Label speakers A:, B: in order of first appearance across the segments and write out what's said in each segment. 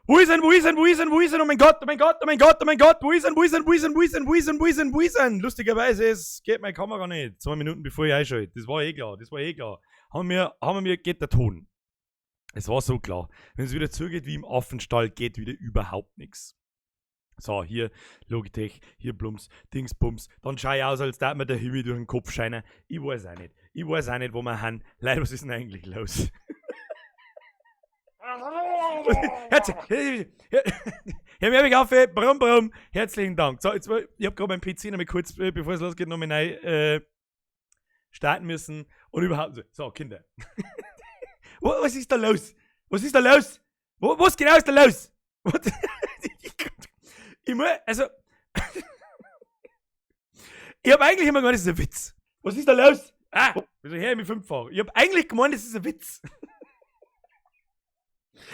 A: Wo ist er? Wo ist er? Wo ist er? Wo ist er? Oh mein Gott, oh mein Gott, oh mein Gott, oh mein Gott, wo ist er? Wo ist er? Wo ist er? Wo ist er? Wo ist er? Wo ist er? Wo ist er? Lustigerweise, es geht meine Kamera nicht. 2 Minuten, bevor ich einschalte. Das war eh klar, das war eh klar. Haben wir, geht der Ton. Es war so klar. Wenn es wieder zugeht wie im Affenstall, geht wieder überhaupt nichts. So, hier Logitech, hier Blums, Dingsbums. Dann schau ich aus, als tät mir der Himmel durch den Kopf scheinen. Ich weiß auch nicht. Ich weiß auch nicht, wo wir han. Leute, was ist denn eigentlich los? Herzlich, Herr Merwig auf, brumm, brumm, herzlichen Dank. So, jetzt, ich habe gerade meinen PC noch mal kurz, bevor es losgeht, noch mal neu starten müssen. Und überhaupt so. So, Kinder. Was ist da los? Was ist da los? Was genau ist da los? Ich muss, also, ich habe eigentlich immer gemeint, das ist ein Witz. Was ist da los? Ah, wieso her ich mich fünffach? Ich habe eigentlich gemeint, das ist ein Witz.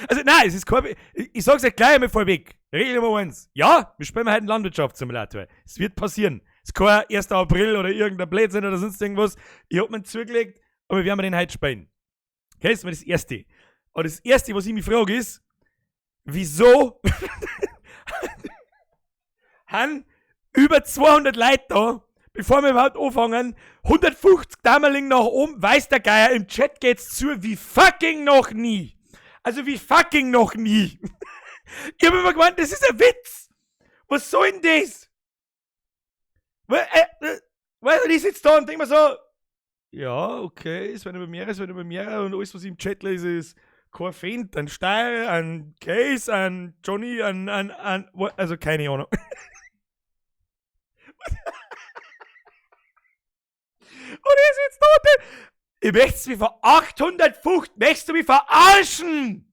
A: Also nein, es ist kein, ich sag's euch gleich einmal vorweg. Regel Nummer 1. Ja, wir spielen heute einen Landwirtschaftssimulator. Es wird passieren. Es ist kein 1. April oder irgendein Blödsinn oder sonst irgendwas. Ich hab mir zugelegt, aber wir werden den heute spielen. Okay, das ist mal das Erste. Aber das Erste, was ich mich frage, ist, wieso haben über 200 Leute da, bevor wir überhaupt anfangen, 150 Daumen nach oben, weiß der Geier, im Chat geht's zu wie fucking noch nie. Also wie fucking noch nie. Ich hab immer gemeint, das ist ein Witz. Was soll denn das? Weißt du, ich sitze da und denk mir so, ja, okay, es werden immer mehr, es werden immer mehr und alles, was ich im Chat lese, ist kein Fendt, ein Steyr, ein Case, ein Johnny, ein, also keine Ahnung. Und er sitzt da und ich möchte mich vor 850, möchtest du mich verarschen?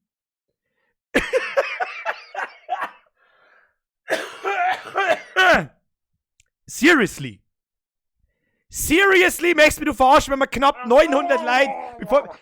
A: Seriously? Seriously, möchtest du mich verarschen, wenn wir knapp 900 Leute, bevor...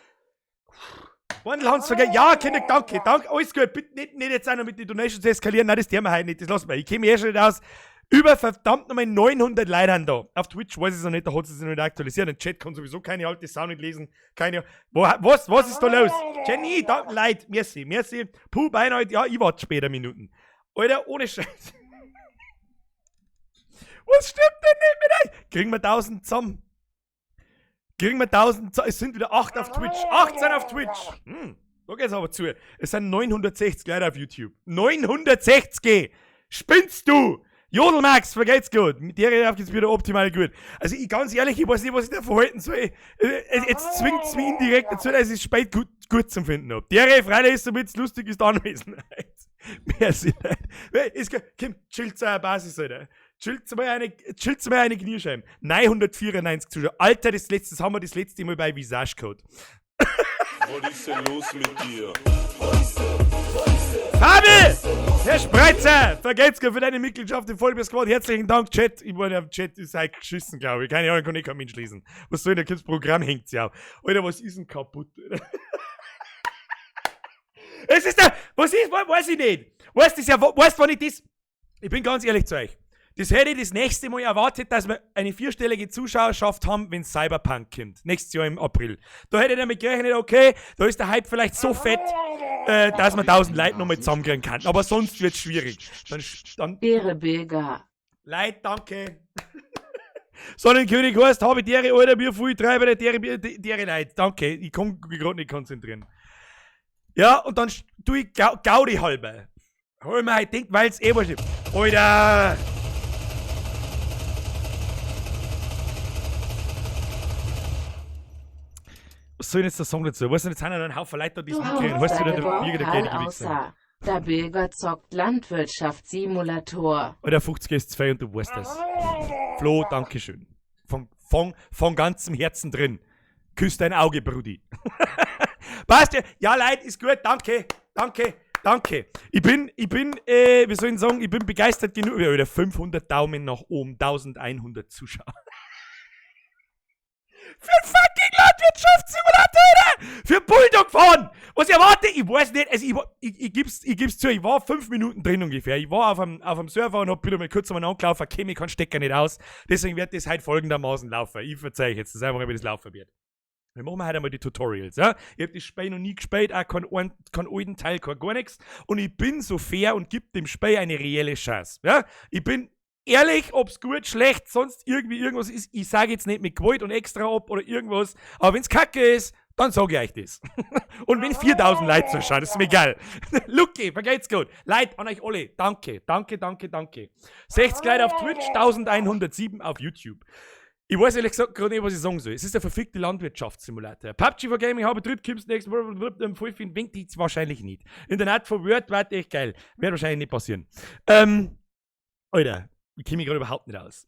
A: Wandel Hans vergessen. Ja, Kinder, danke, danke, alles gut. Bitte nicht jetzt auch noch mit den Donations eskalieren. Nein, das tun wir heute nicht, das lassen wir. Ich käme eh schon nicht aus. Über verdammt nochmal 900 Leute haben da. Auf Twitch weiß ich es noch nicht, da hat es sich noch nicht aktualisiert. Im Chat kann sowieso keine alte Sau nicht lesen. Keine. Was ist da los? Jenny, danke, Leute, merci, merci. Puh, beinahe, ja, ich warte später Minuten. Alter, ohne Scheiß. Was stimmt denn nicht mit euch? Kriegen wir 1000 zusammen? Kriegen wir 1000 zusammen? Es sind wieder 8 auf Twitch. 18 auf Twitch. Da geht's aber zu. Es sind 960 Leute auf YouTube. 960! Spinnst du? Jodelmax, vergeht's gut. Mit der geht's wieder optimal gut. Also ich ganz ehrlich, ich weiß nicht, was ich da verhalten soll. Jetzt zwingt's mich indirekt dazu, dass ich es spät gut zum Finden hab. Der Freilich ist damit lustig ist Anwesenheit. Merci, Leute. Komm, chillt zur Basis, Alter. Chillt's mal eine Kniescheibe. 994 Zuschauer. Alter, das haben wir das letzte Mal bei Visage gehabt.
B: Was ist denn los mit dir?
A: Fabi! Herr Spreitzer! Vergelt's für deine Mitgliedschaft im Vollbier Squad. Herzlichen Dank, Chat. Ich meine, der Chat ist halt geschissen, glaube ich. Keine Ahnung, kann ich kein Mensch lesen. Was soll denn, das Programm hängt ja auf. Alter, was ist denn kaputt? Es ist der, was ist, weiß ich nicht. Weißt du, ja, weißt, wann ich das, ich bin ganz ehrlich zu euch. Das hätte ich das nächste Mal erwartet, dass wir eine vierstellige Zuschauerschaft haben, wenn Cyberpunk kommt. Nächstes Jahr im April. Da hätte ich damit gerechnet, okay, da ist der Hype vielleicht so fett, dass man 1000 Leute nochmal zusammenkriegen kann. Aber sonst wird's schwierig. Dann
C: Ehre Bürger.
A: Leute, danke. Sonnenkönig heißt, habe ich dere, Alter, mir viel Treiber, dere, dere Leute. Danke, ich kann mich gerade nicht konzentrieren. Ja, und dann tue ich Gaudi halber. Hol mir halt, denk, weil's eh was ist. Alter! Was soll ich jetzt da sagen dazu? Weißt du, jetzt sind ja noch ein Haufen Leute da, die es mitkriegen. Weißt du,
C: der
A: der Gewichser.
C: Der Bürger zockt Landwirtschaftssimulator.
A: Alter, 50 ist 2 und du weißt das. Flo, dankeschön. Von ganzem Herzen drin. Küss dein Auge, Brudi. Passt ja. Ja, Leute, ist gut. Danke, danke, danke. Ich bin, wie soll ich sagen, ich bin begeistert genug. Ja, wieder 500 Daumen nach oben, 1100 Zuschauer. Für einen fucking Landwirtschaftssimulator, oder? Für Bulldog fahren! Was ich erwarte, ich weiß nicht, also ich geb's zu, ich war 5 Minuten drin ungefähr. Ich war auf einem Server und hab wieder mal kurz einmal angelaufen, okay, ich kann Stecker nicht aus. Deswegen wird das heute folgendermaßen laufen. Ich verzeih euch jetzt, das ist einfach, wie das laufen wird. Wir machen heute einmal die Tutorials, ja? Ich hab das Spiel noch nie gespielt, auch keinen alten Teil, kein gar nichts. Und ich bin so fair und geb dem Spiel eine reelle Chance, ja? Ich bin ehrlich, ob's gut, schlecht, sonst irgendwie irgendwas ist. Ich sage jetzt nicht mit Gewalt und extra ab oder irgendwas, aber wenn's kacke ist, dann sag ich euch das. Und wenn 4000 Leute zuschauen, das ist mir egal. Lucky, vergeht's gut. Leute, an euch alle, danke, danke, danke, danke. 60 Leute auf Twitch, 1107 auf YouTube. Ich weiß ehrlich gesagt gerade nicht, was ich sagen soll. Es ist der verfickte Landwirtschaftssimulator. PUBG for Gaming, habe Trip, kommst next, voll viel winkt jetzt wahrscheinlich nicht. Internet for Word war echt geil. Wird wahrscheinlich nicht passieren. Alter, ich kenne mich gerade überhaupt nicht aus.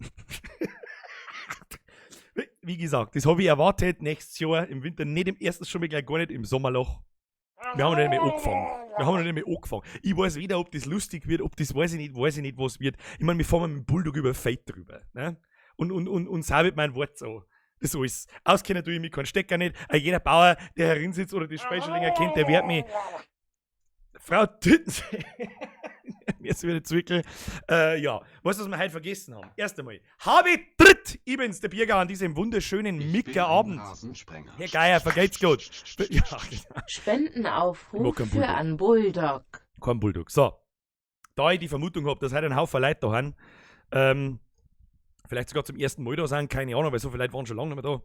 A: Wie gesagt, das habe ich erwartet, nächstes Jahr im Winter, nicht im ersten schon mal gleich gar nicht, im Sommerloch. Wir haben noch nicht mehr angefangen. Wir haben noch nicht mehr angefangen. Ich weiß weder, ob das lustig wird, ob das, weiß ich nicht, was wird. Ich meine, wir fahren mit dem Bulldog über Feld drüber. Ne? Und sabet mein Wort so. Das ist alles. Auskennen tue ich mich keinen Stecker nicht. Auch jeder Bauer, der herinsitzt oder das Spiel schon länger kennt, der wird mich. Frau Tüttensee. Mir ist wieder Zwickel. Ja, weißt du, was wir heute vergessen haben? Erst einmal. Habe dritt! Ich bin's, der Birger, an diesem wunderschönen Mickerabend. Herr Geier, vergeht's gut. Ja, genau.
C: Spendenaufruf für einen Bulldog.
A: Kein Bulldog. So. Da ich die Vermutung hab, dass heute ein Haufen Leute da sind, vielleicht sogar zum ersten Mal da sind, keine Ahnung, weil so viele Leute waren schon lange nicht mehr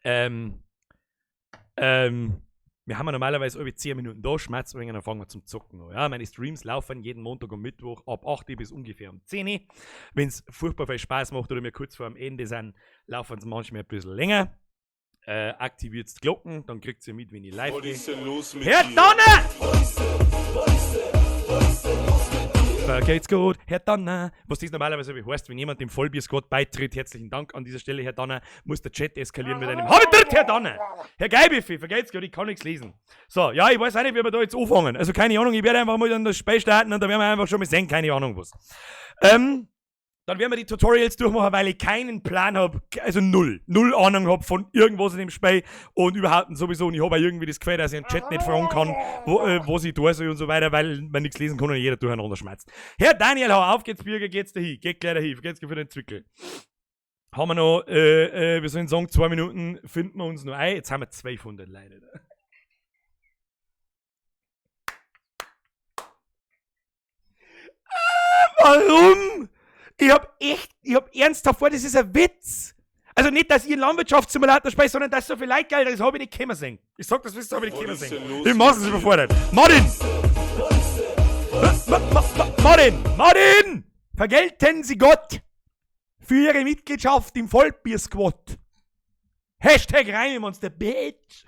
A: da. Wir haben ja normalerweise alle 10 Minuten da, schmerzen wir, dann fangen wir zum Zocken an. Ja, meine Streams laufen jeden Montag und Mittwoch ab 8 Uhr bis ungefähr um 10 Uhr. Wenn's furchtbar viel Spaß macht oder wir kurz vor dem Ende sind, laufen sie manchmal ein bisschen länger. Aktiviert die Glocken, dann kriegt ihr mit, wenn ich live
B: Was
A: gehe.
B: ist denn los mit
A: Herr
B: dir?
A: Donner! Vergeht's gut, Herr Donner. Was das normalerweise heißt, wenn jemand dem Vollbier-Squad beitritt, herzlichen Dank an dieser Stelle, Herr Donner, muss der Chat eskalieren mit einem Habitritt, Herr Donner! Herr Geibiffi, vergeht's gut, ich kann nichts lesen. So, ja, ich weiß auch nicht, wie wir da jetzt anfangen. Also keine Ahnung, ich werde einfach mal dann das Spiel starten und da werden wir einfach schon mal sehen, keine Ahnung was. Dann werden wir die Tutorials durchmachen, weil ich keinen Plan hab, also null Ahnung hab von irgendwas in dem Spiel und überhaupt sowieso. Und ich hab auch irgendwie das Gefühl, dass ich im Chat nicht fragen kann, wo, was ich da soll und so weiter, weil man nichts lesen kann und jeder durcheinander schmerzt. Herr Daniel, hau auf geht's, Bürger, geht's dahin, geht gleich dahin, geht's für den Zwickel. Haben wir noch, wir sollen sagen, 2 Minuten finden wir uns noch ein. Jetzt haben wir 200 Leute da. Warum? Ich hab ernsthaft vor, das ist ein Witz. Also nicht, dass ich einen Landwirtschaftssimulator spiele, sondern dass so viel Leute geil, das hab ich nicht kommen sehen. Ich sag das, das hab ich nicht kommen sehen. Ich mach's es überfordert. Martin! Martin! Martin! Vergelten Sie Gott für Ihre Mitgliedschaft im Vollbier-Squad. Hashtag Reimemonster, Bitch!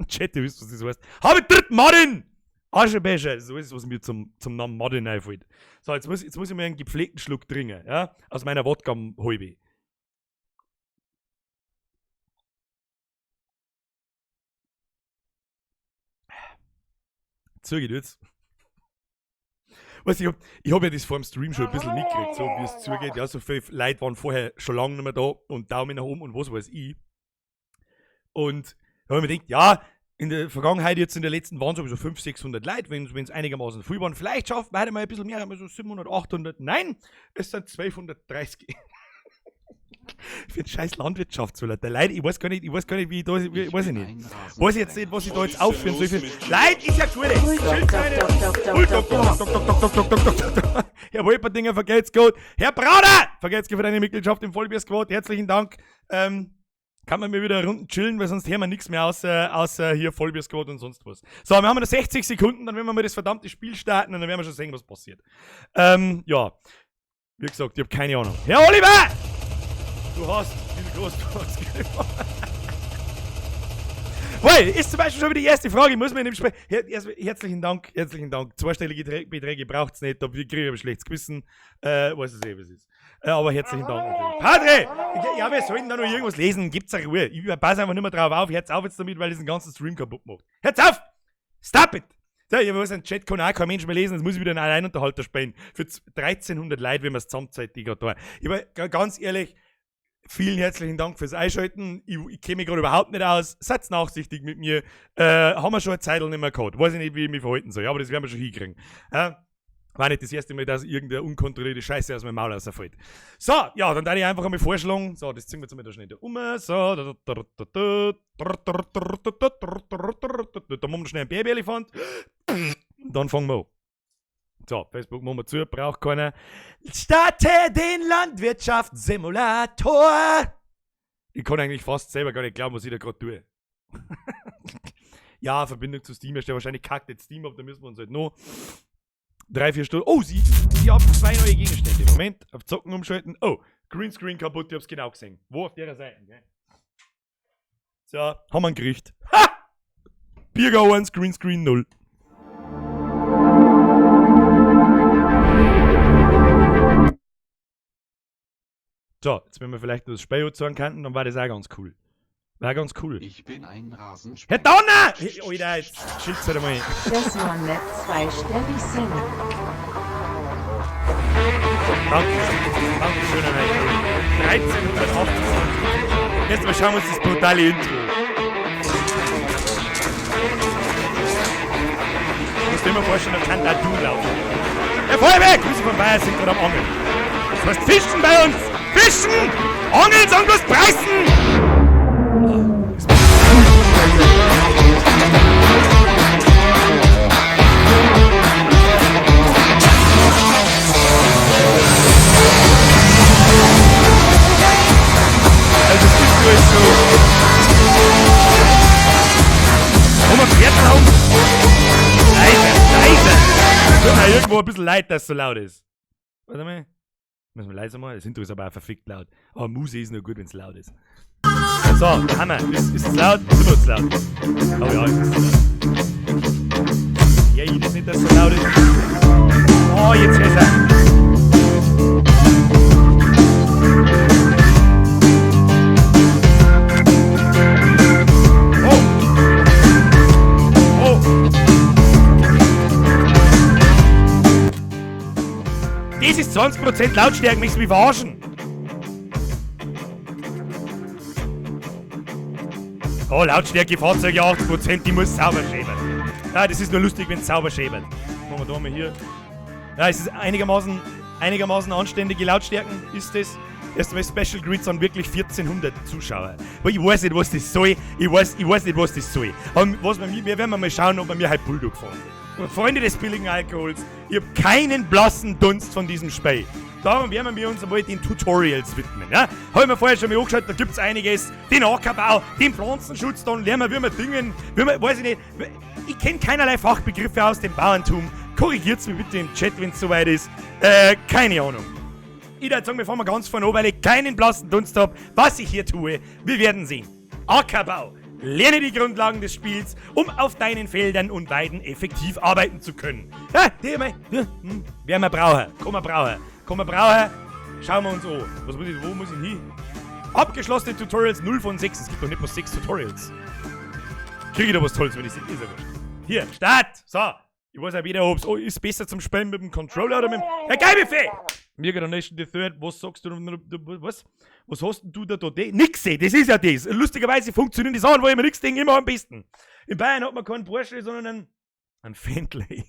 A: Chat, ihr wisst, was das heißt. Habe dritt, Martin! Aschenbecher, das ist alles, was mir zum Namen Martin einfällt. So, jetzt muss ich mir einen gepflegten Schluck trinken, ja? Aus meiner Wodka-Halbe. Zügig jetzt. Weißt du, ich hab ja das vor dem Stream schon ein bisschen mitgekriegt, so wie es zugeht. Ja, so viele Leute waren vorher schon lange nicht mehr da und Daumen nach oben und was weiß ich. Und da hab ich mir gedacht, ja, in der Vergangenheit, jetzt in der letzten, waren sowieso 500, 600 Leute, wenn es einigermaßen viel waren. Vielleicht schaffen wir heute mal ein bisschen mehr, haben wir so 700, 800. Nein, es sind 1230. Für den scheiß Landwirtschaftssimulator. Leute, ich weiß gar nicht, wie ich da, wie, weiß ich nicht. Weiß ich jetzt nicht, was ich da jetzt aufführen soll. Leute, ist ja gut. Herr Wolperdinger, vergelt's gut. Herr Brauner, vergelt's gut für deine Mitgliedschaft im Vollbier-Squad. Herzlichen Dank. Kann man mir wieder Runden chillen, weil sonst hören wir nichts mehr außer hier Vollbier-Squad und sonst was. So, wir haben noch 60 Sekunden, dann werden wir mal das verdammte Spiel starten und dann werden wir schon sehen, was passiert. Ja. Wie gesagt, ich hab keine Ahnung. Herr Oliver! Du hast diese Großbox gemacht. Weil, ist zum Beispiel schon wieder die erste Frage, muss man in dem Spiel. Herzlichen Dank, herzlichen Dank. Zweistellige Beträge braucht's nicht, da kriege ich aber schlechtes Gewissen. Weiß es eh, was ist. Aber herzlichen Dank natürlich. Padre! Ja, wir sollten da noch irgendwas lesen. Gibt's eine Ruhe. Ich passe einfach nicht mehr drauf auf. Hört's auf jetzt damit, weil ich diesen ganzen Stream kaputt macht. Hört's auf! Stop it! So, ich weiß, im Chat kann auch kein Mensch mehr lesen, jetzt muss ich wieder einen Alleinunterhalter spielen. Für 1300 Leute, wenn wir es zusammenzeitig da. Ich war ganz ehrlich, vielen herzlichen Dank fürs Einschalten. Ich kenne mich gerade überhaupt nicht aus. Seid nachsichtig mit mir. Haben wir schon eine Zeit nicht mehr gehabt. Weiß ich nicht, wie ich mich verhalten soll, aber das werden wir schon hinkriegen. War nicht das erste Mal, dass irgendeine unkontrollierte Scheiße aus meinem Maul rausfällt. So, ja, dann darf ich einfach einmal vorschlagen. So, das ziehen wir jetzt mal da schnell da um. So, da, da, da, da, da, da machen wir schnell einen Babyelefant. Dann fangen wir an. So, Facebook machen wir zu, braucht keiner. Starte den Landwirtschaftssimulator! Ich kann eigentlich fast selber gar nicht glauben, was ich da gerade tue. Ja, Verbindung zu Steam ist ja wahrscheinlich kackt jetzt Steam ab, da müssen wir uns halt noch 3, 4 Stunden. Oh, sie haben 2 neue Gegenstände. Moment, auf Zocken umschalten. Oh, Greenscreen kaputt, ich hab's genau gesehen. Wo? Auf der Seite, gell? So, haben wir ein Gericht. Ha! Biergau 1, Greenscreen 0. So, jetzt wenn wir vielleicht nur das Spiel zeigen könnten, dann war das auch ganz cool. War ganz cool.
D: Ich bin ein Rasensprenger.
A: Herr Donner! Hey, Alter, jetzt chillt's halt einmal.
C: Das war nett zweistellig sind.
A: Dankeschön. Dankeschön an euch. 1328. Jetzt mal schauen wir uns das brutale Intro. Du musst dir immer vorstellen, da kann da du laufen. Herr Feuerwerk! Grüße von Bayern sind gerade am Angeln. Das heißt Fischen bei uns! Fischen! Angeln, sondern bloß preisen! Also das Intro ist so. Haben wir Pferdtraum? Leise, leise! Tut mir irgendwo ein bisschen leid, dass es so laut ist. Warte mal. Müssen wir leiser machen? Das Intro ist aber auch verfickt laut. Aber Musik ist nur gut, wenn's laut ist. So, Hammer. Ist es laut? Ist immer zu laut. Oh ja, ist es laut. Ja, ich weiß nicht, dass es so laut ist. Oh, jetzt ist er. Oh. Oh. Das ist 20% Lautstärke, möchtest du mich verarschen? Oh, Lautstärke, Fahrzeuge 80%, die muss sauber schäbern. Ja, das ist nur lustig, wenn's sauber schäbert. Machen wir da mal hier. Ja, es ist einigermaßen anständige Lautstärken, ist das. Erstmal Special Grids an wirklich 1400 Zuschauer. Aber ich weiß nicht, was das soll. Ich weiß nicht, was das soll. Aber was wir, wir werden mal schauen, ob wir mir heute Bulldog fahren. Und Freunde des billigen Alkohols, ich hab keinen blassen Dunst von diesem Spiel. Darum werden wir uns einmal den Tutorials widmen. Ja? Hab ich mir vorher schon mal angeschaut, da gibt's einiges. Den Ackerbau, den Pflanzenschutz, dann lernen wir, wie wir düngen, wie wir, weiß ich nicht. Ich kenn keinerlei Fachbegriffe aus dem Bauerntum. Korrigiert's mir bitte im Chat, wenn's soweit ist. Keine Ahnung. Ich würd sagen, wir fahren mal ganz vorne an, weil ich keinen blassen Dunst hab, was ich hier tue. Wir werden sehen. Ackerbau. Lerne die Grundlagen des Spiels, um auf deinen Feldern und Weiden effektiv arbeiten zu können. Ja, die mal, ja, werden wir brauchen. Komm, wir brauchen. Komm, wir brauchen. Schauen wir uns an. Was muss ich, wo muss ich hin? Abgeschlossene Tutorials 0 von 6. Es gibt doch nicht bloß 6 Tutorials. Krieg ich da was Tolles, wenn ich sehe? Ist ja wurscht. Hier, Start! So. Ich weiß auch wieder, ob's, oh, ist besser zum Spielen mit dem Controller oder mit dem. Herr Geilbuffet! Mir geht Nation the Third, was sagst du, was? Was hast denn du da da? Nix, ey, das ist ja das. Lustigerweise funktionieren die Sachen, wo ich mir nix denke, immer am besten. In Bayern hat man keinen Porsche, sondern einen Fentley.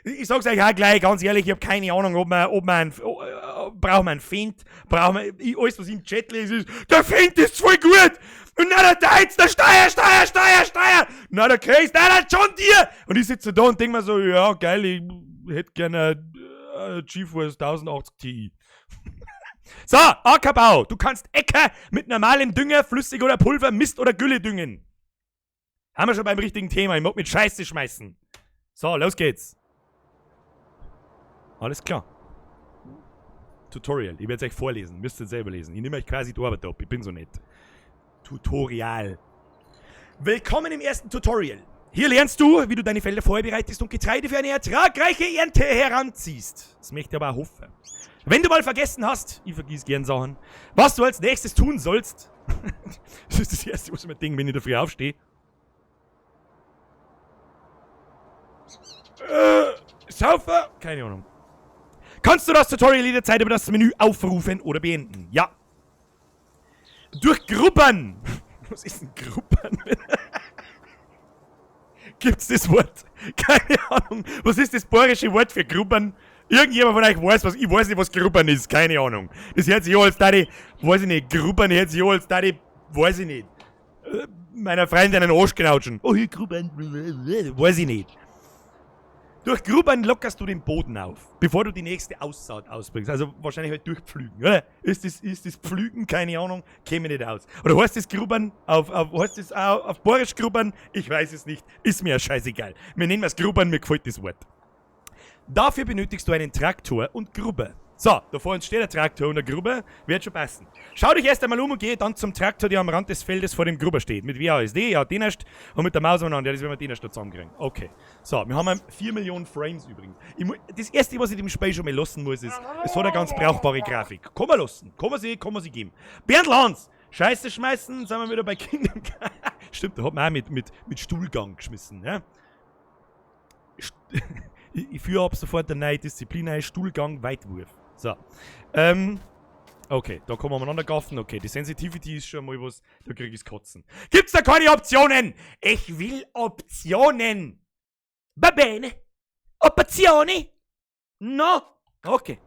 A: Ich sag's euch auch gleich, ganz ehrlich, ich hab keine Ahnung, ob man, ob man, oh, braucht man einen Fendt, braucht man, ich, alles was im Chat lese ist, der Fendt ist voll gut! Und na der Deutz, der Steyr, Steyr, Steyr, Steyr! Na der Chris, na der John Deere! Und ich sitze da und denk mir so, ja geil, ich hätte gerne GeForce 1080 Ti. So, Ackerbau, du kannst Äcker mit normalem Dünger, Flüssig oder Pulver, Mist oder Gülle düngen. Haben wir schon beim richtigen Thema, ich mag mit Scheiße schmeißen. So, los geht's. Alles klar. Tutorial. Ich werd's euch vorlesen. Müsst ihr selber lesen. Ich nehme euch quasi die Arbeit ab. Ich bin so nett. Tutorial. Willkommen im ersten Tutorial. Hier lernst du, wie du deine Felder vorbereitest und Getreide für eine ertragreiche Ernte heranziehst. Das möchte ich aber auch hoffen. Wenn du mal vergessen hast, ich vergiss gern Sachen, was du als nächstes tun sollst. Das ist das Erste, was ich mir denke, wenn ich da früh aufstehe. Saufer? Keine Ahnung. Kannst du das Tutorial jederzeit über das Menü aufrufen oder beenden? Ja. Durch Gruppern. Was ist denn Gruppern? Gibt's das Wort? Keine Ahnung. Was ist das bayerische Wort für Grubbern? Irgendjemand von euch weiß was, ich weiß nicht, was Grubbern ist, keine Ahnung. Das hört sich an, als da die, weiß ich nicht, Grubbern hört sich an, als da die, weiß ich nicht, meiner Freundin einen Arsch knautschen. Oh, hier Grubbern, weiß ich nicht. Durch Grubbern lockerst du den Boden auf, bevor du die nächste Aussaat ausbringst. Also wahrscheinlich halt durchpflügen, oder? Ist das Pflügen? Keine Ahnung, käme nicht aus. Oder heißt das Grubbern heißt das auch auf Bayerisch Grubbern? Ich weiß es nicht, ist mir ja scheißegal. Wir nennen es Grubbern, mir gefällt das Wort. Dafür benötigst du einen Traktor und Grubber. So, da vor uns steht der Traktor und der Grubber, wird schon passen. Schau dich erst einmal um und geh dann zum Traktor, der am Rand des Feldes vor dem Grubber steht. Mit WASD, ja, den erst, und mit der Maus umeinander, ja, das werden wir den erst da zusammenkriegen. Okay. So, wir haben 4 Millionen Frames übrigens. Das erste, was ich dem Spiel schon mal lassen muss, ist, es hat eine ganz brauchbare Grafik. Kann man lassen, kann man sie geben. Berndl Hans! Scheiße schmeißen, sind wir wieder bei Kingdom Come. Stimmt, da hat man auch mit Stuhlgang geschmissen, ja. Ich führe ab sofort eine neue Disziplin ein, Stuhlgang, Weitwurf. So. Okay, da kann man umeinander gaffen. Okay, die Sensitivity ist schon mal was, da krieg ich's Kotzen. Gibt's da keine Optionen? Ich will Optionen! Va bene? Opzioni? No? Okay.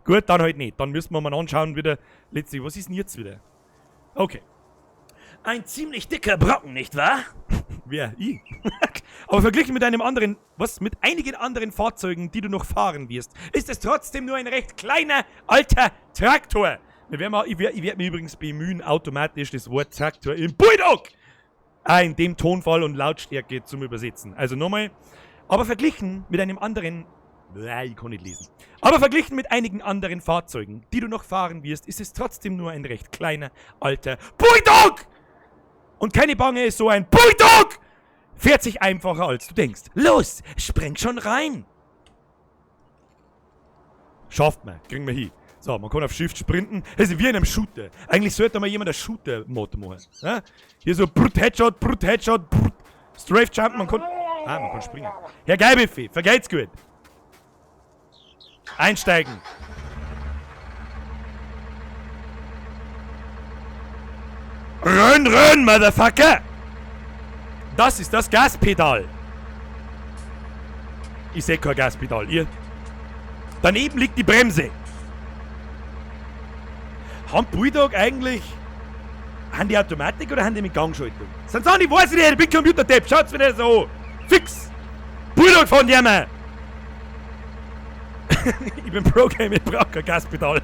A: Gut, dann halt nicht. Dann müssen wir mal anschauen wieder. Letztlich, was ist denn jetzt wieder? Okay. Ein ziemlich dicker Brocken, nicht wahr? Wer? Ich? Aber verglichen mit einem anderen, was? Mit einigen anderen Fahrzeugen, die du noch fahren wirst, ist es trotzdem nur ein recht kleiner, alter Traktor. Ich werd mich übrigens bemühen, automatisch das Wort Traktor im Bulldog in dem Tonfall und Lautstärke zum Übersetzen. Also nochmal, aber verglichen mit einem anderen, ich kann nicht lesen. Aber verglichen mit einigen anderen Fahrzeugen, die du noch fahren wirst, ist es trotzdem nur ein recht kleiner, alter Bulldog! Und keine Bange, ist so ein Bulldog! Fährt sich einfacher, als du denkst. Los, spring schon rein! Schafft man, kriegen wir hin. So, man kann auf Shift sprinten. Das ist wie in einem Shooter. Eigentlich sollte mal jemand einen Shooter-Mod machen. Ja? Hier so Brut Headshot, Brut Headshot, Brut Strafe Jump, man kann... Ah, man kann springen. Herr Geibiffi, vergeht's gut. Einsteigen. Rönn, rönn, Motherfucker! Das ist das Gaspedal. Ich seh kein Gaspedal, ihr. Daneben liegt die Bremse. Haben Bulldog eigentlich... Haben die Automatik oder haben die mit Gangschaltung? Sind sie, ich weiß nicht, ich bin Computerdepp, schaut's mir das an. Fix! Bulldog von dir, Mann! Ich bin Pro-Gamer, ich brauch kein Gaspedal.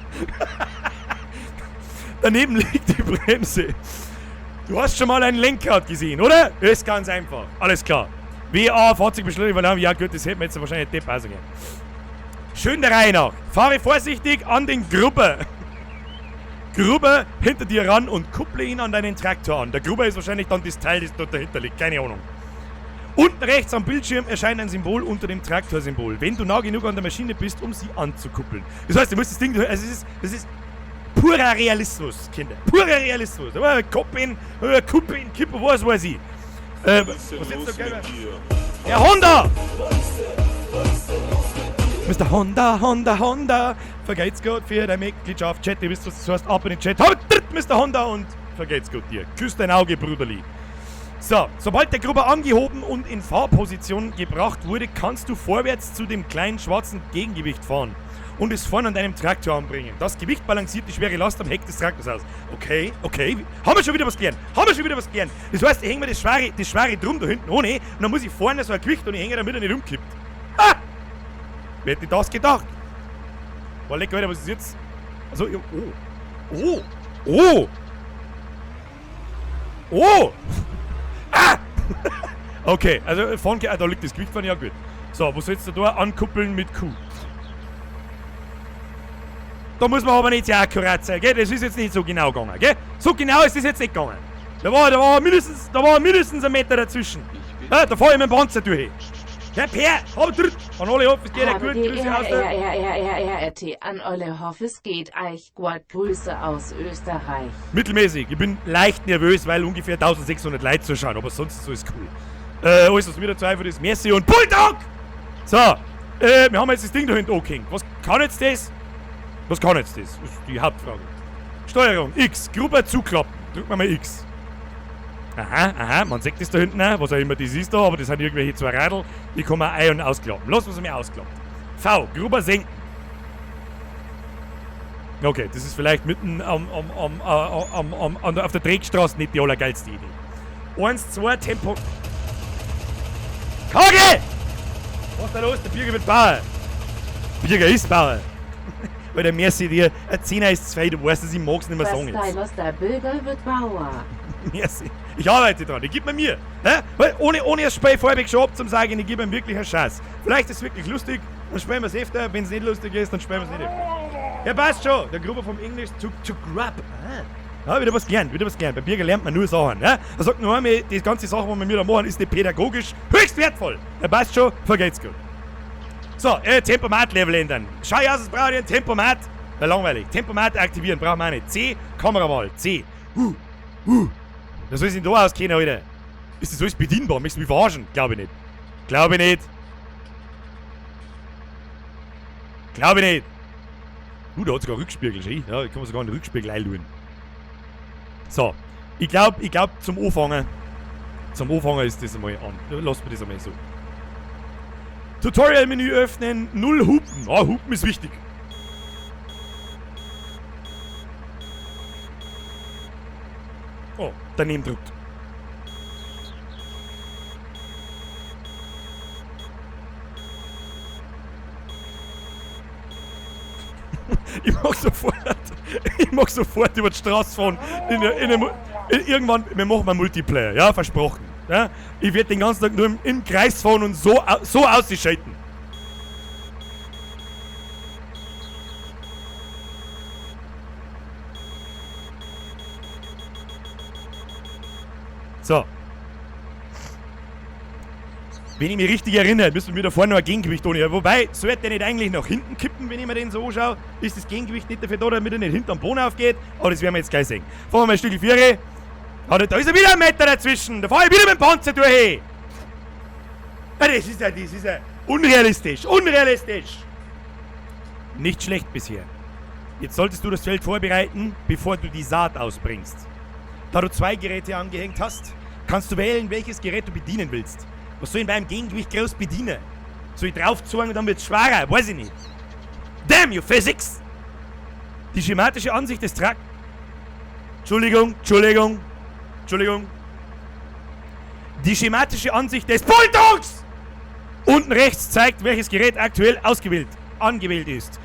A: Daneben liegt die Bremse. Du hast schon mal ein Lenkrad gesehen, oder? Ist ganz einfach. Alles klar. WA, Fahrzeugbeschleunigung, ja gut, das hätten wir jetzt wahrscheinlich Depp ausgehen. Schön der Reihe nach. Fahre vorsichtig an den Grubber. Grubber hinter dir ran und kupple ihn an deinen Traktor an. Der Grubber ist wahrscheinlich dann das Teil, das dort dahinter liegt. Keine Ahnung. Unten rechts am Bildschirm erscheint ein Symbol unter dem Traktorsymbol, wenn du nah genug an der Maschine bist, um sie anzukuppeln. Das heißt, du musst das Ding... Also es ist purer Realismus, Kinder. Purer Realismus. Koppeln, Kuppeln, Kippe, was weiß ich. Was ist jetzt da geil? Ja, Honda! Mr. Honda, Honda, Honda. Vergeht's gut für deine Mitgliedschaft. Chat, ihr wisst, was das heißt. Ab in den Chat. Mr. Honda und vergeht's gut dir. Küss dein Auge, Bruderli. So, sobald der Grubber angehoben und in Fahrposition gebracht wurde, kannst du vorwärts zu dem kleinen schwarzen Gegengewicht fahren und es vorne an deinem Traktor anbringen. Das Gewicht balanciert die schwere Last am Heck des Traktors aus. Okay, okay. Haben wir schon wieder was gelernt. Haben wir schon wieder was gelernt. Das heißt, ich hänge mir das schwere Drum da hinten ohne und dann muss ich vorne so ein Gewicht und ich hänge, damit er nicht umkippt. Ha! Wer hätte das gedacht? Boah, lecker, Alter, was ist jetzt? Also, oh. Oh. Oh. Oh. Ah! Okay, also vorne, da liegt das Gewicht von, ja gut. So, wo sollst du da ankuppeln mit Q? Da muss man aber nicht sehr akkurat sein, gell? Das ist jetzt nicht so genau gegangen, gell? So genau ist das jetzt nicht gegangen. Da war mindestens ein Meter dazwischen. Ja, da fahr ich mit dem Panzer durch. Herr Per, hab drück! An alle Hoff, es geht ja gut, Grüße aus der...
C: R-R-R-R-R-T an Olle Hoff, es geht euch gut, Grüße aus Österreich.
A: Mittelmäßig, ich bin leicht nervös, weil ungefähr 1600 Leute zuschauen, aber sonst so ist cool. Alles, was mir dazu einfällt, ist Merci und Bulldog! So, wir haben jetzt das Ding da hinten angehängt. Was kann jetzt das? Was kann jetzt das? Das ist die Hauptfrage. Steuerung, X, Grubber zuklappen. Drücken wir mal X. Aha, aha, man sieht das da hinten auch, was auch immer das ist da, aber das sind irgendwelche zwei Radl, die kann man ein- und ausklappen. Lass uns mal ausklappen. V, Grubber senken. Okay, das ist vielleicht mitten auf der Dreckstraße nicht die allergeilste Idee. 1, 2, Tempo. Kagel! Was ist da los? Der Birger wird Bauer. Birger ist Bauer. Weil der Merci dir, ein Zehner ist zwei, du weißt es, ich mag's nicht mehr sagen jetzt.
C: Was der Bürger wird Bauer.
A: Merci. Ich arbeite dran, ich geb mir mir. Ne? Weil ohne das Spiel vorweg schon ab zum sagen, ich gebe ihm wirklich einen Scheiß. Vielleicht ist es wirklich lustig, dann spielen wir es öfter. Wenn es nicht lustig ist, dann spielen wir es nicht öfter. Ja, passt schon. Der Gruber vom Englisch to grab. Ah. Ja, wieder was gelernt, wieder was gelernt. Bei Birger lernt man nur Sachen. Ne? Er sagt nur einmal, die ganze Sache, die wir mir da machen, ist nicht pädagogisch höchst wertvoll. Ja, passt schon, vergeht's gut. So, Tempomat-Level ändern. Schau aus, es braucht ich ein Tempomat. Ja, langweilig. Tempomat aktivieren, brauchen wir auch nicht. C, Kamerawahl. C. Das soll sich denn da auskennen, Alter? Ist das alles bedienbar? Möchtest du mich verarschen? Glaube ich nicht. Glaube ich nicht. Glaube ich nicht. Da hat sogar Rückspiegel, schön. Ja, da kann man sogar einen Rückspiegel einschauen. So. Ich glaub, zum Anfangen. Zum Anfangen ist das einmal an. Lass mir das einmal so. Tutorial-Menü öffnen, 0 Hupen. Ah, Hupen ist wichtig. Oh, daneben drückt. Ich mag sofort über die Straße fahren. Irgendwann, wir machen mal Multiplayer, ja, versprochen. Ja? Ich werde den ganzen Tag nur im Kreis fahren und so ausschalten. So. Wenn ich mich richtig erinnere, müssen wir da vorne noch ein Gegengewicht ohne. Wobei, sollte der nicht eigentlich nach hinten kippen, wenn ich mir den so anschaue? Ist das Gegengewicht nicht dafür da, damit er nicht hinterm Boden aufgeht? Aber das werden wir jetzt gleich sehen. Fahren wir mal ein Stück Viere. Ah, da ist ja wieder ein Meter dazwischen. Da fahre ich wieder mit dem Panzer durch. Ja, das ist ja unrealistisch. Unrealistisch. Nicht schlecht bisher. Jetzt solltest du das Feld vorbereiten, bevor du die Saat ausbringst. Da du zwei Geräte angehängt hast, kannst du wählen, welches Gerät du bedienen willst. Was soll ich beim Gegengewicht groß bedienen? Soll ich draufzeigen und dann wird's schwerer? Weiß ich nicht. Damn you Physics! Die schematische Ansicht des Trakt... Entschuldigung, Entschuldigung, Entschuldigung. Die schematische Ansicht des Bulldogs! Unten rechts zeigt, welches Gerät aktuell angewählt ist.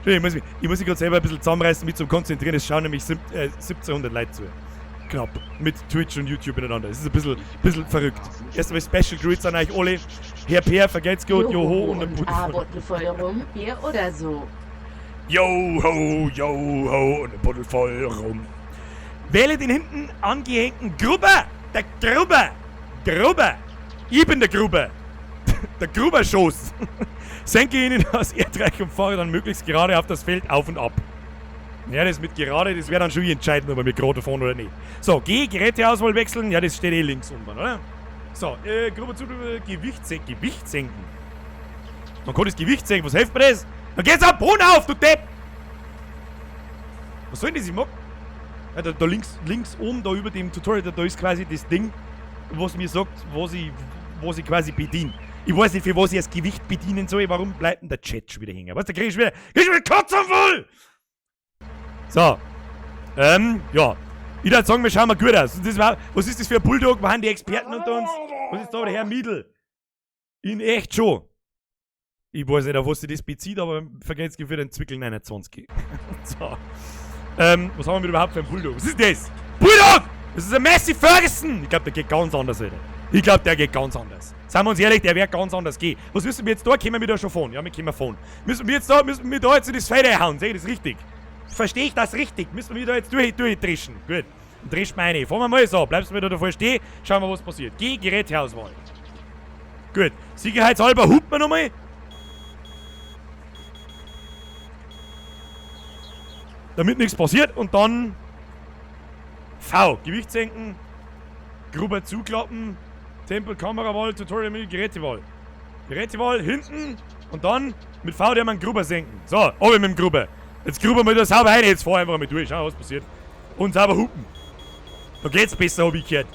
A: Entschuldigung, ich muss mich gerade selber ein bisschen zusammenreißen, mich zum Konzentrieren. Es schauen nämlich 1700 Leute zu. Knapp. Mit Twitch und YouTube miteinander. Es ist ein bisschen verrückt. Erstmal Special Greets an euch alle. Herr Peer, vergelt's gut, joho und ein
C: Buddel voll rum, Bier oder so.
A: Joho, joho und ein Buddel voll rum. Wähle den hinten angehängten Gruber. Der Gruber. Gruber. Ich bin der Gruber. Der Gruberschoß. Senke ihn in das Erdreich und fahre dann möglichst gerade auf das Feld auf und ab. Ja, das mit gerade, das wäre dann schon entscheidend, ob wir mit gerade fahren oder nicht. So, G, Geräteauswahl wechseln. Ja, das steht eh links unten, oder? So, Gruber zu, Gewicht senken. Man kann das Gewicht senken, was hilft mir das? Dann geht's am Boden auf, du Depp! Was soll denn das? Ich mag. Ja, da links oben, da über dem Tutorial, da ist quasi das Ding, was mir sagt, was ich quasi bediene. Ich weiß nicht, für was ich das Gewicht bedienen soll. Warum bleibt denn der Chat schon wieder hängen? Was, da krieg ich wieder Kotzanfall! So. Ja. Ich würde sagen, wir schauen mal gut aus. Das war, was ist das für ein Bulldog? Waren die Experten unter uns? Was ist da der Herr Miedl? In echt schon. Ich weiß nicht, auf was sich das bezieht, aber vergesst für den Zwickel 29. So. Was haben wir überhaupt für einen Bulldog? Was ist das? Bulldog! Das ist ein Massey Ferguson! Ich glaube, der geht ganz anders, Alter. Ich glaube, der geht ganz anders. Seien wir uns ehrlich, der wird ganz anders gehen. Was müssen wir jetzt da? Können wir da schon fahren? Ja, wir können fahren. Müssen wir jetzt da, müssen wir da jetzt in das Feld reinhauen? Sehe ich das richtig? Verstehe ich das richtig? Müssen wir da jetzt durchdrischen? Gut. Dann dreschen wir rein. Fahren wir mal so. Bleibst du wieder davor stehen? Schauen wir, was passiert. G, Geräteauswahl. Gut. Sicherheitshalber hupen wir nochmal. Damit nichts passiert. Und dann V. Gewicht senken. Gruber zuklappen. Tempel, Kamerawahl, Tutorial, Gerätewahl. Gerätewahl hinten. Und dann mit V der man Gruber senken. So, oben mit dem Gruber. Jetzt gruber wir da sauber rein. Jetzt fahr einfach mal durch. Schau, was passiert. Und sauber hupen. Da geht's besser, hab ich gehört.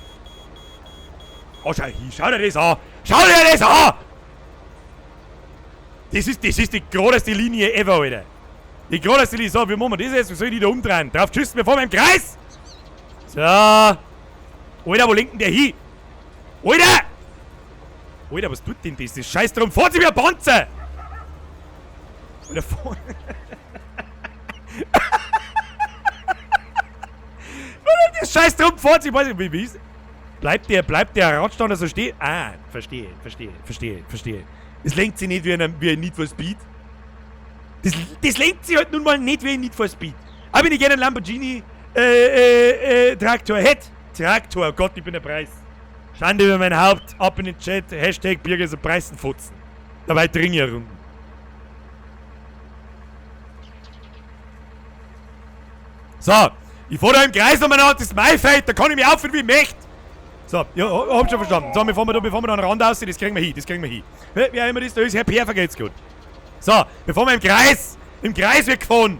A: Oh, schau hin, schau dir das an! Schau dir das an! Das ist die geradeste Linie ever, Alter. Die geradeste Linie. So, wie machen wir das jetzt? Wie soll ich die da umdrehen? Drauf geschissen, wir fahren im Kreis! So. Alter, wo lenkt denn der hin? Alter! Alter, was tut denn das? Das Scheiß drum, fahren Sie wie ein Panzer! Alter, fahren. Das Scheiß drum, fahren Sie, weiß ich, wie ist. Bleibt der Radstand so stehen? Ah, verstehe. Es lenkt sich nicht wie ein Need for Speed. Das lenkt sich halt nun mal nicht wie ein Need for Speed. Aber wenn ich gerne einen Lamborghini Traktor hätte. Traktor, oh Gott, ich bin der Preis. Schande über mein Haupt, ab in den Chat, Hashtag Birger ist ein Preisenfotzen. Dabei trinke ich Runden. So, ich fahr da im Kreis nochmal nach, das ist mein Feld, da kann ich mich aufführen, wie ich möchte. So, ja, hab schon verstanden. So, wir fahren da einen Rand aus, das kriegen wir hin, Wer immer das da ist, Herr Peer, vergeht's gut. So, wir fahren im Kreis. Im Kreis wird gefahren.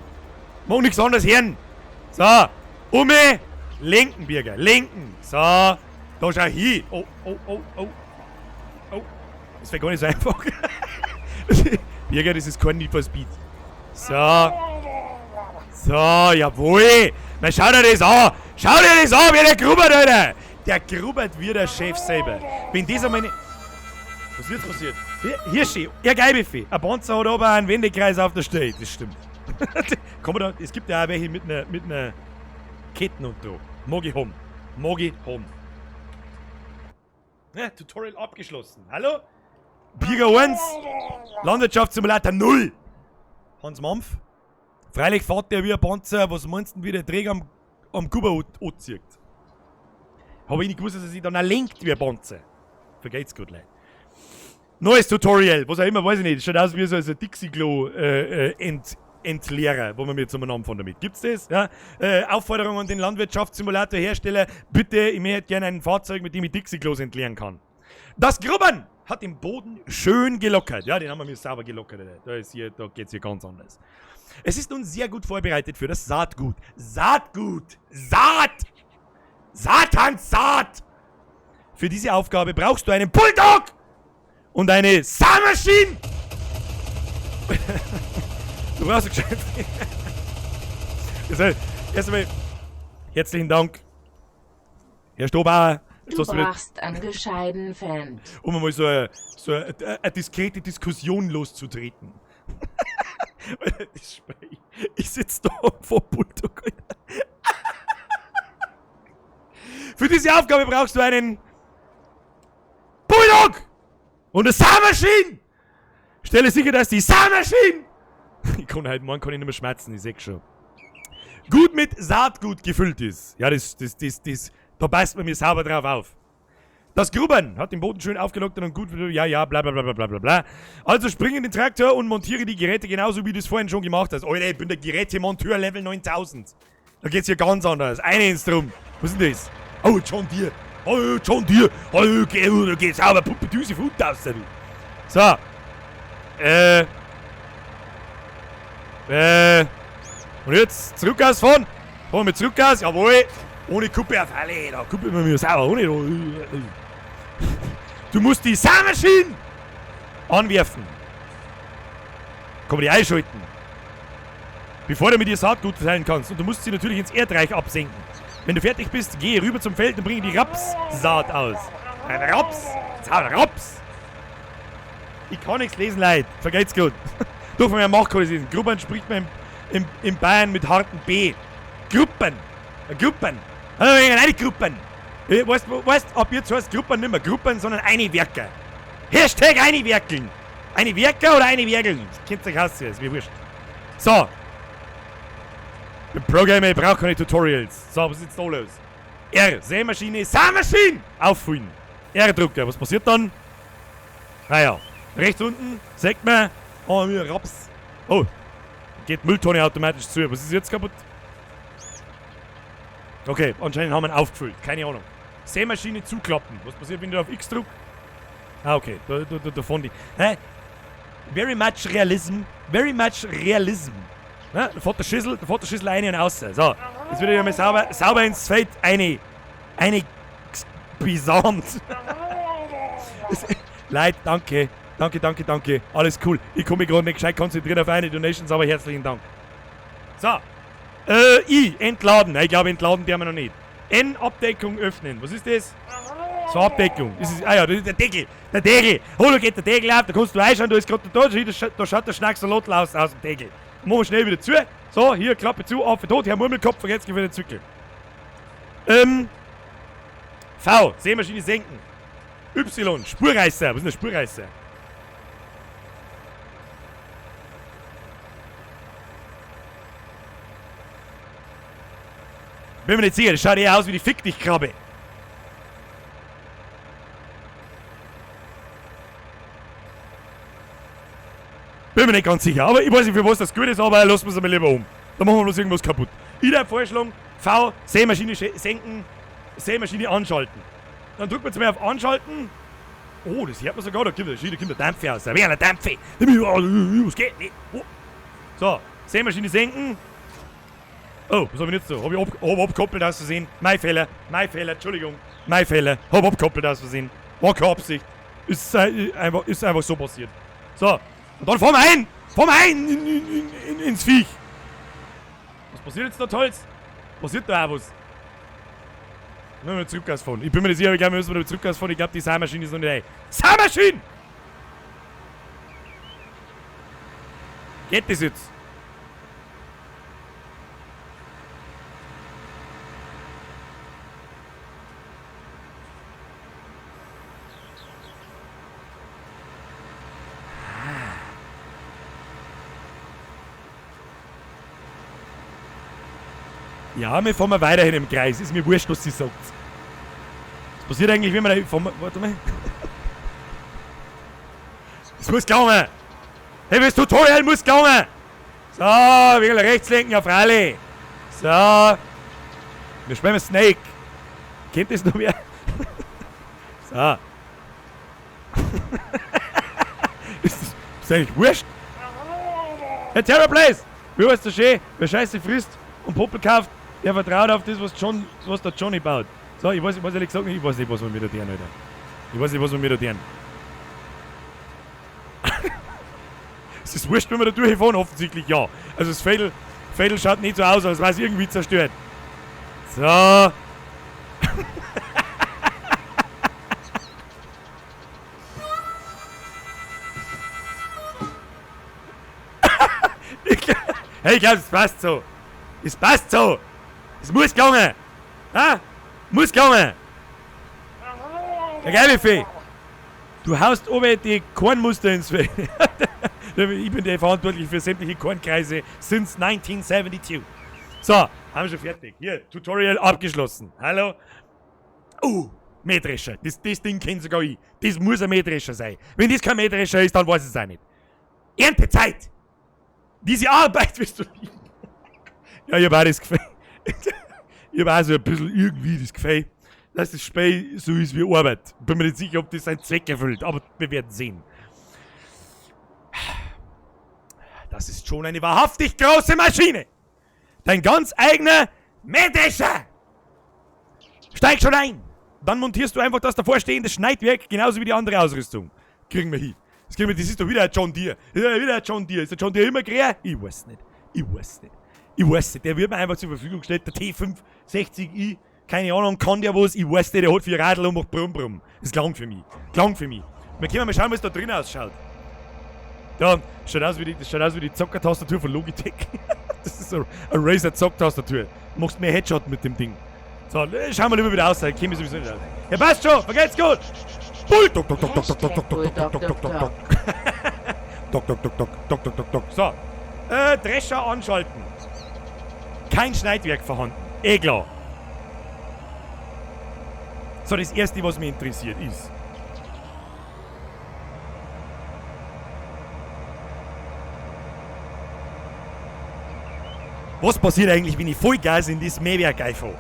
A: Mach nichts anderes hören. So, umme, lenken, Birger, lenken. So, da schau hin. Oh. Oh, das wäre gar nicht so einfach. Birger, das ist kein Need for Speed. So. So, jawohl. Na, schau dir das an. Schau dir das an, wie der grubbert, Alter. Der grubbert wie der Chef selber. Wenn das einmal nicht... Was wird passiert? Hirschi, er Geibefe. Ein Panzer hat aber einen Wendekreis auf der Stelle. Das stimmt. Kann man da, es gibt ja auch welche mit einer Ketten und so. Mag ich haben. Ja, Tutorial abgeschlossen. Hallo? Birger 1. Landwirtschaftssimulator 0. Hans Mampf. Freilich fährt der wie ein Panzer. Was meinst du denn, wie der Träger am Kuba anzieht? Hab ich nicht gewusst, dass er sich dann auch lenkt wie ein Panzer. Vergeht's gut, Leute. Neues Tutorial, was auch immer, weiß ich nicht. Schaut aus wie so ein Dixie-Klo Entleerer, wo man mir jetzt umeinander fahren damit. Gibt's das? Ja? Aufforderung an den Landwirtschaftssimulator-Hersteller, bitte, ich möchte gerne ein Fahrzeug, mit dem ich Dixie-Klos entleeren kann. Das Grubbern hat den Boden schön gelockert. Ja, den haben wir mir sauber gelockert. Da geht's hier ganz anders. Es ist nun sehr gut vorbereitet für das Saatgut. Saatgut! Saat! Satanssaat! Für diese Aufgabe brauchst du einen Bulldog! Und eine Saatmaschine! Du brauchst ein Geschäft. Also, erstmal herzlichen Dank, Herr Stobauer.
C: Du brauchst einen gescheiten Fan.
A: Um einmal so eine diskrete Diskussion loszutreten. Ich sitze da vor Bulldog. Für diese Aufgabe brauchst du einen Bulldog! Und eine Saatmaschine! Stelle sicher, dass die Saatmaschine! Ich kann halt morgen kann ich nicht mehr schmerzen, ich seh schon. Gut mit Saatgut gefüllt ist. Ja, das, da passt man mir sauber drauf auf. Das Grubbern hat den Boden schön aufgelockert und gut, ja, ja, bla, bla, bla, bla, bla, bla. Also spring in den Traktor und montiere die Geräte genauso, wie du es vorhin schon gemacht hast. Alter, ich bin der Gerätemonteur Level 9000. Da geht's hier ganz anders. Eine ins Drum. Was ist denn das? Oh, John Deere. Oh, John Deere. Oh, da geht's sauber. Puppedüse Futter aus, du. So. Und jetzt zurück ausfahren. Fahren wir zurück aus. Jawohl. Ohne Kuppe auf alle. Da kuppeln wir mir sauber. Ohne. Du musst die Saatmaschine anwerfen. Kann man die einschalten. Bevor du mit ihr Saatgut verteilen kannst. Und du musst sie natürlich ins Erdreich absenken. Wenn du fertig bist, geh rüber zum Feld und bring die Rapssaat aus. Ein Raps! Raps! Ich kann nichts lesen, Leute. Vergeht's gut. Durch meinen Mach kann ich lesen. Gruppern spricht man im Bayern mit harten B. Gruppen. Gruppen. Eine Gruppen. Weißt, ab jetzt heißt Gruppen nicht mehr Gruppen, sondern eine Werker. Hashtag eine Werkeln. Eine Werker oder eine Werkeln? Das kennt sich aus, ist mir wurscht. So. Ich bin Pro-Gamer, ich brauche keine Tutorials. So, was ist jetzt da los? R, Sämaschine, Saatmaschine! Auffüllen. R-Drucker, was passiert dann? Naja, rechts unten, sagt man, oh, mir Raps. Oh, geht Mülltonne automatisch zu. Was ist jetzt kaputt? Okay, anscheinend haben wir ihn aufgefüllt. Keine Ahnung. Sämaschine zuklappen. Was passiert, wenn du auf X drückst? Ah, okay. Da fand ich. Hä? Very much Realism. Very much Realism. Na, da fährt der Schüssel rein und raus. So, jetzt wird er mal sauber ins Feld rein. Eine besamt. Leute, danke. Danke, danke, danke. Alles cool. Ich komme mich gerade nicht gescheit konzentrieren auf eine Donations, aber herzlichen Dank. So. I, entladen. Ich glaube, entladen die haben wir noch nicht. N, Abdeckung öffnen. Was ist das? So, Abdeckung. Das ist, ah ja, das ist der Deckel. Der Deckel. Oh, da geht der Deckel auf, da kannst du reinschauen, da ist gerade da, da schaut der Schnacksalot aus dem Deckel. Machen wir schnell wieder zu. So, hier, Klappe zu, Affe tot, Herr Murmelkopf, vergesst für den Zückel. V, Sämaschine senken. Y, Spurreißer. Was ist denn der Spurreißer? Bin mir nicht sicher, das schaut eher aus wie die Fick dich Krabbe. Bin mir nicht ganz sicher, aber ich weiß nicht, für was das gut ist, aber lassen wir es einmal lieber um. Da machen wir bloß irgendwas kaputt. Ich würde vorschlagen, V, Sämaschine senken, Sämaschine anschalten. Dann drückt man jetzt mal auf Anschalten. Oh, das hört man sogar, da kommt der Dampf raus. Da wäre ein Dampf. Was geht nicht? Oh. So, Sämaschine senken. Oh, was hab ich jetzt so? Hab ich abgekoppelt aus Versehen? Mein Fehler, Entschuldigung. Mein Fehler, hab abgekoppelt aus Versehen. War keine Absicht. Ist einfach so passiert. So, und dann fahren wir ein! Fahren wir ein ins Viech! Was passiert jetzt da, Tolls? Passiert da auch was? Müssen wir Zurückgas fahren. Ich bin mir nicht sicher, aber ich glaube, wir müssen wieder Zurückgas fahren. Ich glaube, die Sämaschine ist noch nicht ein. Sämaschine! Geht das jetzt? Ja, wir fahren mal weiterhin im Kreis. Ist mir wurscht, was sie sagt. Was passiert eigentlich, wenn wir da fahren? Warte mal. Es muss gelangen! Hey, das Tutorial muss gelangen! So, wir rechts lenken auf Rallye. So. Wir spielen Snake. Kennt das noch wer? So. Ist das eigentlich wurscht? Hey, Terror Place! Wie heißt das schön? Wer Scheiße frisst und Popel kauft, der vertraut auf das, was der Johnny baut. So, ich weiß ehrlich gesagt nicht, ich weiß nicht, was wir mit der tun, Alter. Ich weiß nicht, was wir mit der tun. Es ist wurscht, wenn wir da durchfahren, offensichtlich ja. Also das Fädel schaut nicht so aus, als wäre es irgendwie zerstört. So. Hey, ich glaube, es passt so. Es passt so. Es muss gelangen. Ha? Muss gelangen. Der geile Fee. Du haust oben die Kornmuster ins Feld. Ich bin der verantwortlich für sämtliche Kornkreise since 1972. So, haben wir schon fertig. Hier, Tutorial abgeschlossen. Hallo? Oh, Mähdrescher. Das Ding kennt sogar ich. Das muss ein Mähdrescher sein. Wenn das kein Mähdrescher ist, dann weiß ich es auch nicht. Erntezeit! Diese Arbeit wirst du lieben. Ja, ich hab auch das Gefühl. Ich hab auch so ein bisschen irgendwie das Gefühl, dass das Spiel so ist wie Arbeit. Bin mir nicht sicher, ob das seinen Zweck erfüllt, aber wir werden sehen. Das ist schon eine wahrhaftig große Maschine. Dein ganz eigener Mähdrescher. Steig schon ein. Dann montierst du einfach das davorstehende Schneidwerk genauso wie die andere Ausrüstung. Kriegen wir hin. Das kriegen wir, das ist doch wieder ein John Deere. Ja, wieder ein John Deere. Ist der John Deere immer grün? Ich weiß nicht. Ich weiß nicht. Ich weiß nicht. Der wird mir einfach zur Verfügung gestellt. Der T560i. Keine Ahnung, kann der was? Ich weiß nicht. Der hat 4 Radl und macht Brumm Brumm. Das klang für mich. Klang für mich. Wir können mal schauen, was da drin ausschaut. Da schaut aus wie die, das schaut aus wie die Zockertastatur von Logitech. Das ist eine Razer Zocktastatur. Du machst mehr Headshot mit dem Ding. So, schauen wir lieber wieder aus, da käme ich sowieso nicht aus. Ja, passt schon, vergeht's gut! Bull! Dock, dock, dock, dock, dock, dock, dock, dock, dock, dock, dock, dock. Dock, dock, dock, dock, dock, dock, dock, dock. So. Drescher anschalten. Kein Schneidwerk vorhanden. Eh klar. So, das erste, was mich interessiert, ist. Was passiert eigentlich, wenn ich Vollgas in das Mähwerk einfahre?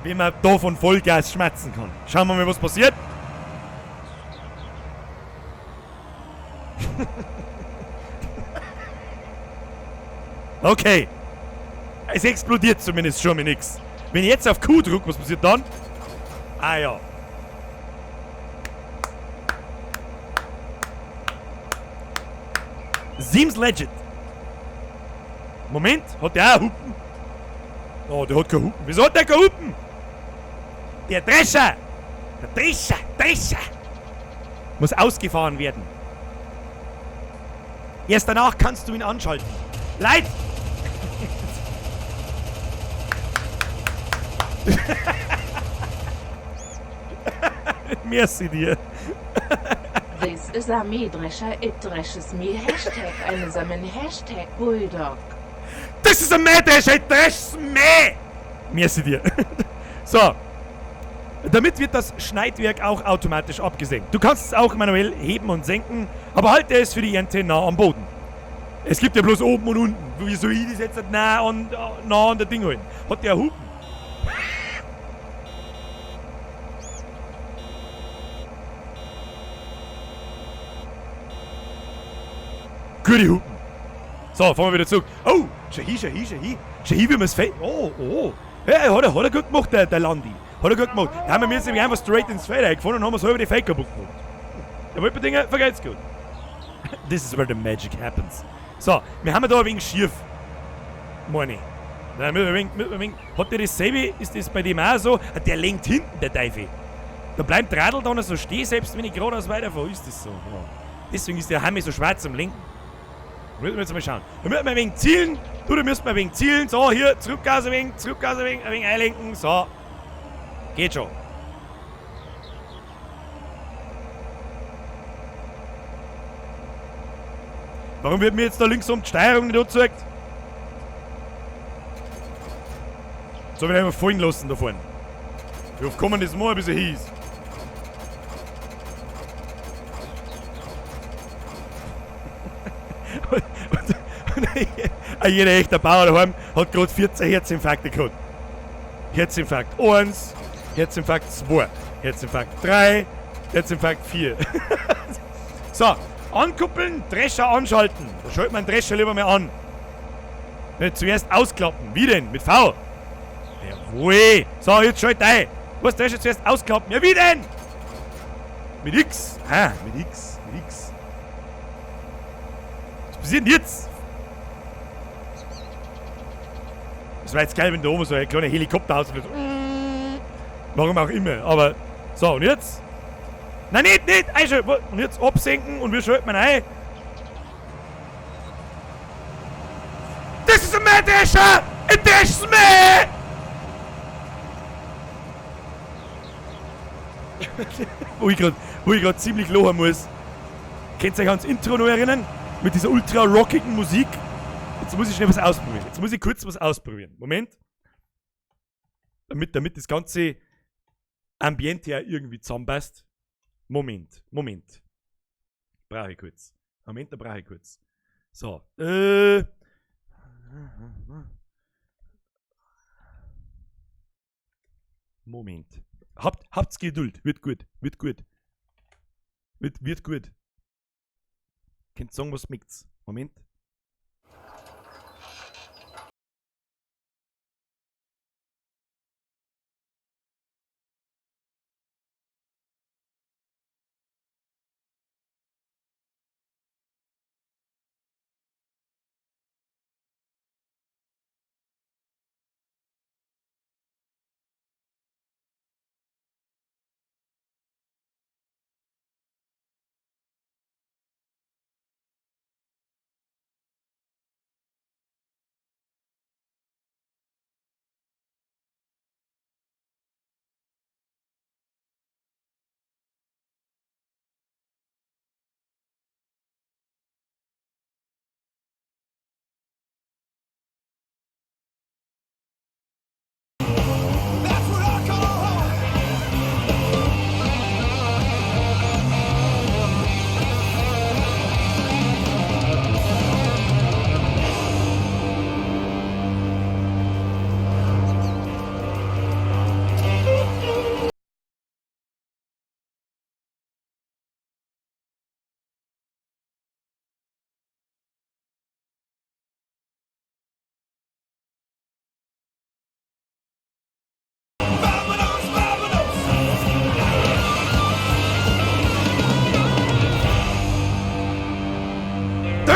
A: Wenn man da von Vollgas schmatzen kann. Schauen wir mal, was passiert. Okay. Es explodiert zumindest schon mal nix. Wenn ich jetzt auf Q drücke, was passiert dann? Ah ja. Seems legit. Moment, hat der auch Hupen? Oh, der hat keine Hupen. Wieso hat der keine Hupen? Der Drescher! Der Drescher! Drescher! Muss ausgefahren werden. Erst danach kannst du ihn anschalten. Leid! Merci dir.
C: This is a Mähdrescher, it dresches me. Hashtag einesamen Hashtag Bulldog.
A: This is a Mähdrescher, it dresches me! Merci dir. So. Damit wird das Schneidwerk auch automatisch abgesenkt. Du kannst es auch manuell heben und senken, aber halte es für die Ernte nah am Boden. Es gibt ja bloß oben und unten. Wie soll ich das jetzt nah an der Ding halten? Hat der Hupen? Gute Hupen. So, fahren wir wieder zurück. Oh, schau hin, schau hin, schau hin. Schau hin, wie man's fällt. Oh, oh. Ja, hat er gut gemacht, der Landi. Hat er gut gemacht. Da haben wir jetzt nämlich einfach straight ins Feld eingefahren und haben uns halber die Feld kaputt gemacht. Der Wolperdinger vergeht's gut. This is where the magic happens. So, wir haben da ein wenig schief. Meine ich. Nein, mit ein wenig. Hat der dasselbe? Ist das bei dem auch so? Der lenkt hinten, der Teufel. Da bleibt Radl da noch so stehen, selbst wenn ich geradeaus weiterfahre. Ist das so? Ja. Deswegen ist der Hammer so schwer zum Lenken. Da müssen wir jetzt mal schauen. Da müssen wir ein wenig zielen. Du, da müssen wir ein wenig zielen. So, hier, Zurückgas ein wenig, Zurückgas ein wenig einlenken. So. Geht schon. Warum wird mir jetzt da links um die Steuerung nicht angezeigt? So, wir einfach fallen lassen da vorne. Wie oft kommen das mal, bis er hieß? Und jeder echte Bauer daheim hat gerade 14 Herzinfarkte gehabt. Herzinfarkt 1, Herzinfarkt 2, Herzinfarkt 3, Herzinfarkt 4. So, ankuppeln, Drescher anschalten. Da schaltet man den Drescher lieber mal an. Nicht zuerst ausklappen. Wie denn? Mit V. Jawohl. So, jetzt schalt ein. Was, Drescher zuerst ausklappen? Ja, wie denn? Mit X. Ah, mit X. Mit X. Was passiert denn jetzt? Das war jetzt geil, wenn da oben so ein kleiner Helikopter ausfliegt. Warum auch immer, aber... So, und jetzt? Nein, nicht, nicht! Und jetzt absenken und wir schalten ein. This is a Mähdrescher! It dashes me! Wo ich grad ziemlich lachen muss. Könnt ihr euch ans Intro noch erinnern? Mit dieser ultra rockigen Musik. Jetzt muss ich schnell was ausprobieren. Jetzt muss ich kurz was ausprobieren. Moment. Damit das ganze Ambiente ja irgendwie zusammenpasst. Moment, Moment. Brauche ich kurz. Moment, da brauche ich kurz. So. Moment. Habt's Geduld. Wird gut. Wird gut. Wird gut. Könnt sagen, was schmeckt's. Moment.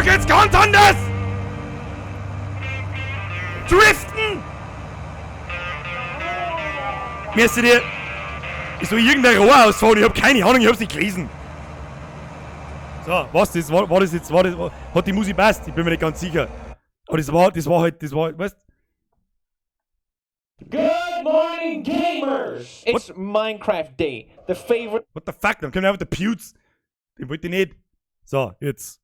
A: geht's ganz anders! Driften! Mir dir. Ich soll irgendein Rohr ausfahren, ich hab keine Ahnung, ich hab's nicht gelesen. So, was das war das jetzt, war das, hat die Musik passt? Ich bin mir nicht ganz sicher. Aber das war halt, das war, weißt.
D: Good morning, gamers! It's Minecraft Day, the favorite.
A: What the fuck? Dann kommt einfach der Pewds. Den wollte ich nicht. So, jetzt.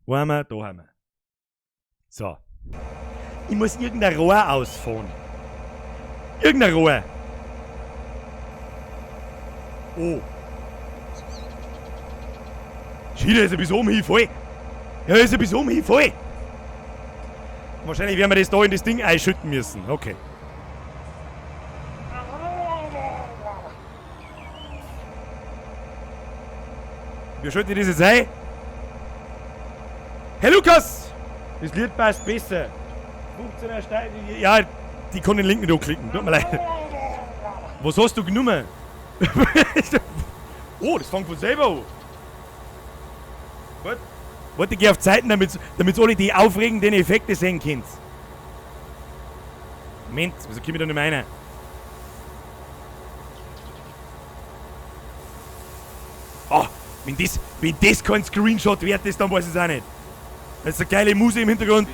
A: Wo haben wir? Da haben wir. So. Ich muss irgendein Rohr ausfahren. Irgendein Rohr. Oh. Schiede ist ein bisschen oben hin voll. Ja, ist ein bisschen oben hin voll. Wahrscheinlich werden wir das da in das Ding einschütten müssen. Okay. Wie schaut das jetzt ein? Hey Lukas! Das Lied passt besser. 15er Stein. Ja, die kann den Link nicht anklicken. Tut mir leid. Was hast du genommen? Oh, das fängt von selber an. Warte, warte, ich geh auf Zeiten, damit alle die aufregenden Effekte sehen könnt. Moment, wieso komme ich da nicht mehr rein? Ah, wenn das kein Screenshot wert ist, dann weiß ich es auch nicht. Das ist eine geile Musik im Hintergrund.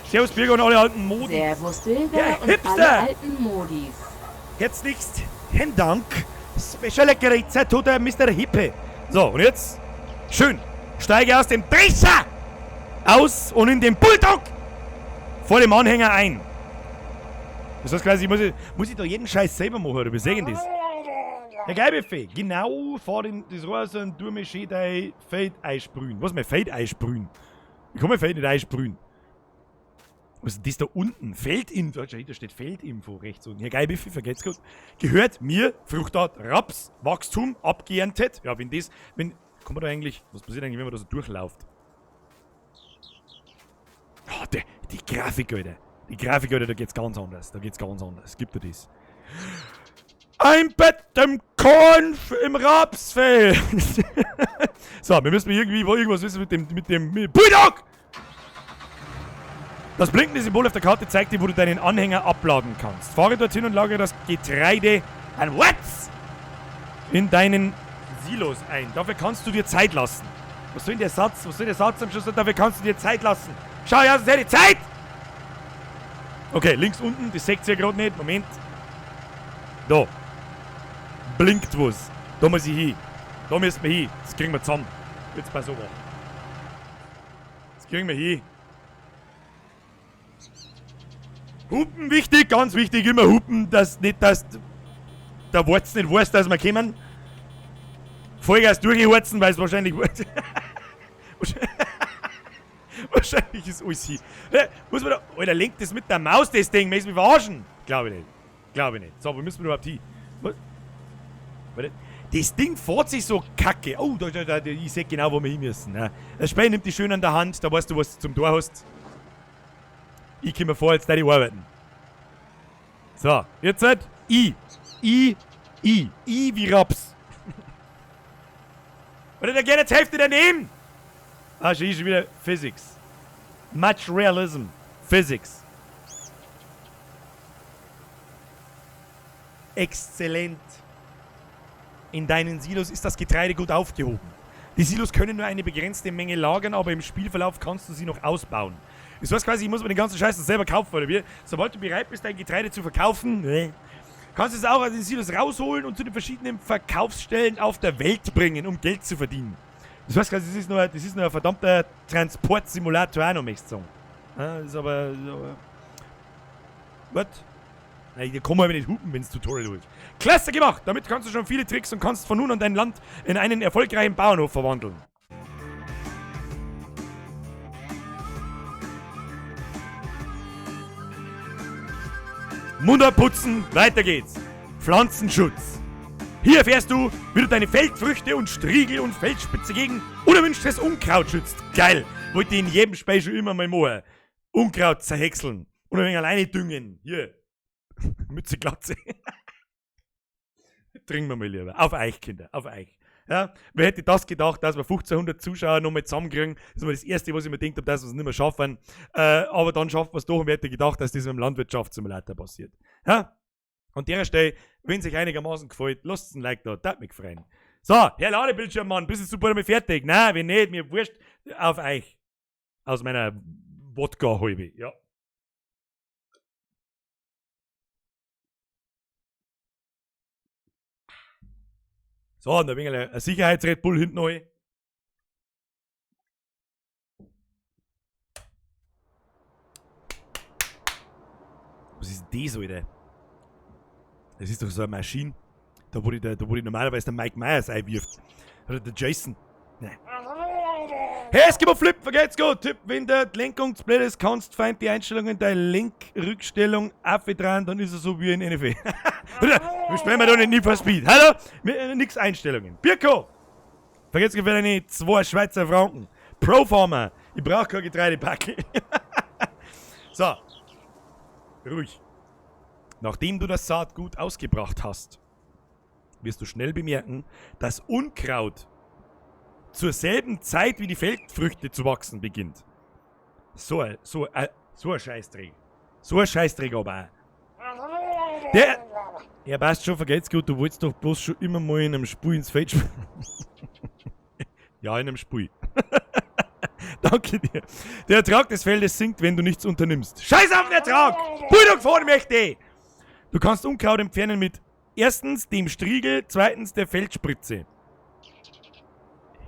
A: Servus Birger und alle alten Modis.
C: Servus Silber
A: Ja,
C: und
A: Hipster.
C: alle alten Modis.
A: Herzlichst Dank. Special Grüße to der Mr. Hippe. So, und jetzt schön. Steige aus dem Drescher aus und in den Bulldog vor dem Anhänger ein. Das heißt quasi, muss ich da jeden Scheiß selber machen, oder wie sehen das? Herr Geilbuffet, genau vor dem das Rohr so ein Durme schön dein Feld einsprühen. Was mein Feld einsprühen? Ich kann mein Feld nicht einsprühen. Was ist denn das da unten? Feldinfo. Da steht Feldinfo rechts unten. Herr Geilbuffet, vergeht's gut. Gehört mir Fruchtart Raps, Wachstum, abgeerntet. Ja, wenn das, wenn, kann man da eigentlich, was passiert eigentlich, wenn man da so durchlauft? Oh, die Grafik, Alter. Die Grafik, Alter, da geht's ganz anders. Da geht's ganz anders. Gibt er das? Ein Bett im Korn im Rapsfeld. So, wir müssen irgendwie irgendwas wissen mit dem Bulldog! Das blinkende Symbol auf der Karte zeigt dir, wo du deinen Anhänger abladen kannst. Fahre dorthin und lagere das Getreide an Watts in deinen Silos ein. Dafür kannst du dir Zeit lassen. Was soll denn der Satz? Was soll der Satz am Schluss? Dafür kannst du dir Zeit lassen. Schau, ja, das ist die Zeit! Okay, links unten, das seht ihr gerade nicht. Moment. Da. Blinkt was. Da muss ich hin. Da müssen wir hin. Das kriegen wir zusammen. Jetzt pass auf. Das kriegen wir hin. Hupen wichtig, ganz wichtig, immer hupen, dass nicht, dass der Warz nicht weiß, dass wir kommen. Vollgas durchhorzen, weil es wahrscheinlich wahrscheinlich ist alles hin. Muss man da, Alter, lenkt das mit der Maus, das Ding, möchtest du mich verarschen? Glaube ich nicht. Glaube ich nicht. So, wo müssen wir überhaupt hin? Was? Warte. Das Ding fährt sich so kacke. Oh, da, ich seh genau, wo wir hin müssen. Ne? Das Spiel nimmt dich schön an der Hand, da weißt du, was du zum Tor hast. Ich komme mir vor, als würde ich arbeiten. So, jetzt halt I. I, I. I wie Raps. Oder der geht jetzt Hälfte daneben. Ah, schon wieder Physics. Much Realism. Physics. Exzellent. In deinen Silos ist das Getreide gut aufgehoben. Die Silos können nur eine begrenzte Menge lagern, aber im Spielverlauf kannst du sie noch ausbauen. Das heißt quasi, ich muss mir den ganzen Scheiß selber kaufen, oder wie? Sobald du bereit bist, dein Getreide zu verkaufen, ne, kannst du es auch aus den Silos rausholen und zu den verschiedenen Verkaufsstellen auf der Welt bringen, um Geld zu verdienen. Das heißt quasi, das ist nur ein verdammter Transportsimulator auch noch, möchtest du sagen. Ja, das ist aber... Was? Nein, da kann man aber nicht hupen, wenn es Tutorial ist. Klasse gemacht! Damit kannst du schon viele Tricks und kannst von nun an dein Land in einen erfolgreichen Bauernhof verwandeln. Mund abputzen, weiter geht's. Pflanzenschutz. Hier erfährst du, wie du deine Feldfrüchte und Striegel und Feldspitze gegen unerwünschtes Unkraut schützt. Geil. Wollte ich in jedem Spiel schon immer mal machen. Unkraut zerhäckseln. Und ein wenig alleine düngen. Hier. Mütze Glatze. Trinken wir mal lieber. Auf euch, Kinder. Auf euch. Ja, wer hätte das gedacht, dass wir 1500 Zuschauer nochmal zusammenkriegen? Das ist mal das Erste, was ich mir gedacht habe, dass wir es nicht mehr schaffen. Aber dann schaffen wir es doch und wer hätte gedacht, dass das mit dem Landwirtschaftssimulator passiert. Ja? An der Stelle, wenn es euch einigermaßen gefällt, lasst ein Like da, das mich freuen. So, Herr Ladebildschirm, Mann, bist du super damit fertig? Nein, wenn nicht, mir wurscht auf euch. Aus meiner Wodka-Halbe, ja. So, und ein wenig ein Sicherheits-Red Bull hinten rein. Was ist denn das, Alter? Das ist doch so eine Maschine. Da wo die normalerweise der Mike Myers einwirft. Oder der Jason. Nein. Hey, es gibt einen Flip, vergeht's gut. Tipp, wenn der Lenkung zu blöd ist, kannst feind die Einstellungen der Lenkrückstellung dran, dann ist er so wie in NFL. Wir sprechen da nicht Need for Speed. Hallo? Nix Einstellungen. Birko! Vergeht's gut für deine 2 Schweizer Franken. Proformer. Ich brauch kein Getreidepackel. So. Ruhig. Nachdem du das Saatgut ausgebracht hast, wirst du schnell bemerken, dass Unkraut zur selben Zeit wie die Feldfrüchte zu wachsen beginnt. So ein Scheißdreck. So ein Scheißdreck aber auch. Der, ja, passt schon, vergeht's gut, du wolltest doch bloß schon immer mal in einem Spui ins Feld springen. Ja, in einem Spui. Danke dir. Der Ertrag des Feldes sinkt, wenn du nichts unternimmst. Scheiß auf den Ertrag! Bulldog fahren möchte! Du kannst Unkraut entfernen mit erstens dem Striegel, zweitens der Feldspritze.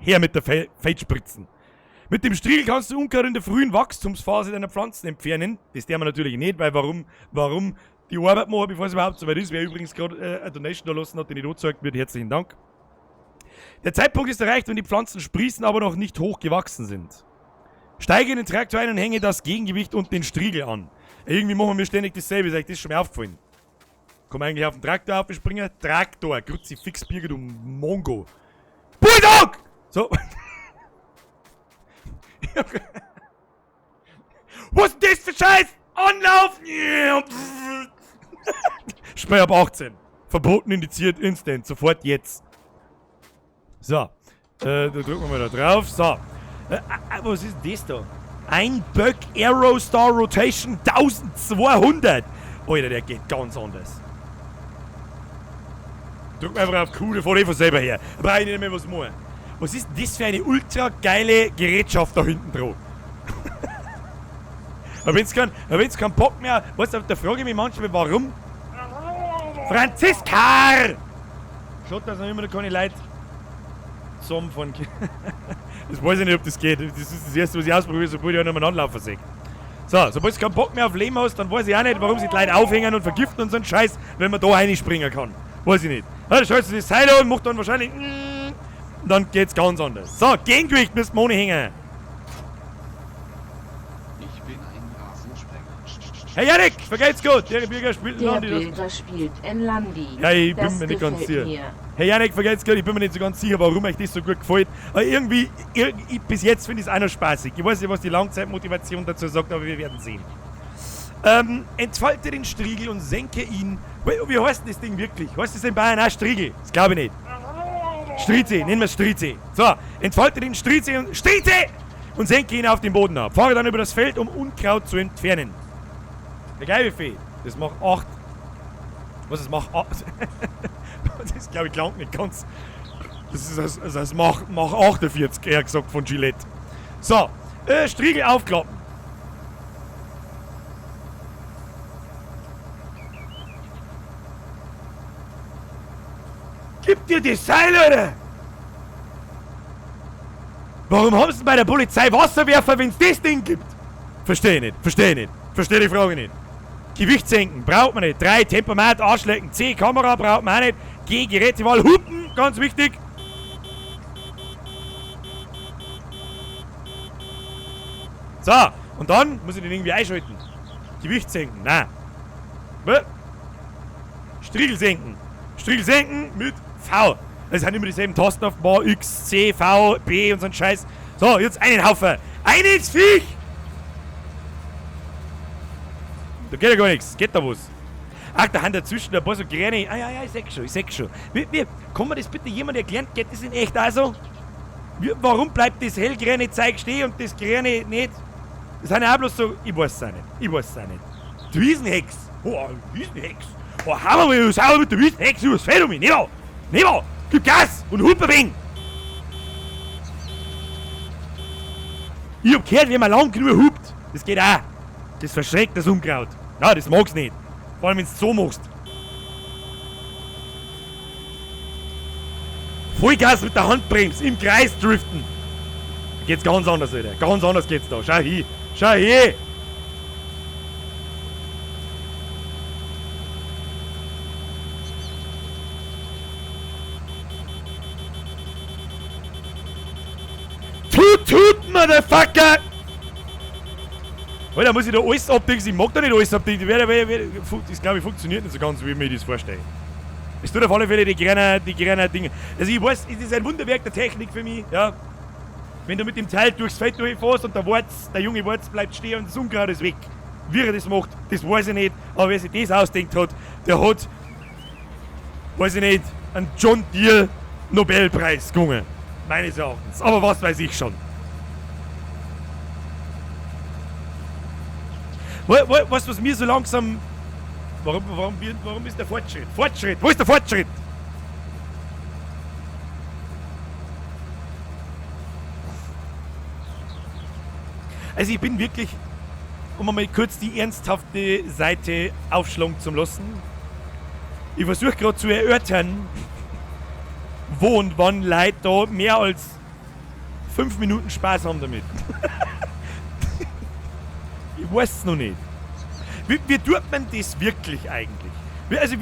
A: Her mit der Feldspritzen. Mit dem Striegel kannst du Unkraut in der frühen Wachstumsphase deiner Pflanzen entfernen. Das darf man natürlich nicht, weil warum die Arbeit machen, bevor es überhaupt soweit ist. Wer übrigens gerade eine Donation da lassen hat, den ich da gezeigt wird, herzlichen Dank. Der Zeitpunkt ist erreicht, wenn die Pflanzen sprießen, aber noch nicht hoch gewachsen sind. Steige in den Traktor ein und hänge das Gegengewicht und den Striegel an. Irgendwie machen wir ständig dasselbe, ist euch das schon mal aufgefallen? Komm eigentlich auf den Traktor aufspringen? Traktor, Kruzifix, Birger, du Mongo. Bulldog! So. Was ist das für Scheiß? Anlaufen! Sperr ab 18. Verboten, indiziert, instant. Sofort jetzt. So. Da drücken wir mal da drauf. So. Was ist denn das da? Ein Böck Aerostar Rotation 1200. Alter, der geht ganz anders. Drück mir einfach auf Q, der fährt eh von selber her. Da brauche ich nicht mehr was machen. Was ist denn das für eine ultra geile Gerätschaft da hinten dran? Aber wenn's kein Bock mehr, weißt du, da frage ich mich manchmal, warum. Franziska! Schaut, dass noch immer noch keine Leute zusammen von. Das weiß ich nicht, ob das geht. Das ist das Erste, was ich ausprobiere, sobald ich auch noch einen Anlaufen sehe. So, sobald du keinen Bock mehr auf Leben hast, dann weiß ich auch nicht, warum sich die Leute aufhängen und vergiften und so einen Scheiß, wenn man da reinspringen kann. Weiß ich nicht. Ja, dann schaltest du das Seil an und macht dann wahrscheinlich. Und dann geht's ganz anders. So, Gegengewicht müssen wir ohne hängen.
E: Ich bin ein Rasensprenger.
A: Hey Janik, vergeht's gut. Der Bürger spielt in
C: Der
A: Landi.
C: Bürger spielt in Landi.
A: Ja, ich bin
C: Das
A: mir nicht ganz
C: gefällt
A: sicher.
C: mir.
A: Hey Janik, vergeht's gut. Ich bin mir nicht so ganz sicher, warum euch das so gut gefällt. Aber irgendwie, bis jetzt finde ich es auch noch spaßig. Ich weiß nicht, was die Langzeitmotivation dazu sagt, aber wir werden sehen. Entfalte den Striegel und senke ihn. Wie heißt denn das Ding wirklich? Heißt das in Bayern auch Striegel? Das glaube ich nicht. Strieze, nennen wir es Strieze. So, entfalte den Strieze und Strieze! Und senke ihn auf den Boden ab. Fahre dann über das Feld, um Unkraut zu entfernen. Der Geibefee, das macht 8. Was, das macht 8? Das ist, glaube ich, klang nicht ganz. Das ist das macht 48, eher gesagt, von Gillette. So, Striegel aufklappen. Gib dir die Seile, oder? Warum haben sie denn bei der Polizei Wasserwerfer, wenn's das Ding gibt? Verstehe ich nicht, verstehe ich nicht. Verstehe die Frage nicht. Gewicht senken, braucht man nicht. 3, Tempomat, Arschlecken. C, Kamera braucht man auch nicht. G, Gerätewahl, Hupen, ganz wichtig. So, und dann muss ich den irgendwie einschalten. Gewicht senken, nein. Striegel senken. Striegel senken mit V. Das sind immer dieselben Tasten auf Bar, X, C, V, B und so ein Scheiß. So, jetzt einen Haufen. Ein ins Viech! Da geht ja gar nichts. Geht da was? Ach, da haben dazwischen ein paar so kleine. Ah ja, ja, ich seh schon, ich seh schon. Wie, kann mir das bitte jemand erklären? Geht das in echt auch so? Warum bleibt das hellgrüne Zeug stehen und das grüne nicht? Das sind ja auch bloß so. Ich weiß es auch nicht. Ich weiß es auch nicht. Die Wiesenhex! Oh, Wiesenhex! Oh, hauen wir mal sauber mit der Wiesenhex übers Feld um mich! Nicht wahr? Nicht wahr? Gib Gas und hup ein wenig! Ich hab gehört, wenn man lang genug hupt, das geht auch. Das verschreckt das Unkraut. Na, das mag's nicht. Vor allem, wenn du so machst. Vollgas mit der Handbremse im Kreis driften. Da geht's ganz anders, Alter. Ganz anders geht's da. Schau hin. Schau hin. Tut, tut, Motherfucker! Alter, muss ich da alles abdenken? Ich mag da nicht alles abdenken. Das glaube ich funktioniert nicht so ganz, wie ich mir das vorstelle. Es tut auf alle Fälle die kleinen Dinge. Also ich weiß, es ist ein Wunderwerk der Technik für mich, ja. Wenn du mit dem Teil durchs Feld durchfährst und der junge Warz bleibt stehen und das Unkraut ist weg. Wie er das macht, das weiß ich nicht. Aber wer sich das ausdenkt hat, der hat, weiß ich nicht, einen John Deere Nobelpreis gewonnen. Meines Erachtens. Aber was weiß ich schon. Weißt du, was mir so langsam... Warum ist der Fortschritt? Fortschritt! Wo ist der Fortschritt? Also ich bin wirklich, um einmal kurz die ernsthafte Seite aufschlagen zu lassen. Ich versuche gerade zu erörtern, wo und wann Leute da mehr als 5 Minuten Spaß haben damit. Ich weiß es noch nicht. Wie tut man das wirklich eigentlich? Also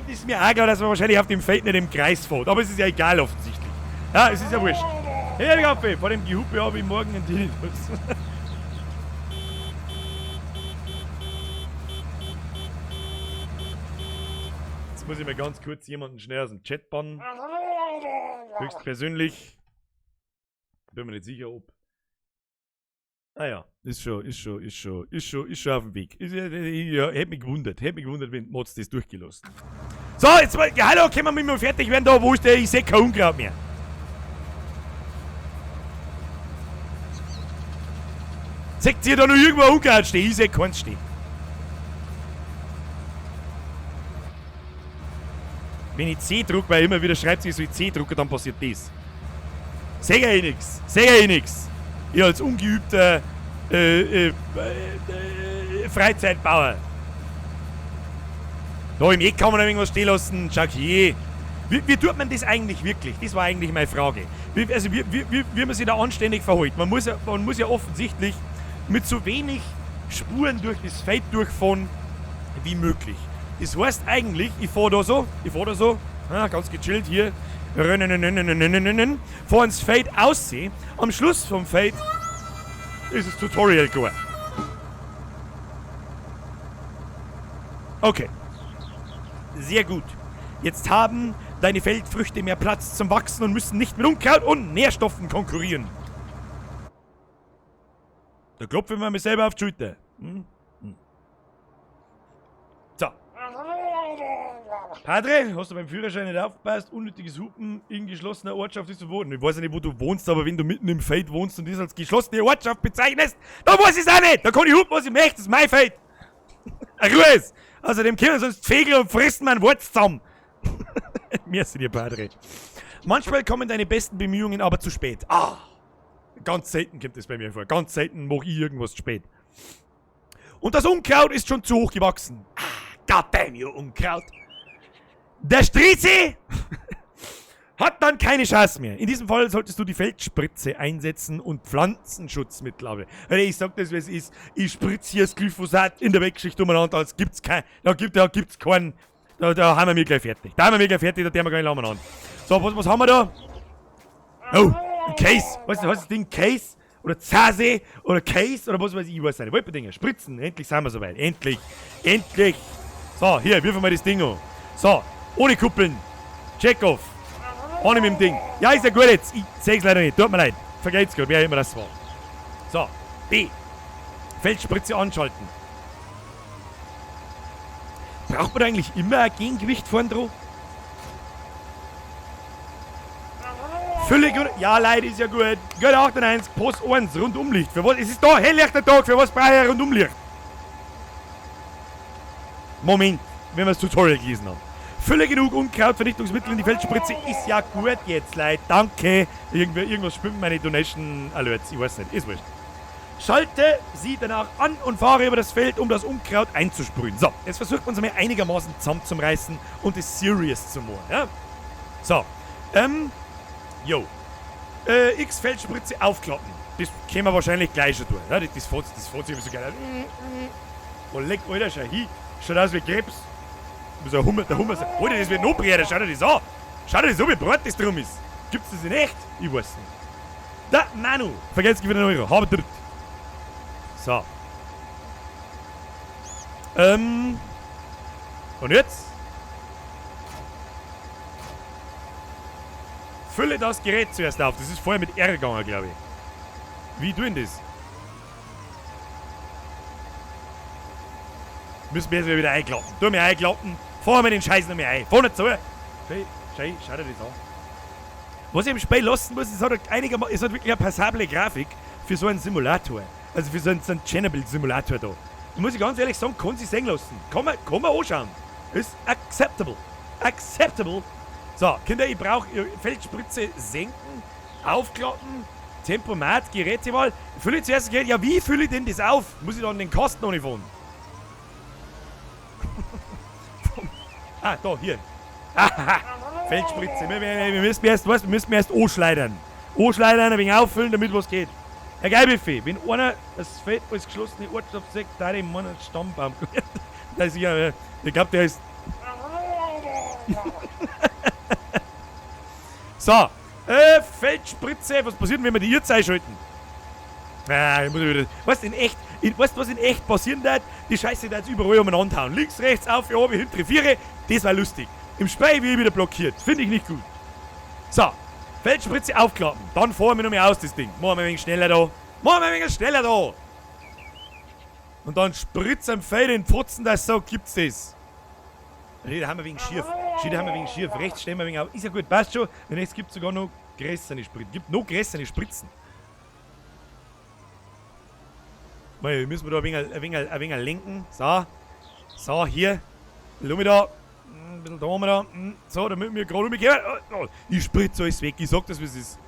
A: ist mir auch klar, dass man wahrscheinlich auf dem Feld nicht im Kreis fährt, aber es ist ja egal offensichtlich. Ja, es ist ja wurscht. Hey, Kaffee, vor dem Gehupe habe ich morgen einen Tinnitus. Jetzt muss ich mal ganz kurz jemanden schnell aus dem Chat bannen. Höchstpersönlich. Bin mir nicht sicher, ob... Ah ja, ist schon auf dem Weg. Ja, hätte mich gewundert, wenn Mods das durchgelassen. So, jetzt mal, hallo, können wir mit mir fertig werden da, wo ist der? Ich seh kein Unkraut mehr. Seht ihr da noch irgendwo ein Unkraut stehen? Ich seh keins stehen. Wenn ich C druck, weil immer wieder schreibt sich so, ich C drucke, dann passiert das. Seh ja eh nix. Seh ja eh nix. Ich als ungeübter Freizeitbauer. Da im Eck kann man noch irgendwas stehen lassen. Schau hier. Wie tut man das eigentlich wirklich? Das war eigentlich meine Frage. Wie man sich da anständig verhält. Man muss ja offensichtlich mit so wenig Spuren durch das Feld durchfahren wie möglich. Das heißt eigentlich, ich fahr da so, ganz gechillt hier, fahr ins Feld aussehen. Am Schluss vom Feld ist das Tutorial geworden. Okay. Sehr gut. Jetzt haben deine Feldfrüchte mehr Platz zum Wachsen und müssen nicht mit Unkraut und Nährstoffen konkurrieren. Da klopfe ich mir selber auf die Schulter. Hm? Hm. So. Padre, hast du beim Führerschein nicht aufgepasst? Unnötiges Hupen in geschlossener Ortschaft ist verboten. Ich weiß ja nicht, wo du wohnst, aber wenn du mitten im Feld wohnst und das als geschlossene Ortschaft bezeichnest, dann weiß ich es auch nicht! Da kann ich hupen, was ich möchte, das ist mein Feld! Ruhe ist! Außerdem kommen sonst Fegel und fressen mein Wort zusammen! Merci dir, Padre. Manchmal kommen deine besten Bemühungen aber zu spät. Ah! Ganz selten kommt das bei mir vor. Ganz selten mache ich irgendwas zu spät. Und das Unkraut ist schon zu hoch gewachsen. Ah, goddamn you, Unkraut! Der Strizi hat dann keine Chance mehr. In diesem Fall solltest du die Feldspritze einsetzen und Pflanzenschutzmittel haben. Ich sag das, wie es ist. Ich spritze hier das Glyphosat in der Wegschicht umeinander, als gibt's kein, da gibt's keinen. Da haben wir mir gleich fertig. Da haben wir mir gleich fertig, da tun wir gar nicht umeinander. So, was haben wir da? Oh, ein Case. Was heißt das Ding? Case? Oder Zase? Oder Case? Oder was weiß ich, ich weiß nicht. Wolperdinger. Spritzen. Endlich sind wir soweit. Endlich. Endlich. So, hier, wirfen wir das Ding an. So. Ohne Kuppeln. Check-off. Ohne mit dem Ding. Ja, ist ja gut jetzt. Ich seh's leider nicht. Tut mir leid. Vergeht's gut, wer immer das war. So. B. Feldspritze anschalten. Braucht man da eigentlich immer ein Gegengewicht vorn dran? Völlig. Ja, Leute, ist ja gut. Gut, 98, Post 1, Rundumlicht. Für was? Es ist da helllichter Tag, für was brauche ich ein Rundumlicht? Moment, wenn wir das Tutorial gelesen haben. Fülle genug Unkrautvernichtungsmittel in die Feldspritze ist ja gut jetzt, Leute. Danke. Irgendwas spinnt meine Donation Alerts. Ich weiß nicht, ist wurscht. Schalte sie danach an und fahre über das Feld, um das Unkraut einzusprühen. So, jetzt versucht man es mal einigermaßen zusammenzureißen und es serious zu machen. Ja? So, jo. X-Feldspritze aufklappen. Das können wir wahrscheinlich gleich schon tun. Ja, das fährt sich immer so geil. Oh, leck, Alter, schau hin. Schaut aus wie Krebs. So ein Hummer, der Hummer sagt, Alter, das wird noch breiter, schau dir das an. Schau dir das an, wie breit das drum ist. Gibt's das in echt? Ich weiß nicht. Da, Manu. Vergesst wieder einen Euro. Habe dritt. So. Und jetzt? Fülle das Gerät zuerst auf. Das ist vorher mit R gegangen, glaube ich. Wie tun das? Müssen wir jetzt wieder einklappen. Tu mir einklappen. Fahr mir den Scheiß noch mehr ein. Fahr nicht zu. Schau, schau dir das an. Was ich im Spiel lassen muss, es hat wirklich eine passable Grafik für so einen Simulator. Also für so einen Chernobyl-Simulator da. Da muss ich ganz ehrlich sagen, kann sich sehen lassen. Kann man anschauen. Ist acceptable. Acceptable. So, Kinder, ich brauche Feldspritze senken, aufklappen, Tempomat, Gerätewahl. Fülle ich zuerst das Gerät. Ja, wie fülle ich denn das auf? Muss ich da an den Kasten noch nicht fahren? Ah, da, hier. Aha, Feldspritze. Wir müssen erst, anschleudern. Anschleudern, ein wenig auffüllen, damit was geht. Herr Geilbuffet, wenn einer das Feld als geschlossene Ortschaft sagt, da ich meinen Stammbaum. Das ist ja, ich glaube, der ist. So, Feldspritze, was passiert denn, wenn wir die jetzt einschalten? Ah, ich muss wieder. Weißt du, was in echt passieren wird? Die Scheiße da jetzt überall umeinander hauen. Links, rechts, auf, oben, hinten, vier. Das war lustig. Im Spiel wie wieder blockiert. Finde ich nicht gut. So, Feldspritze aufklappen. Dann fahren wir noch mehr aus, das Ding. Machen wir ein wenig schneller da. Machen wir ein wenig schneller da. Und dann spritzt am Feld in Pfotzen, das so gibt's das. Da haben wir wegen schief. Da haben wir wegen schief. Rechts stehen wir wegen auf. Ist ja gut, passt schon. Und jetzt gibt es sogar noch größere Spritzen. Gibt noch größere Spritzen. Mal, müssen wir da ein wenig lenken. So. So, hier. Schau mich da. Ein bisschen da haben wir da. So, damit wir gerade umgehen. Ich spritze alles weg. Ich sag das, wie es ist.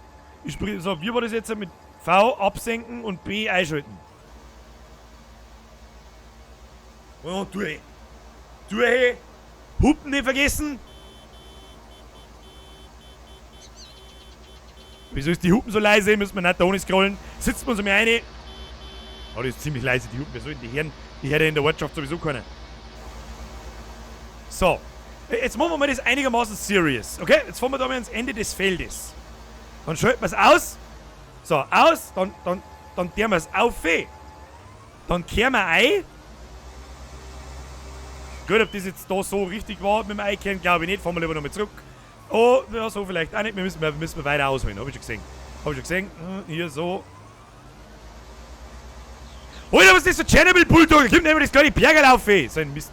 A: Ich spritze. So, wie war das jetzt mit V absenken und B einschalten? Oh, tu hey. Hupen nicht vergessen. Wieso ist die Hupen so leise? Müssen wir nicht da ohne scrollen. Sitzt man so mir eine. Oh, die ist ziemlich leise, die Hupen. Wir sollten die hören. Die hört ja in der Ortschaft sowieso keiner. So. Jetzt machen wir mal das einigermaßen serious. Okay? Jetzt fahren wir da mal ans Ende des Feldes. Dann schalten wir es aus. So, aus. Dann kehren wir es auf. Dann kehren wir ein. Gut, ob das jetzt da so richtig war mit dem Einkehren, glaube ich nicht. Fahren wir lieber nochmal zurück. Oh, ja, so vielleicht auch nicht. Wir müssen weiter ausholen. Hab ich schon gesehen. Hab ich schon gesehen. Hier so. Alter, was ist das für Chernobyl-Bulldog? Kommt immer das kleine Bergerl auf, ey. So ein Mist.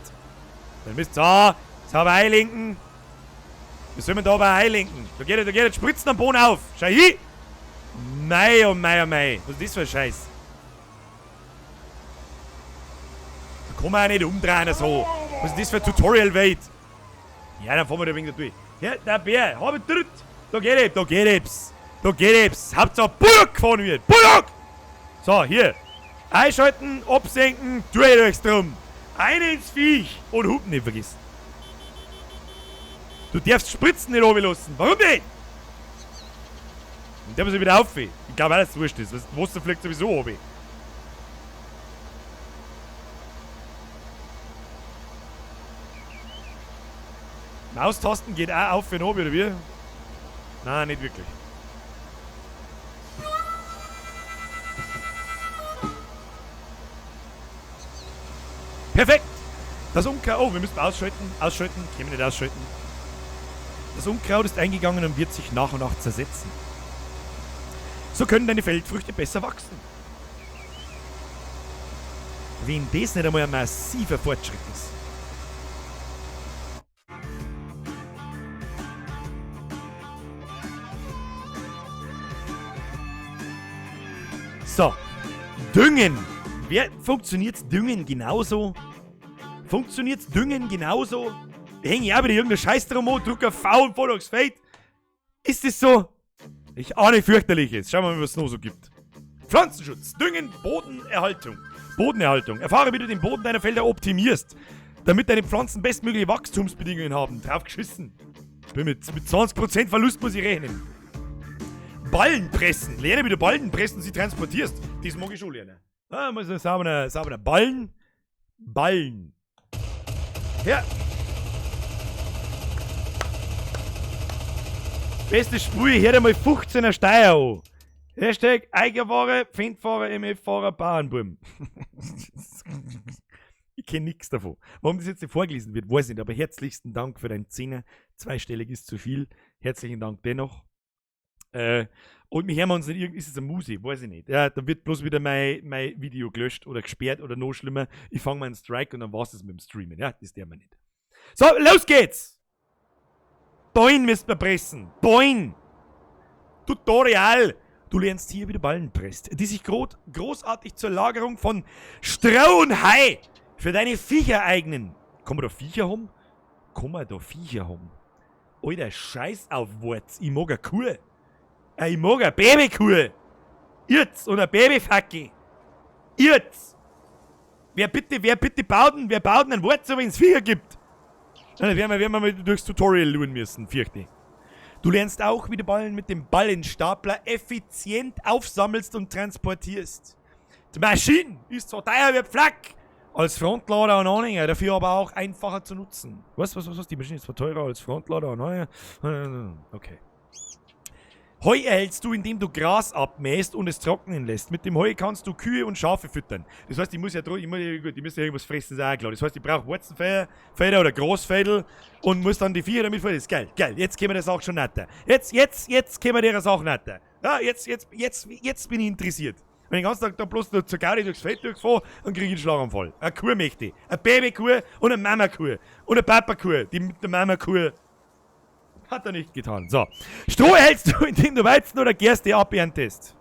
A: So ein Mist. So. So, aber einlenken. Wie soll man da aber einlenken? Da geht jetzt Spritzen am Boden auf. Schau hin. Mei, oh mei, oh mei. Was ist das für ein Scheiß? Da kann man auch nicht umdrehen so. Was ist das für ein Tutorial-Welt? Ja, dann fahren wir da wegen da durch. Ja, der Bär, hab ich dritt. Da geht es, da geht es. Hauptsache Bullock gefahren wird. Bullock! So, hier. Einschalten, absenken, durch drum. Eine ins Viech und Hupen nicht vergessen. Du darfst Spritzen nicht runterlassen. Warum nicht? Und der muss ich wieder auf. Ich glaube auch, dass es wurscht ist. Das Wasser fliegt sowieso runter. Maustasten geht auch auf und oben, oder wie? Nein, nicht wirklich. Perfekt! Das Unkraut... Oh, wir müssen ausschalten. Ausschalten. Können wir nicht ausschalten. Das Unkraut ist eingegangen und wird sich nach und nach zersetzen. So können deine Feldfrüchte besser wachsen. Wenn das nicht einmal ein massiver Fortschritt ist. So. Düngen. Wer funktioniert Düngen genauso? Funktioniert Düngen genauso? Hänge ich auch wieder irgendeinen Scheiß drum an, drück auf V und voll aufs Feld. Ist das so? Ich ahne fürchterliches. Schauen wir mal, was es noch so gibt. Pflanzenschutz, Düngen, Bodenerhaltung. Bodenerhaltung. Erfahre, wie du den Boden deiner Felder optimierst, damit deine Pflanzen bestmögliche Wachstumsbedingungen haben. Drauf geschissen. Bin mit 20% Verlust muss ich rechnen. Ballen pressen. Lerne, wie du Ballen pressen sie transportierst. Das mag ich schon lernen. Ah, muss ich sauber, sauber. Ballen. Ballen. Ja. Beste Spur, hör dir mal 15er Steier an. Hashtag Eigerware, Pfandfahrer, MF-Fahrer, Bauernbuben. Ich kenne nichts davon. Warum das jetzt nicht vorgelesen wird, weiß ich nicht. Aber herzlichsten Dank für deinen Zehner. Zweistellig ist zu viel. Herzlichen Dank dennoch. Und wir hören uns nicht irgendwie, ist es eine Musik? Weiß ich nicht. Ja, dann wird bloß wieder mein Video gelöscht oder gesperrt oder noch schlimmer. Ich fange mal einen Strike und dann war's das mit dem Streamen. Ja, das der wir nicht. So, los geht's! Boin müssen wir pressen. Boin! Tutorial! Du lernst hier, wie du Ballen presst, die sich großartig zur Lagerung von Stroh und Hai für deine Viecher eignen. Kann man da Viecher haben? Kann man da Viecher haben? Alter, Scheiß auf Worts. Ich mag eine Kuh. Ich mag eine Babykuh. Jetzt und eine Babyfacke. Jetzt. Wer bitte baut denn ein Wort, so wenn es Viecher gibt? Dann werden wir mal durchs Tutorial schauen müssen, fürchte ich. Du lernst auch, wie du Ballen mit dem Ballenstapler effizient aufsammelst und transportierst. Die Maschine ist zwar teuer wie Pflack als Frontlader und Anhänger, dafür aber auch einfacher zu nutzen. Was? Die Maschine ist zwar teurer als Frontlader und Anhänger. Okay. Heu erhältst du, indem du Gras abmähst und es trocknen lässt. Mit dem Heu kannst du Kühe und Schafe füttern. Das heißt, ich muss ja irgendwas fressen, ist auch klar. Das heißt, ich brauche Weizenfelder oder Grasfelder und muss dann die Viecher damit füttern. Das ist geil, geil. Jetzt können wir der Sache schon netter. Jetzt können wir der Sache netter. Ja, jetzt bin ich interessiert. Wenn ich den ganzen Tag da bloß nur zur Gaudi durchs Feld durchfahre, dann kriege ich einen Schlaganfall. Eine Kuh möchte ich. Eine Babykuh und eine Mama-Kuh. Und eine Papa-Kuh, die mit der Mama-Kuh. Hat er nicht getan. So. Stroh erhältst du, indem du Weizen oder Gerste aberntest.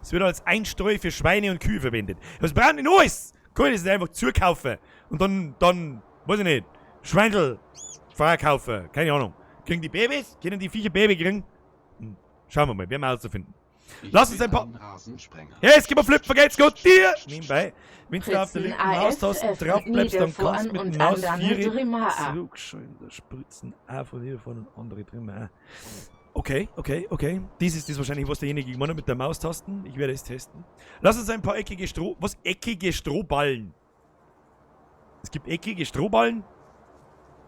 A: Es wird als Einstreu für Schweine und Kühe verwendet. Was brauchen die noch alles? Kann ich das einfach zukaufen? Und dann, weiß ich nicht, Schweindel verkaufen. Keine Ahnung. Kriegen die Babys? Können die Viecher Baby kriegen? Schauen wir mal, werden wir herausfinden. Lass uns ein paar. Ja, jetzt gib mal Flip, vergelt's Gott dir! Nebenbei, wenn du auf der linken Maustaste drauf bleibst, dann kannst du mit dem Maus 4 zurückschalten. Da spritzen auch von hier vorne und andere drin. Okay. Dies ist das wahrscheinlich, was derjenige gemacht hat mit der Maustasten. Ich werde es testen. Lass uns ein paar eckige Stroh. Was? Eckige Strohballen? Es gibt eckige Strohballen?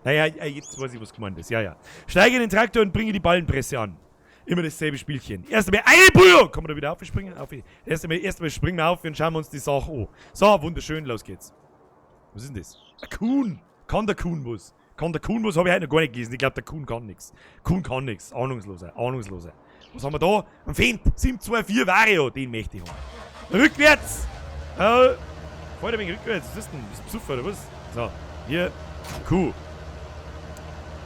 A: Naja, jetzt weiß ich, was gemeint ist. Ja. Steige in den Traktor und bringe die Ballenpresse an. Immer dasselbe Spielchen. Erst einmal eine Brühe! Kann man da wieder aufspringen? Auf. Erst einmal springen wir auf und schauen wir uns die Sache an. So, wunderschön, los geht's. Was ist denn das? Ein Kuhn! Kann der Kuhn was? Kann der Kuhn was? Habe ich heute noch gar nicht gelesen. Ich glaube, der Kuhn kann nichts. Kuhn kann nichts. Ahnungsloser. Ahnungsloser. Was haben wir da? Ein Fendt 724 Vario. Den möchte ich haben. Rückwärts! Fährt ein wenig rückwärts. Was ist denn? Bist du Besucher oder was? So, hier. Kuh.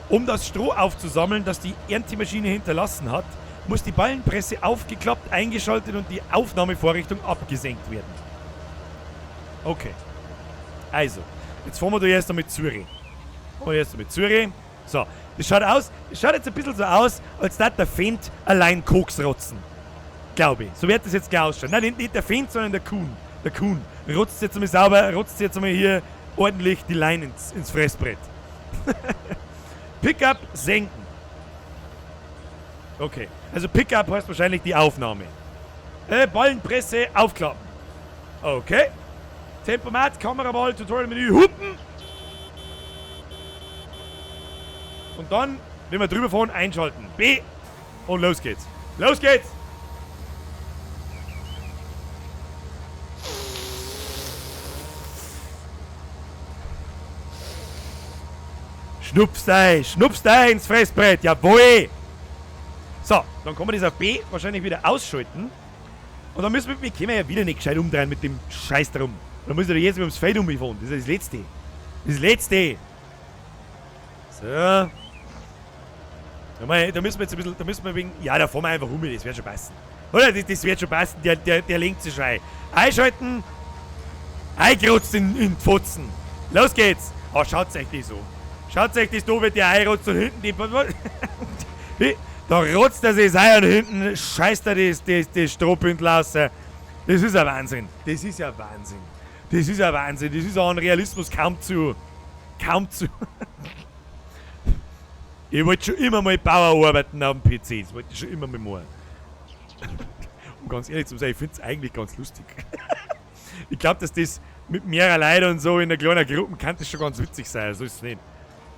A: Um das Stroh aufzusammeln, das die Erntemaschine hinterlassen hat, muss die Ballenpresse aufgeklappt, eingeschaltet und die Aufnahmevorrichtung abgesenkt werden. Okay. Also, jetzt fahren wir da erst einmal Zürich. So, das schaut jetzt ein bisschen so aus, als würde der Fendt allein Koks rotzen. Glaube ich. So wird das jetzt gleich ausschauen. Nein, nicht der Fendt, sondern der Kuhn. Der Kuhn rotzt jetzt einmal sauber, rotzt jetzt einmal hier ordentlich die Leinen ins Fressbrett. Pickup senken. Okay. Also Pickup heißt wahrscheinlich die Aufnahme. Ballenpresse aufklappen. Okay. Tempomat, Kamerawahl, Tutorial-Menü, Hupen. Und dann, wenn wir drüber fahren, einschalten. B. Und los geht's. Los geht's! Schnupfst ei ins Fressbrett, jawohl! So, dann kann man das auf B wahrscheinlich wieder ausschalten. Und dann müssen wir, können wir ja wieder nicht gescheit umdrehen mit dem Scheiß drum. Dann muss ich doch jetzt wieder ums Feld umfahren. Das ist das Letzte. Das Letzte. So. Da müssen wir jetzt ein bisschen, da müssen wir wegen, ja, da fahren wir einfach um, das wird schon passen. Oder? Das wird schon passen, der lenkt sich rein. Einschalten, eingerotzt in die Fotzen. Los geht's. Oh, schaut euch das an. Schaut euch das da, wenn der einrotzt und hinten die... Da rotzt er sich ein und hinten scheißt er das Strohbündel raus. Das ist ja Wahnsinn. Das ist ja Wahnsinn. Das ist ja Wahnsinn. Das ist auch an Realismus kaum zu... Kaum zu... Ich wollte schon immer mal Bauer arbeiten auf dem PC. Das wollte ich schon immer mal machen. Um ganz ehrlich zu sein, ich find's eigentlich ganz lustig. Ich glaub, dass das mit mehrer Leuten und so in einer kleinen Gruppe kann das schon ganz witzig sein. So ist es nicht.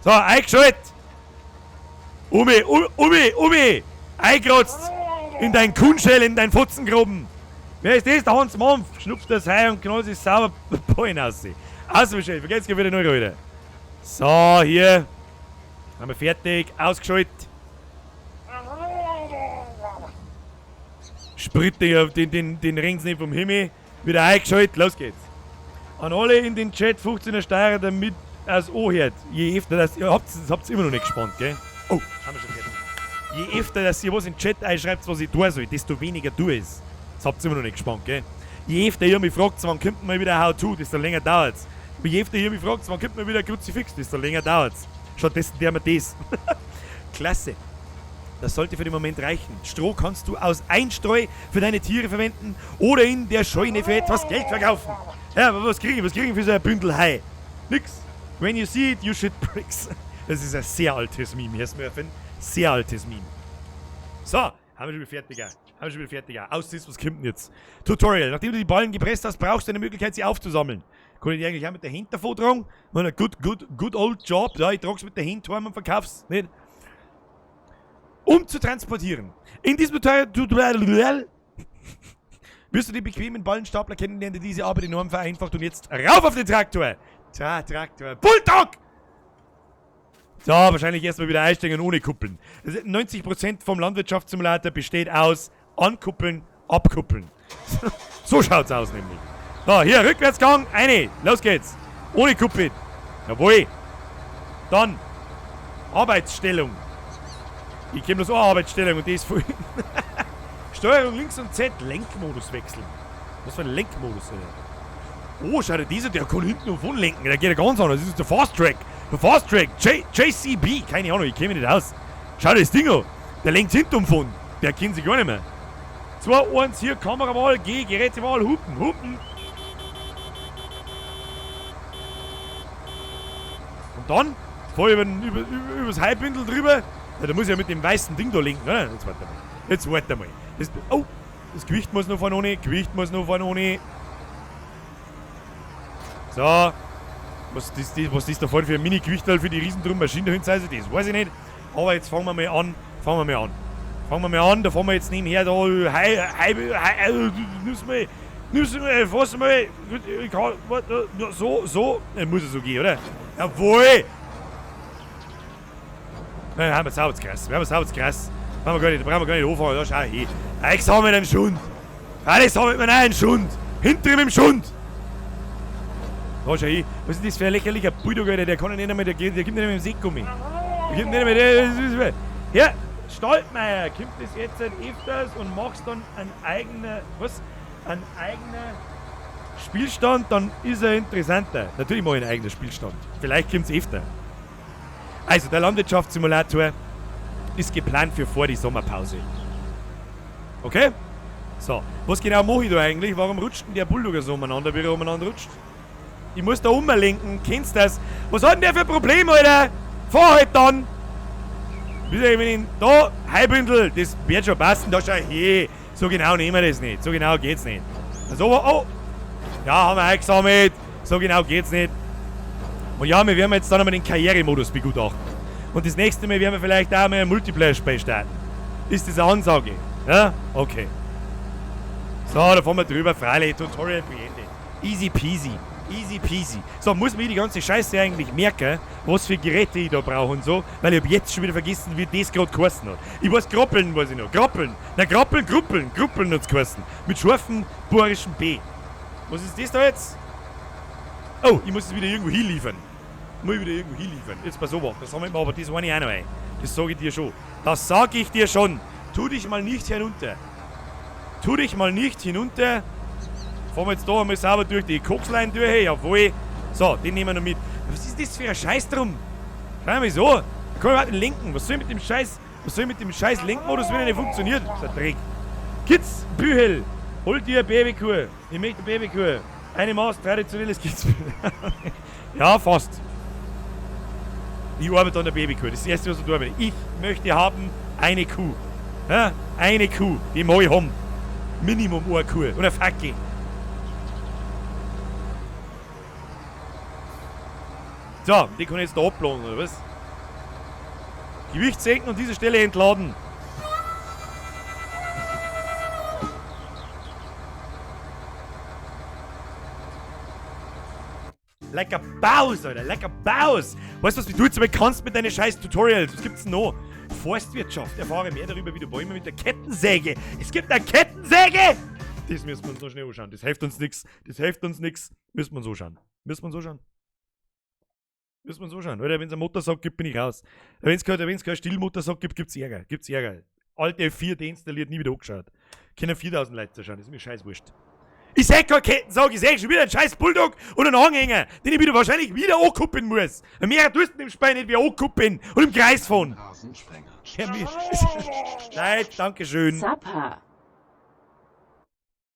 A: So, eingeschaltet! Umi, Umi, Umi! Eingerotzt! In dein Kunschell, in dein Fotzengraben! Wer ist das? Der Hans Mampf! Schnupft das Hai und knallt sich sauber Ballen aus. Also, Michel, vergesst wieder neu, Alter. So, hier. Haben wir fertig. Ausgeschaltet. Sprit den Rings nicht vom Himmel. Wieder eingeschaltet. Los geht's. An alle in den Chat 15er Steirer, damit es anhört. Je öfter das. Ihr habt das habt's immer noch nicht gespannt, gell? Oh, haben wir schon fertig. Je öfter, dass ihr was in den Chat einschreibt, was ich tun soll, desto weniger tue ich es. Das habt ihr immer noch nicht gespannt, gell? Je öfter ihr mich fragt, wann kommt mal wieder How To, desto länger dauert's. Je öfter ihr mich fragt, wann kommt mal wieder Kruzifix, desto länger dauert's. Stattdessen der mir das. Klasse. Das sollte für den Moment reichen. Stroh kannst du aus Einstreu für deine Tiere verwenden oder in der Scheune für etwas Geld verkaufen. Ja, aber was kriege ich? Was kriege ich für so ein Bündel Hai? Nix. When you see it, you shit bricks. Das ist ein sehr altes Meme, Herr Smurfin. Sehr altes Meme. So, haben wir schon wieder fertig. Haben wir schon wieder fertig. Aus ist, was kommt denn jetzt? Tutorial. Nachdem du die Ballen gepresst hast, brauchst du eine Möglichkeit, sie aufzusammeln. Kann ich die eigentlich auch mit der Hand davon tragen? Meine, good, good, good old job. Ja, ich trag's mit der Hand heim und verkauf's. Nicht? Um zu transportieren. In diesem Tutorial wirst du den bequemen Ballenstapler kennenlernen, der diese Arbeit enorm vereinfacht. Und jetzt rauf auf den Traktor! Traktor. Bulldog! So, wahrscheinlich erstmal wieder einsteigen und ohne Kuppeln. 90% vom Landwirtschaftssimulator besteht aus Ankuppeln, Abkuppeln. So schaut's aus nämlich. So, hier, Rückwärtsgang, eine, los geht's. Ohne Kuppel. Jawohl. Dann, Arbeitsstellung. Ich gebe bloß eine Arbeitsstellung und die ist voll. Steuerung links und Z, Lenkmodus wechseln. Was für ein Lenkmodus, Alter? Oh, schau dir dieser, der kann hinten und vorne lenken. Der geht ja ganz anders. Das ist der Fast Track. Der Fast Track. JCB. Keine Ahnung, ich kenne mich nicht aus. Schau dir das Ding an. Der lenkt hinten und vorne. Der kennt sich gar nicht mehr. 2, 1, hier, Kamerawahl, G, Gerätewahl, Hupen, Hupen. Und dann fahr ich übers Haibündel drüber. Ja, da muss ich ja mit dem weißen Ding da lenken, oder? Jetzt warte mal. Jetzt warte mal. Das, oh, das Gewicht muss noch fahren ohne. Gewicht muss noch fahren ohne. So. Was das da vorne für ein Mini-Gewicht für die Riesendrum-Maschine da hinten ist, das weiß ich nicht. Aber jetzt fangen wir mal an. Fangen wir mal an. Fangen wir mal an, da fahren wir jetzt nebenher da. Hei, hei, hei, nimm's mal. Nimm's mal, fass mal. Ich kann, warte, so, so. Muss es so gehen, oder? Jawohl! Nein, haben wir sauber krass. Wir haben sauber krass. Brauchen wir gar nicht, brauchen wir gar nicht anfangen. Da schau hin. Jetzt haben wir den Schund. Alles haben wir einen Schund. Hinter ihm im Schund. Da schau hin. Was ist das für ein lächerlicher Bulldog, Alter? Der kann ja nicht einmal, der gibt nicht einmal im Säckgummi. Der gibt nicht einmal, der, ja, Stoltmeier, kommt das jetzt halt öfters und machst dann ein eigener, was? Ein eigener Spielstand, dann ist er interessanter. Natürlich mache ich einen eigenen Spielstand. Vielleicht kommt's öfter. Also, der Landwirtschaftssimulator ist geplant für vor die Sommerpause. Okay? So, was genau mache ich da eigentlich? Warum rutscht denn der Bulldogger so umeinander, wie er umeinander rutscht? Ich muss da umlenken, kennst du das? Was hat denn der für ein Problem, Alter? Fahr halt dann! Da, Heibündel, das wird schon passen, da schau her. So genau nehmen wir das nicht, so genau geht's nicht. Also, oh! Ja, haben wir eingesammelt, so genau geht's nicht. Und ja, wir werden jetzt dann einmal den Karrieremodus begutachten. Und das nächste Mal werden wir vielleicht auch mal ein Multiplayer-Spiel starten. Ist das eine Ansage? Ja? Okay. So, da fahren wir drüber, freilich, Tutorial beendet. Easy peasy. Easy peasy. So, muss mir die ganze Scheiße eigentlich merken, was für Geräte ich da brauche und so, weil ich hab jetzt schon wieder vergessen, wie das gerade geheißen hat. Ich weiß, Grappeln weiß ich noch. Grappeln. Na, Grappeln, Gruppeln. Gruppeln hat's geheißen. Mit scharfem bayerischen B. Was ist das da jetzt? Oh, ich muss es wieder irgendwo hinliefern. Muss ich wieder irgendwo hinliefern. Jetzt pass auf, das haben wir aber das eine ich auch noch ein. Das sage ich dir schon. Das sag ich dir schon. Tu dich mal nicht herunter. Tu dich mal nicht hinunter. Fahren wir jetzt da einmal sauber durch die Kokslein durch. Jawohl. So, den nehmen wir noch mit. Was ist das für ein Scheiß drum? Schau mal so. Da kann ich überhaupt nicht lenken. Was soll ich mit dem Scheiß, was soll ich mit dem Scheiß Lenkmodus, wenn er nicht funktioniert? Das ist ein Dreck. Kitzbühel. Hol dir eine Babykuh. Ich möchte eine Babykuh. Eine Maß, traditionelles Kitzbühel. Ja, fast. Ich arbeite an der Babykuh. Das ist das Erste, was ich tun will. Ich möchte haben eine Kuh. Ja, eine Kuh. Die mag ich haben. Minimum eine Kuh. Oder Fackel. So, die kann ich jetzt da abladen, oder was? Gewicht senken und diese Stelle entladen. Lecker Baus, Alter, lecker Baus. Weißt du, was du jetzt aber kannst mit deinen scheiß Tutorials? Was gibt's denn noch? Forstwirtschaft. Erfahre mehr darüber, wie du Bäume mit der Kettensäge. Es gibt eine Kettensäge! Das müssen wir uns noch schnell anschauen. Das hilft uns nix. Das hilft uns nix. Müssen wir uns anschauen. Müssen wir uns anschauen. Müssen wir uns anschauen. Oder wenn es einen Motorsack gibt, bin ich raus. Wenn es keinen Stillmotorsack gibt, gibt's Ärger. Gibt's Ärger. Alte F4 deinstalliert, nie wieder angeschaut. Können 4000 Leute zuschauen, das ist mir scheiß wurscht. Ich seh keine Kettensäge, ich seh schon wieder einen scheiß Bulldog und einen Anhänger, den ich wieder wahrscheinlich wieder ankuppeln muss. Mehr tust du im Spiel nicht wie ankuppeln und im Kreis fahren.
E: Rasensprenger.
A: Herr Misch. Nein, dankeschön.
C: Zappa.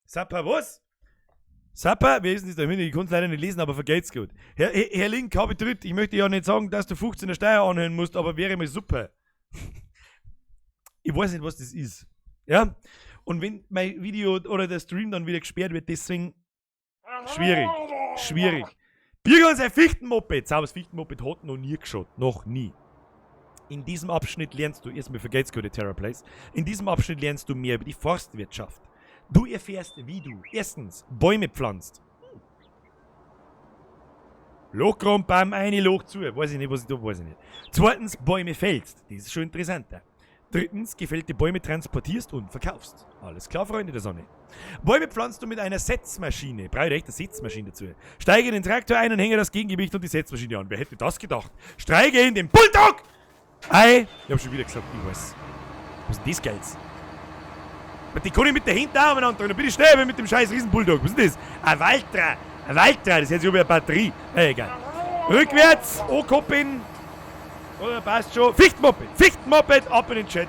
A: Sappa, was? Sappa, wer ist denn das da im Hintergrund? Ich konnte es leider nicht lesen, aber vergelt's gut. Herr Link, habe Tritt, ich möchte ja nicht sagen, dass du 15er Steuer anhören musst, aber wäre mal super. Ich weiß nicht, was das ist. Ja? Und wenn mein Video oder der Stream dann wieder gesperrt wird, deswegen schwierig. Schwierig. Birger und sein Fichtenmoped. Sauber, das Fichtenmoped hat noch nie geschaut. Noch nie. In diesem Abschnitt lernst du, erstmal vergelt's gut, Terra Place. In diesem Abschnitt lernst du mehr über die Forstwirtschaft. Du erfährst, wie du erstens Bäume pflanzt. Loch kommt beim eine Loch zu. Weiß ich nicht, was ich da, weiß ich nicht. Zweitens, Bäume fällst. Das ist schon interessanter. Drittens, gefällte Bäume transportierst und verkaufst. Alles klar, Freunde der Sonne. Bäume pflanzt du mit einer Setzmaschine. Brauche ich echt eine Setzmaschine dazu. Steige in den Traktor ein und hänge das Gegengewicht und die Setzmaschine an. Wer hätte das gedacht? Steige in den Bulldog! Ei! Ich hab schon wieder gesagt, ich weiß. Was ist denn das Geiles? Die kann ich mit der Hinterarmen andrehen. Dann bin ich schnell mit dem scheiß Riesenbulldog. Was ist denn das? Ein Valtra. Ein Valtra, das hört sich an wie eine Batterie. Egal. Rückwärts, ankoppeln. Oder passt schon. Fichtenmoped. Fichtenmoped, ab in den Chat.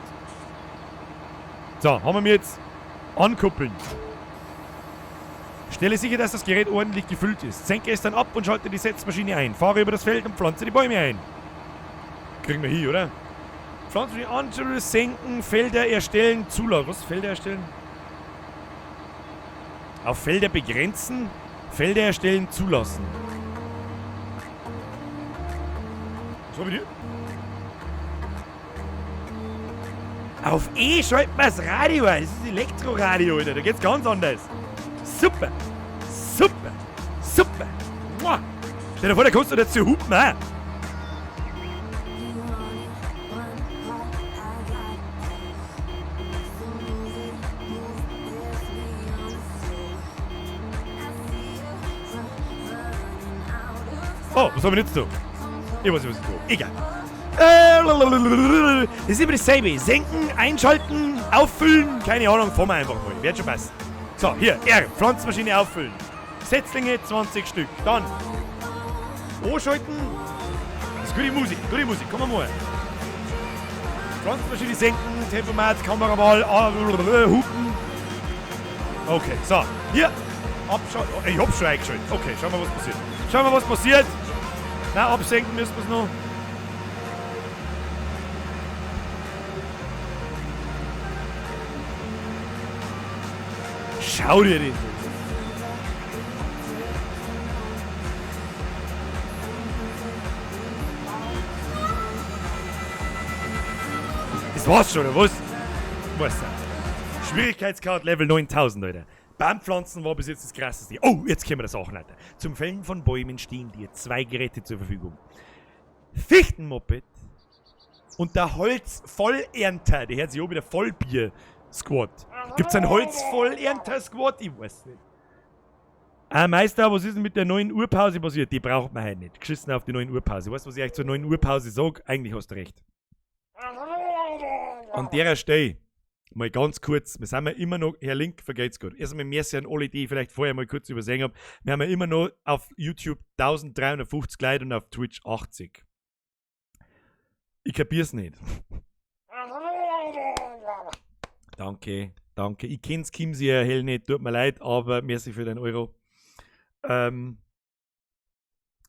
A: So, haben wir jetzt ankuppeln. Stelle sicher, dass das Gerät ordentlich gefüllt ist. Senke es dann ab und schalte die Setzmaschine ein. Fahre über das Feld und pflanze die Bäume ein. Kriegen wir hier, oder? Pflanzen an, senken, Felder erstellen, zulassen. Was? Felder erstellen? Auf Felder begrenzen, Felder erstellen, zulassen. Was hab ich hier? Auf E schaltet man das Radio ein. Das ist Elektroradio, Alter. Da geht's ganz anders. Super. Super. Super. Mua. Stell dir vor, da kannst du dazu hupen, auch. Oh, was haben wir jetzt da? Ich weiß nicht, was ich tue. Egal. Das ist immer dasselbe. Senken, einschalten, auffüllen. Keine Ahnung, fahren wir einfach mal. Wird schon passen. So, hier, R, Pflanzmaschine auffüllen. Setzlinge, 20 Stück. Dann anschalten. Das ist gute Musik, gute Musik. Komm mal. Pflanzmaschine senken, Tempomat, Kamerawahl, hupen. Okay, so, hier. Abschalten. Oh, ich hab's schon eingeschaltet. Okay, schauen wir, was passiert. Schauen wir, was passiert. Na, absenken müssen wir's noch. Schau dir den. Das war's schon, oder was? Was? Schwierigkeitsgrad Level 9000, Alter. Baumpflanzen war bis jetzt das krasseste. Oh, jetzt können wir das auch, Alter. Zum Fällen von Bäumen stehen dir 2 Geräte zur Verfügung. Fichtenmoped und der Holzvollernter. Der hört sich auch wieder Vollbier-Squad. Gibt's einen Holzvollernter-Squad? Ich weiß nicht. Ah, Meister, was ist denn mit der 9 Uhr Pause passiert? Die braucht man halt nicht. Geschissen auf die 9 Uhr Pause. Weißt du, was ich eigentlich zur 9 Uhr Pause sag? Eigentlich hast du recht. An der Stelle, mal ganz kurz, wir sind ja immer noch, Herr Link, vergeht's gut. Erstmal merci an alle, die ich vielleicht vorher mal kurz übersehen hab. Wir haben ja immer noch auf YouTube 1350 Leute und auf Twitch 80. Ich kapier's nicht. Danke, danke. Ich kenn's Kimsi ja hell nicht, tut mir leid, aber merci für deinen Euro.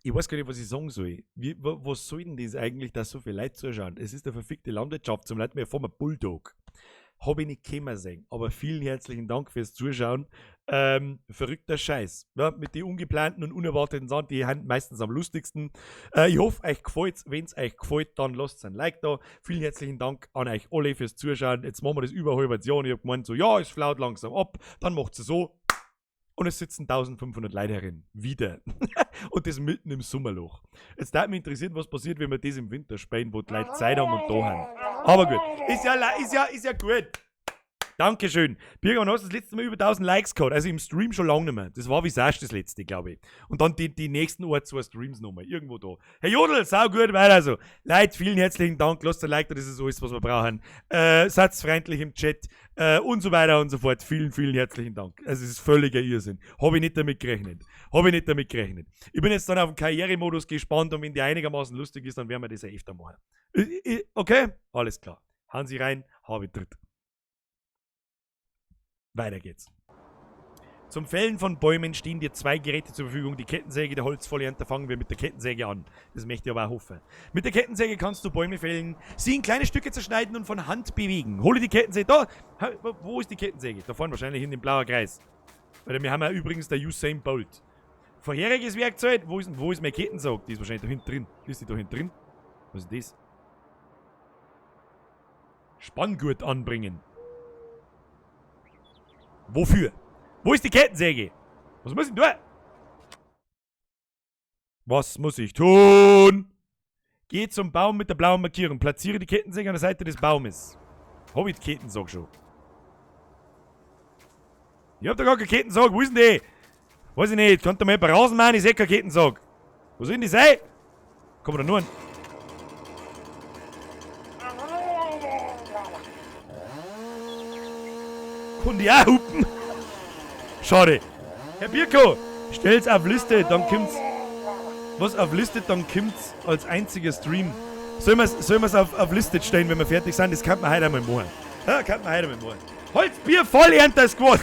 A: Ich weiß gar nicht, was ich sagen soll. Was soll denn das eigentlich, dass so viele Leute zuschauen? Es ist eine verfickte Landwirtschaft, zum Leid mir vor mir Bulldog. Hab ich nicht kommen sehen. Aber vielen herzlichen Dank fürs Zuschauen. Verrückter Scheiß. Ja, mit den ungeplanten und unerwarteten Sachen, die sind meistens am lustigsten. Ich hoffe, euch gefällt's. Wenn's euch gefällt, dann lasst ein Like da. Vielen herzlichen Dank an euch alle fürs Zuschauen. Jetzt machen wir das über halbes Jahr und ich hab gemeint, so, ja, es flaut langsam ab. Dann macht's so. Und es sitzen 1500 Leute herin. Wieder. Und das mitten im Sommerloch. Jetzt würde mich interessieren, was passiert, wenn wir das im Winter spielen, wo die Leute Zeit haben und da haben. Aber gut. Ist ja gut. Dankeschön. Birger, wann hast du das letzte Mal über 1000 Likes gehabt? Also im Stream schon lange nicht mehr. Das war wie Sasch das letzte, glaube ich. Und dann die nächsten ein, zwei Streams nochmal. Irgendwo da. Hey Jodl, sau gut, weiter so. Leute, vielen herzlichen Dank. Lasst ein Like da, das ist alles, was wir brauchen. Seid freundlich im Chat. Und so weiter und so fort. Vielen, vielen herzlichen Dank. Also es ist völliger Irrsinn. Hab ich nicht damit gerechnet. Hab ich nicht damit gerechnet. Ich bin jetzt dann auf den Karrieremodus gespannt und wenn die einigermaßen lustig ist, dann werden wir das ja öfter machen. Okay? Alles klar. Hauen Sie rein, habe ich dritt. Weiter geht's. Zum Fällen von Bäumen stehen dir zwei Geräte zur Verfügung. Die Kettensäge, der Holzvollernter, fangen wir mit der Kettensäge an. Das möchte ich aber auch hoffen. Mit der Kettensäge kannst du Bäume fällen, sie in kleine Stücke zerschneiden und von Hand bewegen. Hole die Kettensäge. Da! Wo ist die Kettensäge? Da vorne wahrscheinlich in dem blauen Kreis. Weil wir haben ja übrigens der Usain Bolt. Vorheriges Werkzeug. Wo ist meine Kettensäge? Die ist wahrscheinlich da hinten drin. Ist die da hinten drin? Was ist das? Spanngurt anbringen. Wofür? Wo ist die Kettensäge? Was muss ich tun? Was muss ich tun? Geh zum Baum mit der blauen Markierung. Platziere die Kettensäge an der Seite des Baumes. Hab ich die Kettensäge schon? Ich hab da gar keine Kettensäge. Wo ist denn die? Weiß ich nicht. Könnt ihr mal jemand rausmachen? Ich seh keine Kettensäge. Wo soll denn die sein? Kommen wir da nur an? Kann die auch hupen? Schade. Herr Birko, stell's auf Liste, dann kommt's. Was auf Liste, dann kommt's als einziger Stream. Sollen wir's auf Liste stellen, wenn wir fertig sind? Das kann man heute einmal machen. Ja, kann man heute einmal machen. Holzbier Vollernter Squad!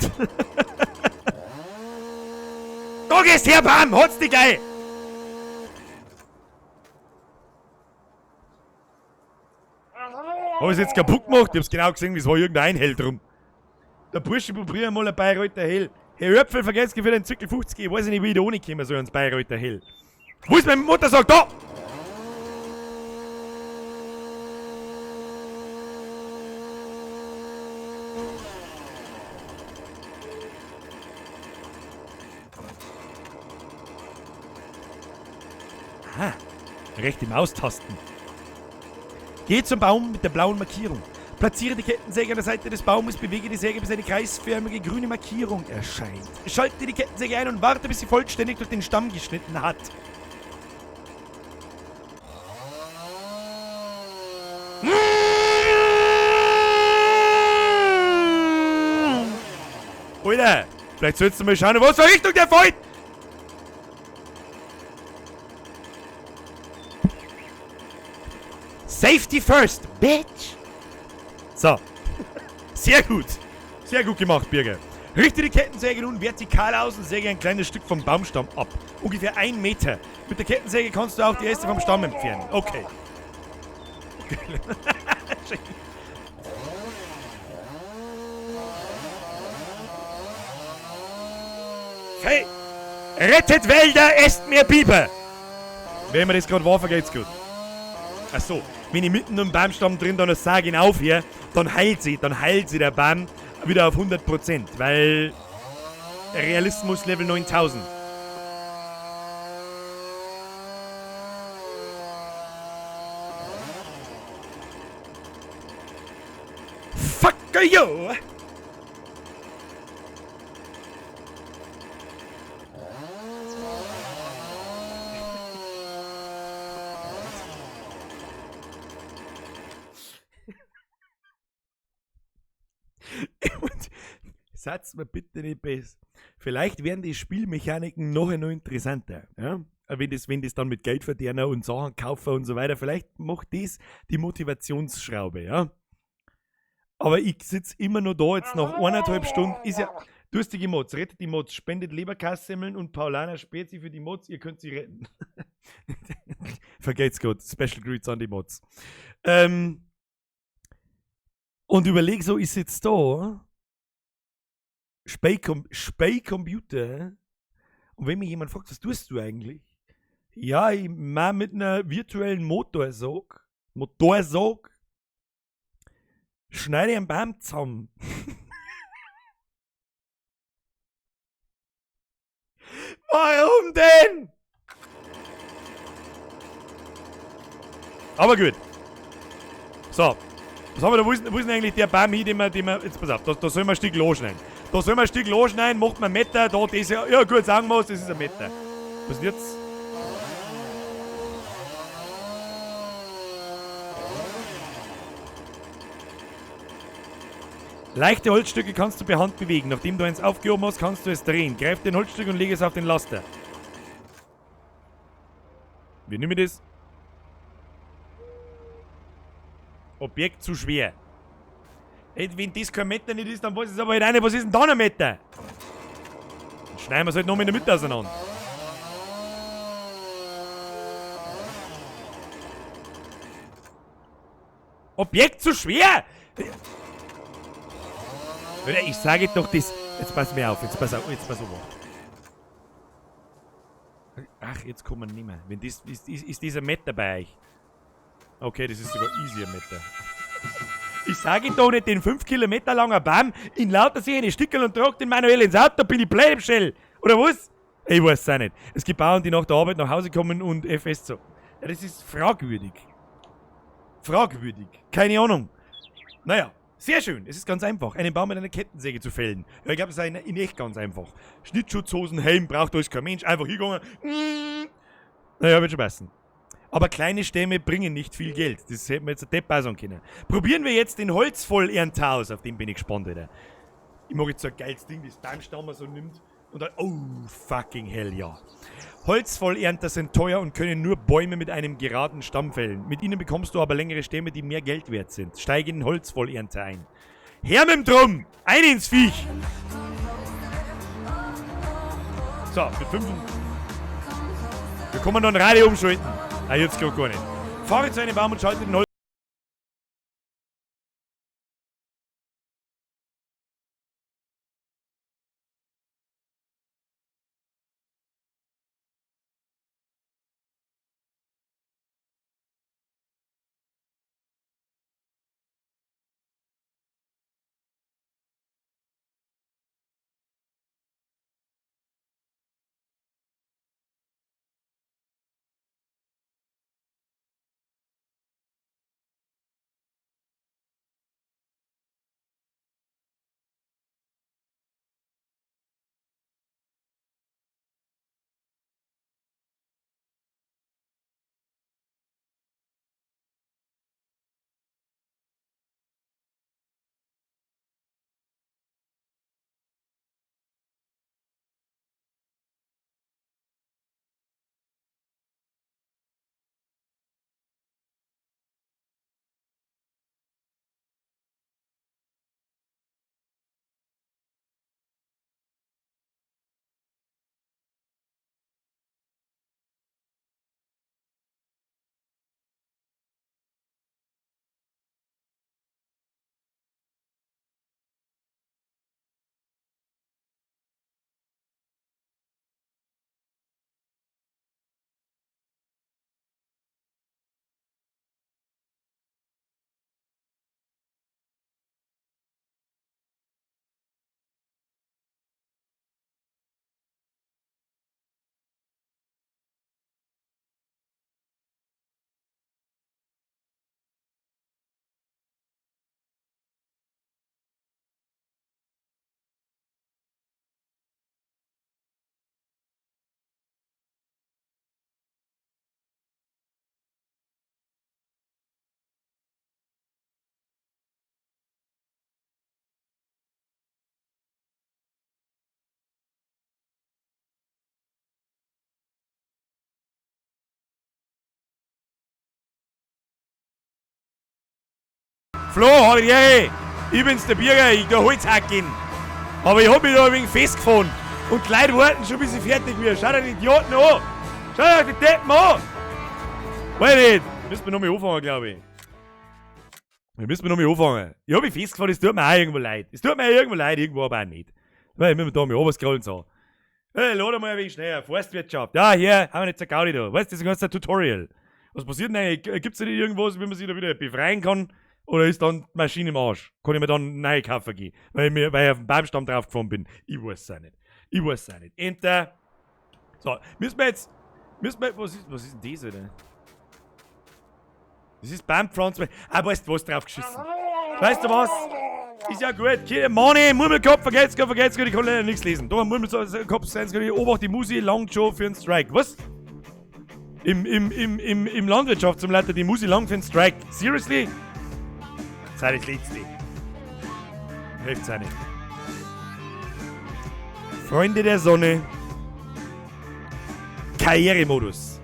A: Da gehst her, Bam! Holz dich geil! Hab ich's jetzt kaputt gemacht? Ich hab's genau gesehen, es war irgendein Hell drum. Der Bursche probiert mal ein Bayreuther Hell. Herr Höpfel, vergesst für den Zirkel 50. Ich weiß nicht, wie ich da ohne kommen soll ans Bayreuther Hell. Wo ist meine Mutter? Sagt da! Aha. Rechte Maustasten. Geh zum Baum mit der blauen Markierung. Platziere die Kettensäge an der Seite des Baumes, bewege die Säge, bis eine kreisförmige grüne Markierung erscheint. Schalte die Kettensäge ein und warte, bis sie vollständig durch den Stamm geschnitten hat. Alter, vielleicht sollst du mal schauen, was für Richtung der fällt! Safety first, bitch! So. Sehr gut. Sehr gut gemacht, Birger. Richte die Kettensäge nun vertikal aus und säge ein kleines Stück vom Baumstamm ab. Ungefähr 1 Meter. Mit der Kettensäge kannst du auch die Äste vom Stamm entfernen. Okay. Hey! Rettet Wälder, esst mehr Biber! Wenn mir das gerade war, vergeht's gut. Ach so, wenn ich mitten im Baumstamm drin dann sage ich auf hier, dann heilt sie der Baum wieder auf 100%, weil Realismus Level 9000. Fuck you! Und seid's mir bitte nicht besser. Vielleicht werden die Spielmechaniken nachher noch interessanter. Ja? Wenn das dann mit Geld verdienen und Sachen kaufen und so weiter, vielleicht macht das die Motivationsschraube, ja. Aber ich sitze immer noch da, jetzt nach 1,5 Stunden, ist ja, durstige Mods, rettet die Mods, spendet Leberkassemmeln und Paulaner Spezi für die Mods, ihr könnt sie retten. Vergelt's Gott, Special Greets an die Mods. Und überleg so, ich sitze da, Spey Computer, und wenn mich jemand fragt, was tust du eigentlich? Ja, ich mach mit einer virtuellen Motorsog, schneide ich einen Baum zusammen. Warum denn? Aber gut. So. Was haben wir da? Wo ist denn eigentlich der Baum hier, den wir, jetzt pass auf, da soll man ein Stück losschneiden. Da soll man ein Stück losschneiden, macht man Meter, da, das, ja gut, sagen wir es, das ist ein Meter. Was ist denn jetzt? Leichte Holzstücke kannst du per Hand bewegen. Nachdem du eins aufgehoben hast, kannst du es drehen. Greif den Holzstück und leg es auf den Laster. Wie nehmen wir das? Objekt zu schwer. Ey, wenn das kein Meter nicht ist, dann weiß ich es aber halt auch nicht. Was ist denn da ein Meter? Dann schneiden wir es halt noch in der Mitte auseinander. Objekt zu schwer! Alter, ich sage doch das. Jetzt pass mir auf, jetzt pass auf, jetzt pass auf. Ach, jetzt kommen wir nicht mehr. Wenn das, ist dieser Meter bei euch? Okay, das ist sogar easy ein Meter. Ich sage doch nicht, den 5 Kilometer langen Baum in lauter See eine Stickel und trag den manuell ins Auto, bin ich Bleibschell. Oder was? Ich weiß es auch nicht. Es gibt Bauern, die nach der Arbeit nach Hause kommen und FS so. Ja, das ist fragwürdig. Fragwürdig. Keine Ahnung. Naja. Sehr schön, es ist ganz einfach, einen Baum mit einer Kettensäge zu fällen. Ja, ich glaube, es ist in echt ganz einfach. Schnittschutzhosen, Helm, braucht alles kein Mensch, einfach hingegangen. Naja, wird schon passen. Aber kleine Stämme bringen nicht viel Geld. Das hätten wir jetzt der Depp auch sagen können. Probieren wir jetzt den Holzvollernter aus, auf den bin ich gespannt, Alter. Ich mag jetzt so ein geiles Ding, das Baumstamm so nimmt und dann, oh, fucking hell, ja. Holzvollernter sind teuer und können nur Bäume mit einem geraden Stamm fällen. Mit ihnen bekommst du aber längere Stämme, die mehr Geld wert sind. Steige in den Holzvollernter ein. Her mit dem Drum! Ein ins Viech! So, mit 5. Wir kommen noch ein Radio umschalten. Ah, jetzt geht gar nicht. Fahre zu einem Baum und schalte den Holz. Flo, hab ich die Ehre. Ich bin's der Birger, ich da Holzhacken. Aber ich hab mich da ein wenig festgefahren. Und die Leute warten schon, bis ich fertig werde. Schau dir die Idioten an. Schau dir die Deppen an. Weiß nicht. Müssen wir nochmal anfangen, glaube ich. Wir müssen nochmal anfangen. Ich hab mich festgefahren, es tut mir auch irgendwo leid. Es tut mir auch irgendwo leid, irgendwo aber auch nicht. Weil wir müssen da mal runterscrollen so. Hey, lade mal ein wenig schneller. Forstwirtschaft. Ja, hier, haben wir nicht zur Gaudi da. Weißt du, das ist ein ganzes Tutorial. Was passiert denn eigentlich? Gibt's da nicht irgendwas, wie man sich da wieder befreien kann? Oder ist dann die Maschine im Arsch? Kann ich mir dann neu kaufen gehen? Weil ich auf den Baumstamm draufgefahren bin. Ich weiß es auch nicht. Ich weiß es auch nicht. Enter. So, müssen wir jetzt. Müssen wir. Was ist denn das, Alter? Das ist Baumpflanzen. Ah, weißt du was, draufgeschissen. Weißt du was? Ist ja gut. Mani, Murmelkopf, vergeht's gut, vergeht's gut, ich kann leider nichts lesen. Da, Murmelkopf, seien Sie, Obacht, die Musi langt schon für einen Strike. Was? Im Landwirtschaftssimulator, die Musi langt für einen Strike. Seriously? Sei das Letzte. Hilft's auch nicht. Freunde der Sonne. Karrieremodus.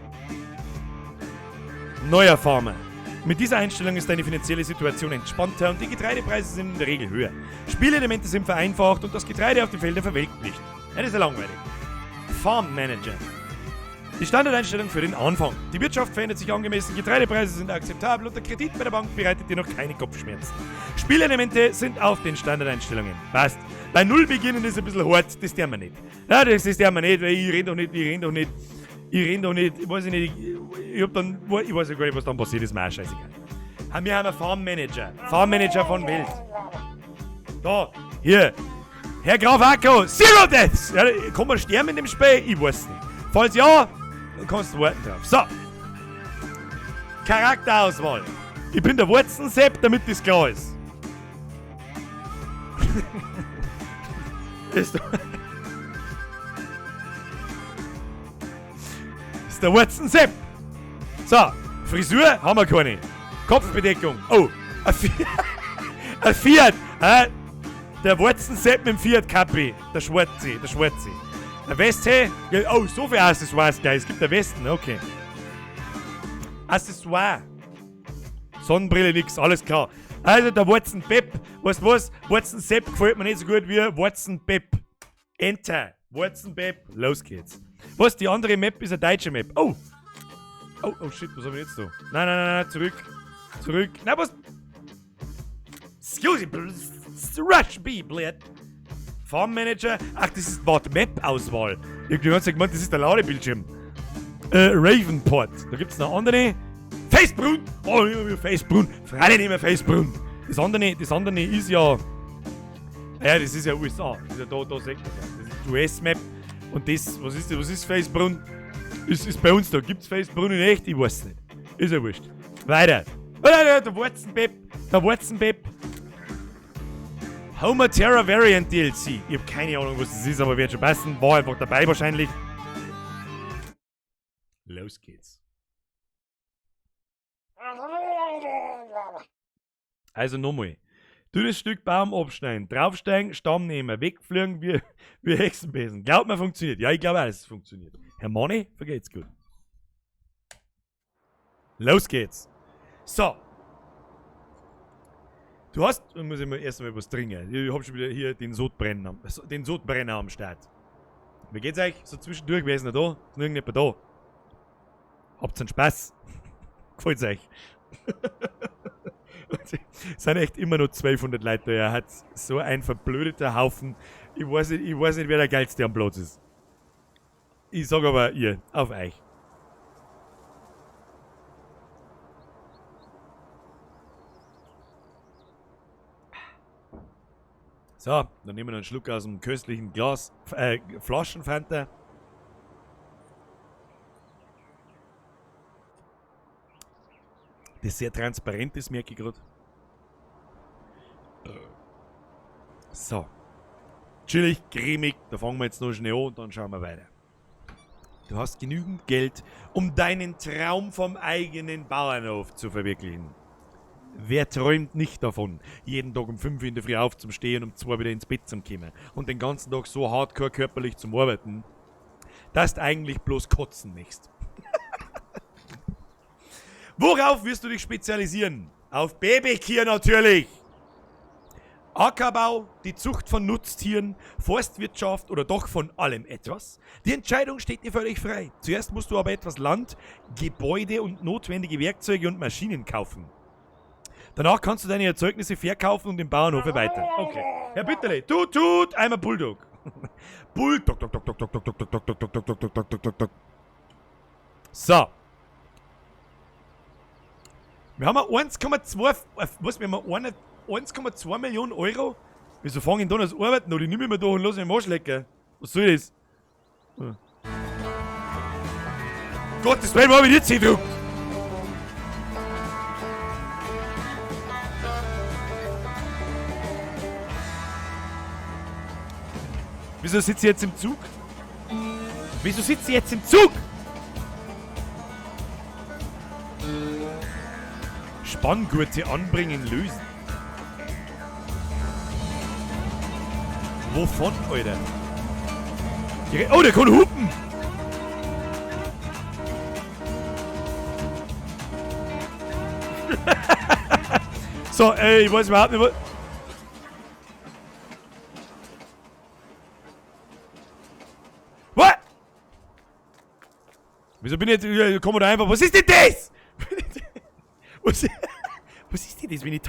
A: Neuer Farmer. Mit dieser Einstellung ist deine finanzielle Situation entspannter und die Getreidepreise sind in der Regel höher. Spielelemente sind vereinfacht und das Getreide auf den Feldern verwelkt nicht. Ja, das ist ja langweilig. Farm Manager. Die Standardeinstellung für den Anfang. Die Wirtschaft verändert sich angemessen, Getreidepreise sind akzeptabel und der Kredit bei der Bank bereitet dir noch keine Kopfschmerzen. Spielelemente sind auf den Standardeinstellungen. Passt. Bei Null beginnen ist ein bisschen hart, das tun wir nicht. Ja, das ist wir nicht, weil ich renn doch nicht, ich renn doch nicht, ich renn doch nicht, ich weiß nicht, ich hab dann, ich weiß ja gar nicht, was dann passiert ist, mir auch scheißegal. Wir haben einen Farm Manager. Farm Manager von Welt. Da, hier. Herr Graf Akko, Zero Deaths! Ja, kann man sterben in dem Spiel? Ich weiß nicht. Falls ja, dann kannst du warten drauf. So. Charakterauswahl. Ich bin der Wurzensepp, damit das klar ist. Ist der Wurzensepp. So, Frisur haben wir keine. Kopfbedeckung. Oh, ein ein Fiat. Hä? Der Wurzensepp mit dem Fiat Capri. Der Schwarze, der Schwarze. Der Weste. Ja, oh, so viel Accessoires gleich. Es gibt der Westen, okay. Accessoire. Sonnenbrille, nix, alles klar. Also der Wurzenpepp. Weißt du was? Wurzensepp gefällt mir nicht so gut wie Wurzenpepp. Enter. Wurzenpepp. Los geht's. Was? Die andere Map ist eine deutsche Map. Oh. Oh, oh shit, was haben wir jetzt da? Nein, nein, nein, nein, zurück. Zurück. Nein, was? Excuse me, Rush B, blöd. Farm Manager. Ach, das ist, warte, Map-Auswahl. Ich hab die ganze Zeit gemeint, das ist der Ladebildschirm. Ravenport. Da gibt's noch andere. Facebrun! Oh, immer wieder Facebrun. Freilich nicht mehr Facebrun. Das andere ist ja. Ja, das ist ja USA. Das ist ja da, da sieht man's ja. Das ist die US-Map. Und das, was ist das? Was ist Facebrun? Ist bei uns da. Gibt's Facebrun in echt? Ich weiß nicht. Ist ja wurscht. Weiter. Oh, nein, nein, der Wurzenpepp. Der Wurzenpepp. Homer Terra Variant DLC. Ich hab keine Ahnung, was das ist, aber wird schon passen. War einfach dabei wahrscheinlich. Los geht's. Also nochmal. Dünnes Stück Baum abschneiden, draufsteigen, Stamm nehmen, wegfliegen wie Hexenbesen. Glaubt mir, funktioniert. Ja, ich glaube auch, dass es funktioniert. Herr Mani, vergeht's gut. Los geht's. So. Du hast, da muss ich mal erst mal was trinken. Ich hab schon wieder hier den Sodbrenner, den Sodbrenner am Start. Wie geht's euch? So zwischendurch, wer ist noch da? Ist noch irgendjemand da? Habt's einen Spaß? Gefällt's euch? Es sind echt immer noch 1200 Leute da. Er hat so ein verblödeter Haufen. Ich weiß nicht, wer der Geilste am Platz ist. Ich sag aber ihr, auf euch. So, dann nehmen wir noch einen Schluck aus dem köstlichen Glas, Flaschenfanta. Das sehr transparent ist, merke ich grad. So. Chillig, cremig, da fangen wir jetzt noch schnell an und dann schauen wir weiter. Du hast genügend Geld, um deinen Traum vom eigenen Bauernhof zu verwirklichen. Wer träumt nicht davon, jeden Tag um 5 Uhr in der Früh aufzustehen und um 2 wieder ins Bett zu kommen und den ganzen Tag so hardcore körperlich zum Arbeiten, dass du eigentlich bloß kotzen möchtest. Worauf wirst du dich spezialisieren? Auf Babykier natürlich! Ackerbau, die Zucht von Nutztieren, Forstwirtschaft oder doch von allem etwas? Die Entscheidung steht dir völlig frei. Zuerst musst du aber etwas Land, Gebäude und notwendige Werkzeuge und Maschinen kaufen. Danach kannst du deine Erzeugnisse verkaufen und den Bauernhof erweitern. Okay. Herr Bitterle, tut, tut, einmal Bulldog. Bulldog, dog, dog, dog, dog, dog, dog, dog, dog, dog, dog, dog, dog, dog, dog, dog. So. Wir haben 1,2, was, wir haben 1,2 Millionen Euro? Wieso fange ich da an arbeiten oder ich nehme mich da und lass mich am Arsch lecken? Was soll das? Hm. Gottes Willen, wo hab ich jetzt hingedruckt? Wieso sitze ich jetzt im Zug? Wieso sitze ich jetzt im Zug? Spanngurte anbringen, lösen. Wovon, Alter? Oh, der kann hupen! So, ey, ich weiß überhaupt nicht, was... What? Wieso bin ich jetzt... Komm da einfach... Was ist denn das? Was ist denn das, wenn ich...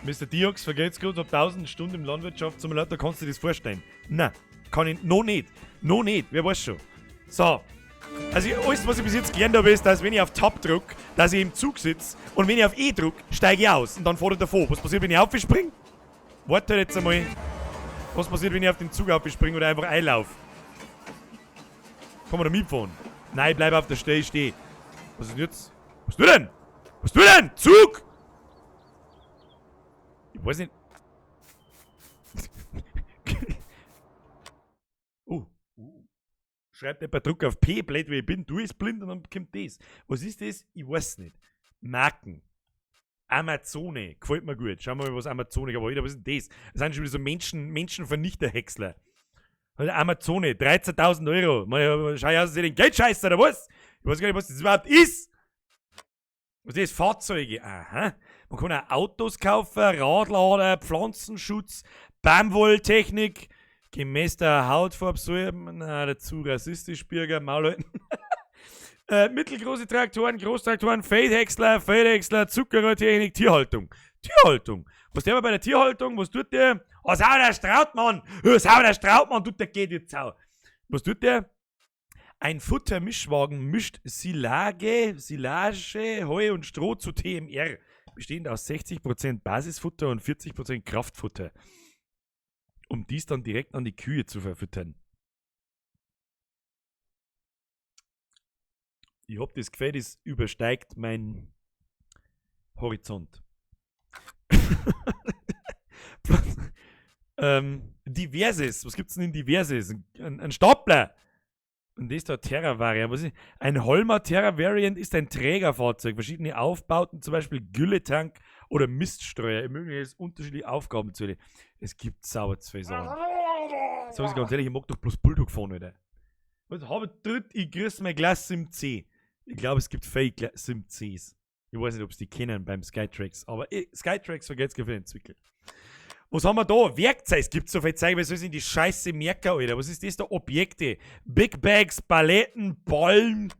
A: Mr. Diox, vergeht's gut, hab 1000 Stunden im Landwirtschaftssimulator, kannst du dir das vorstellen? Nein, kann ich noch nicht. Noch nicht, wer weiß schon. So. Also alles, was ich bis jetzt gelernt habe, ist, dass wenn ich auf Tab drück, dass ich im Zug sitze und wenn ich auf E drück, steige ich aus und dann fahre ich davor. Was passiert, wenn ich aufspringe? Warte jetzt einmal. Was passiert, wenn ich auf den Zug aufspringe oder einfach einlaufe? Kann man da mitfahren? Nein, ich bleib auf der Stelle stehen. Was ist denn jetzt? Was du denn? Was du denn? Zug! Ich weiß nicht. Oh. Schreibt jemand Druck auf P, blöd wie ich bin, du bist blind und dann kommt das. Was ist das? Ich weiß nicht. Marken. Amazone. Gefällt mir gut. Schauen wir mal, was Amazone ist. Aber was ist denn das? Das sind schon wieder so Menschenvernichter-Häcksler. Amazone, 13.000 Euro. Schau ich aus, dass ich den Geld scheiße, oder was? Ich weiß gar nicht, was das überhaupt ist. Was ist das? Fahrzeuge. Aha. Man kann auch Autos kaufen, Radlader, Pflanzenschutz, Baumwolltechnik, gemäß der Hautfarbe soll man, na, dazu rassistisch, Bürger, Maul halten. Mittelgroße Traktoren, Großtraktoren, Feldhäcksler, Zuckerrohrtechnik, Tierhaltung. Tierhaltung. Was der bei der Tierhaltung? Was tut der? Oh, sau der Strautmann! Oh, sau der Strautmann, tut der geht jetzt sau. Was tut der? Ein Futtermischwagen mischt Silage, Heu und Stroh zu TMR. Bestehend aus 60% Basisfutter und 40% Kraftfutter. Um dies dann direkt an die Kühe zu verfüttern. Ich hab das Gefühl, das übersteigt mein Horizont. Diverses. Was gibt's denn in Diverses? Ein Stapler! Und das da Terra Variant. Was ist? Ein Holmer Terra Variant ist ein Trägerfahrzeug. Verschiedene Aufbauten, zum Beispiel Gülletank oder Miststreuer, ermöglichen es, unterschiedliche Aufgaben zu erledigen. Es gibt sauer zwei Sachen. Sag ich ganz ehrlich, ich mag doch bloß Bulldog fahren, Alter. Was habe ich dritt? Ich grüße mein Glas Sim C. Ich glaube, es gibt Fake Sim Cs. Ich weiß nicht, ob es die kennen beim Skytrax, aber Skytrax vergeht's für den Zwickel. Was haben wir da? Werkzeug. Es gibt so viel Zeug, was sind die scheiße Merker, Alter? Was ist das da? Objekte. Big Bags, Paletten, Ballen,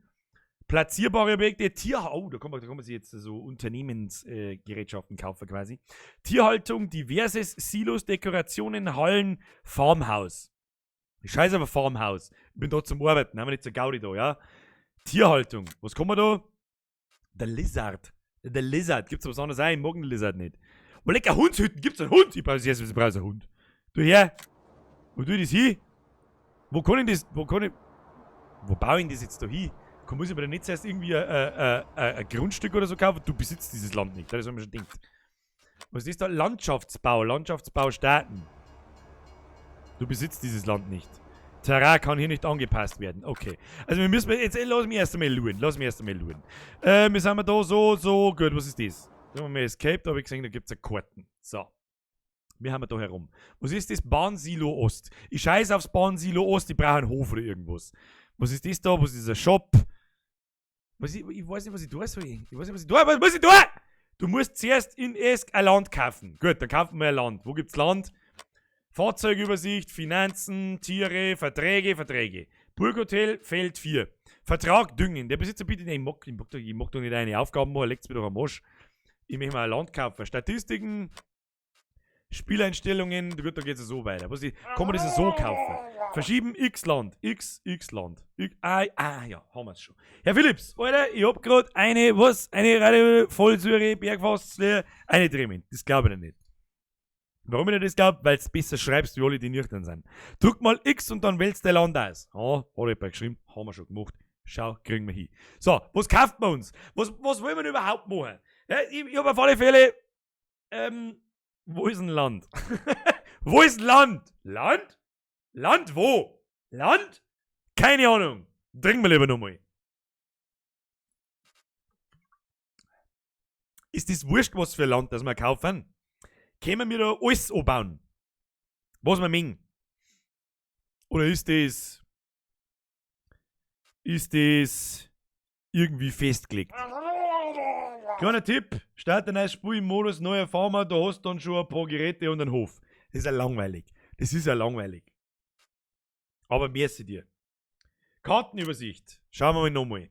A: platzierbare Objekte, Tierhaltung. Oh, da kann man sich jetzt so Unternehmensgerätschaften kaufen quasi. Tierhaltung, diverses, Silos, Dekorationen, Hallen, Farmhaus. Ich scheiße aber Farmhaus. Ich bin da zum Arbeiten, haben wir nicht zur Gaudi da, ja? Tierhaltung. Was kann man da? Der Lizard. Der Lizard. Gibt's was anderes auch? Ich mag den Lizard nicht. Oh, lecker Hundshütten. Gibt's einen Hund? Ich brauche jetzt, ich brauche einen Hund. Du her. Wo tue ich das hin? Wo kann ich das? Wo kann ich. Wo baue ich das jetzt da hin? Muss ich mir da nicht zuerst irgendwie ein Grundstück oder so kaufen? Du besitzt dieses Land nicht. Das haben wir schon gedacht. Was ist da? Landschaftsbau. Landschaftsbau starten. Du besitzt dieses Land nicht. Terrain kann hier nicht angepasst werden. Okay. Also wir müssen jetzt. Lass mich erst einmal luren. Lass mich erst einmal luren. Wir sind wir da so, so. Gut, was ist das? Sagen wir mal Escape, da habe ich gesehen, da gibt es eine Karten. So. Wir haben da herum. Was ist das? Bahnsilo Ost. Ich scheiße aufs Bahnsilo Ost, ich brauche einen Hof oder irgendwas. Was ist das da? Was ist ein Shop? Was ich weiß nicht, was ich tun soll. Ich weiß nicht, was ich tue. Was muss ich tun? Du musst zuerst in Esk ein Land kaufen. Gut, dann kaufen wir ein Land. Wo gibt's Land? Fahrzeugübersicht, Finanzen, Tiere, Verträge, Verträge. Burghotel, Feld 4. Vertrag düngen. Der Besitzer bittet, ich mag doch nicht deine Aufgaben machen, legt's mir doch am Arsch. Ich möchte mal ein Land kaufen. Statistiken, Spieleinstellungen, gut, da geht's ja so weiter. Was ich, kann man das so kaufen? Verschieben X-Land, X, X-Land. Ah, ja, haben wir's schon. Herr Philips, Alter, ich hab grad eine, was? Eine Radio Vollsäure, Bergfass, eine Drehment. Das glaube ich nicht. Warum ich nicht das glaube? Weil du besser schreibst, wie alle, die nüchtern sind. Drück mal X und dann wählst du dein Land aus. Ah, hat jemand geschrieben, haben wir schon gemacht. Schau, kriegen wir hin. So, was kauft man uns? Was wollen wir denn überhaupt machen? Ja, ich hab auf alle Fälle, wo ist ein Land? Wo ist ein Land? Land? Land wo? Land? Keine Ahnung. Trinken wir lieber nochmal. Ist das wurscht, was für Land das wir kaufen? Können wir da alles anbauen? Was wir mengen? Oder ist das irgendwie festgelegt? Kleiner Tipp, starte ein neues Spiel im Modus neuer Farmer, da hast du dann schon ein paar Geräte und einen Hof. Das ist ja langweilig. Das ist ja langweilig. Aber merci dir. Kartenübersicht. Schauen wir mal nochmal.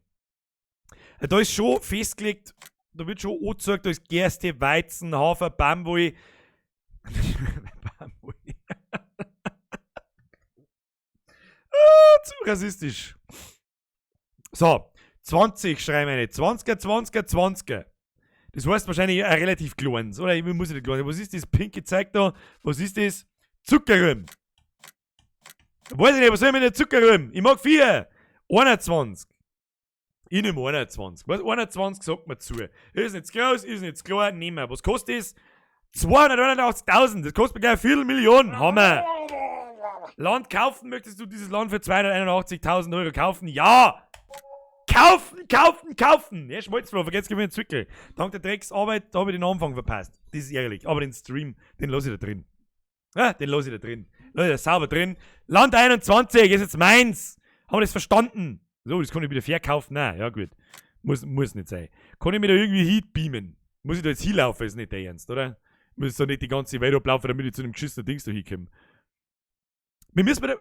A: Da ist schon festgelegt, da wird schon angezeigt, da ist Gerste, Weizen, Hafer, Baumwolle. Baumwolle. Ah, zu rassistisch. So, 20 schreiben wir eine. 20er, 20er, 20er. Das heißt wahrscheinlich ein relativ kleines, oder? Ich muss nicht klein. Was ist das pinke Zeug da? Was ist das? Zuckerrüben. Weiß ich nicht, was soll ich mit der Zuckerrüben? Ich mag 4. 21. Ich nehme 21. Was? 21 sagt mir zu. Ist nicht zu groß, ist nicht zu klein, nehmen wir. Was kostet das? 281.000. Das kostet mir gleich 250.000. Hammer. Land kaufen? Möchtest du dieses Land für 281.000 Euro kaufen? Ja! Kaufen, kaufen, kaufen! Ja, Schmalzfloh, vergesst mir den Zwickel. Dank der Drecksarbeit, da habe ich den Anfang verpasst. Das ist ärgerlich. Aber den Stream, den lasse ich da drin. Ja, den lasse ich da drin. Lass ich da sauber drin. Land 21 ist jetzt meins. Haben wir das verstanden? So, das kann ich wieder verkaufen. Nein, ja gut. Muss nicht sein. Kann ich mir da irgendwie hinbeamen? Muss ich da jetzt hinlaufen? Ist nicht der Ernst, oder? Muss ich da nicht die ganze Welt ablaufen, damit ich zu dem geschissenen Dings da hinkomme? Wir müssen da,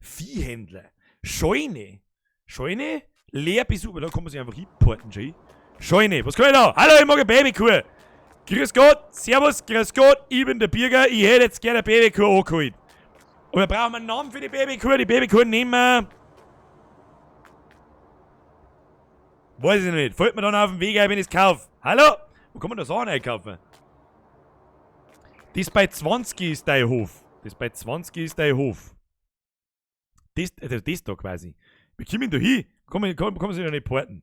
A: Viehhändler. Scheune. Scheune? Leerbesuch, da kann man sich einfach hinporten, schön. Scheune, was kann ich da? Hallo, ich mag eine Babykuh. Grüß Gott, Servus, grüß Gott, ich bin der Birger, ich hätte jetzt gerne eine Babykuh angeholt. Und wir brauchen einen Namen für die Babykuh, die Babykuh nehmen wir. Weiß ich nicht, fällt mir dann auf den Weg ein, wenn ich es kaufe. Hallo? Wo kann man das auch einkaufen? Das bei 20 ist dein Hof. Das bei 20 ist dein Hof. Das da quasi. Wir kommen da hin. Komm, sie da nicht porten.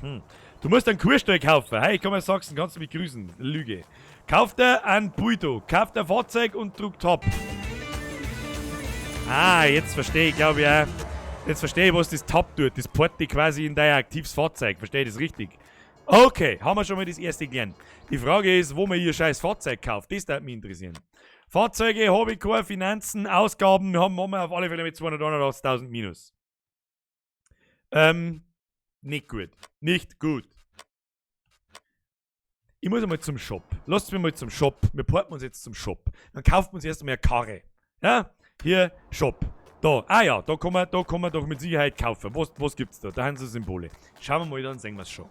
A: Hm. Du musst einen Kuhstall kaufen. Hey, ich komme aus Sachsen, kannst du mich grüßen? Lüge. Kauf dir einen Bulldog, kauf dir ein Fahrzeug und druck Top. Ah, jetzt verstehe ich, glaube ich auch. Jetzt verstehe ich, was das Top tut. Das port dich quasi in dein aktives Fahrzeug. Verstehe ich das richtig? Okay, haben wir schon mal das erste gelernt. Die Frage ist, wo man ihr scheiß Fahrzeug kauft. Das würde mich interessieren. Fahrzeuge, Hobbycore, Finanzen, Ausgaben haben wir auf alle Fälle mit 281.000 minus. Nicht gut. Nicht gut. Ich muss einmal zum Shop. Lasst mich mal zum Shop. Wir porten uns jetzt zum Shop. Dann kauft man uns erst einmal eine Karre. Ja? Hier, Shop. Da. Ah ja, da kann man doch mit Sicherheit kaufen. Was gibt's da? Da haben sie Symbole. Schauen wir mal, dann sehen wir es schon.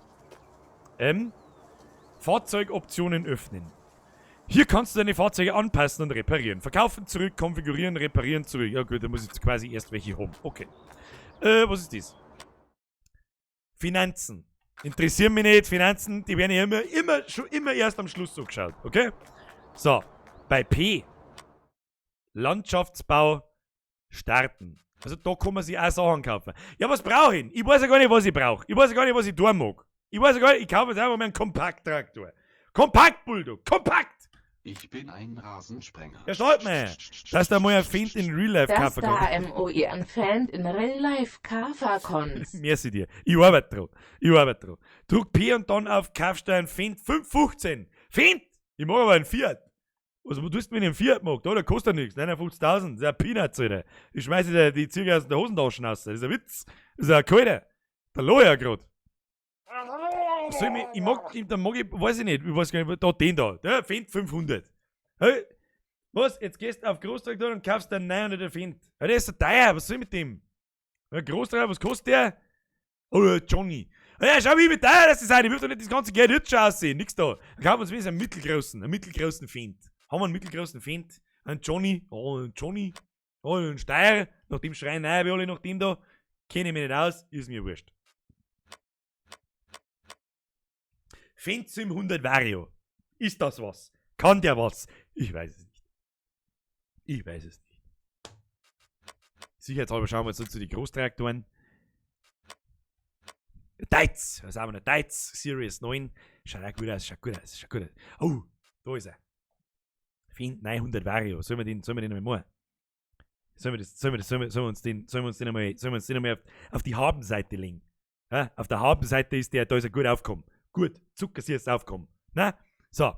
A: Fahrzeugoptionen öffnen. Hier kannst du deine Fahrzeuge anpassen und reparieren. Verkaufen zurück, konfigurieren, reparieren zurück. Ja gut, da muss ich jetzt quasi erst welche haben. Okay. Was ist das? Finanzen. Interessieren mich nicht. Finanzen, die werden ja immer erst am Schluss so geschaut. Okay? So. Bei P. Landschaftsbau starten. Also da kann man sich auch Sachen kaufen. Ja, was brauche ich? Ich weiß ja gar nicht, was ich brauche. Ich weiß ja gar nicht, was ich tun mag. Ich weiß ja gar nicht, ich kaufe jetzt einfach mal einen Kompakttraktor. Kompakt, Bulldog. Kompakt!
E: Ich bin ein Rasensprenger.
A: Ja, schaut mal, dass da mal ein Fendt in Real Life
C: Das
A: kaufen
C: da
A: kann.
C: MOE an Fendt in Real Life kaufen kannst.
A: Merci dir. Ich arbeite dran. Ich arbeite dran. Druck P und dann auf Kaufstein Fendt 515. Fendt! Ich mag aber einen Fiat. Was tust du mit dem Fiat mag? Da, der kostet ja nichts. 59.000. Das ist ein Peanuts, Alter. Ich schmeiße dir die Züge aus der Hosentaschen raus. Das ist ein Witz. Das ist ein Kalter. Der Loh ja grad. Soll ich, mich, ich mag, ich, dann mag ich, weiß ich nicht, ich weiß gar nicht, da, den da, der Fendt 500. Hey, was, jetzt gehst du auf Großtraktor und kaufst einen 900er Fendt. Hey, der ist so teuer, was soll ich mit dem? Ja, Großtraktor, was kostet der? Oh, ja, Johnny. Ja, schau, wie teuer das ist, ich will doch nicht das ganze Geld jetzt schon aussehen, nix da. Dann kaufen wir uns wenigstens einen mittelgroßen Fendt. Haben wir einen mittelgroßen Fendt? Einen Johnny, oh, einen Johnny, oh, einen Steyr, nach dem schreien nein, wir alle nach dem da. Kenne ich mich nicht aus, ist mir wurscht. Fendt 700 Vario. Ist das was? Kann der was? Ich weiß es nicht. Ich weiß es nicht. Sicherheitshalber schauen wir jetzt noch zu den Großtraktoren. Deutz! Was haben wir noch? Deutz Series 9. Schaut auch gut aus, schaut gut aus, schaut gut aus. Oh, da ist er. Fendt 900 Vario. Sollen wir den, sollen wir den einmal machen? Sollen wir das, sollen wir das, sollen wir, sollen wir uns den, sollen wir uns den einmal, sollen wir uns den einmal auf die Habenseite legen? Ja, auf der Habenseite ist der, da ist er gut aufgekommen. Gut, zuckersüß aufgekommen. Na? So.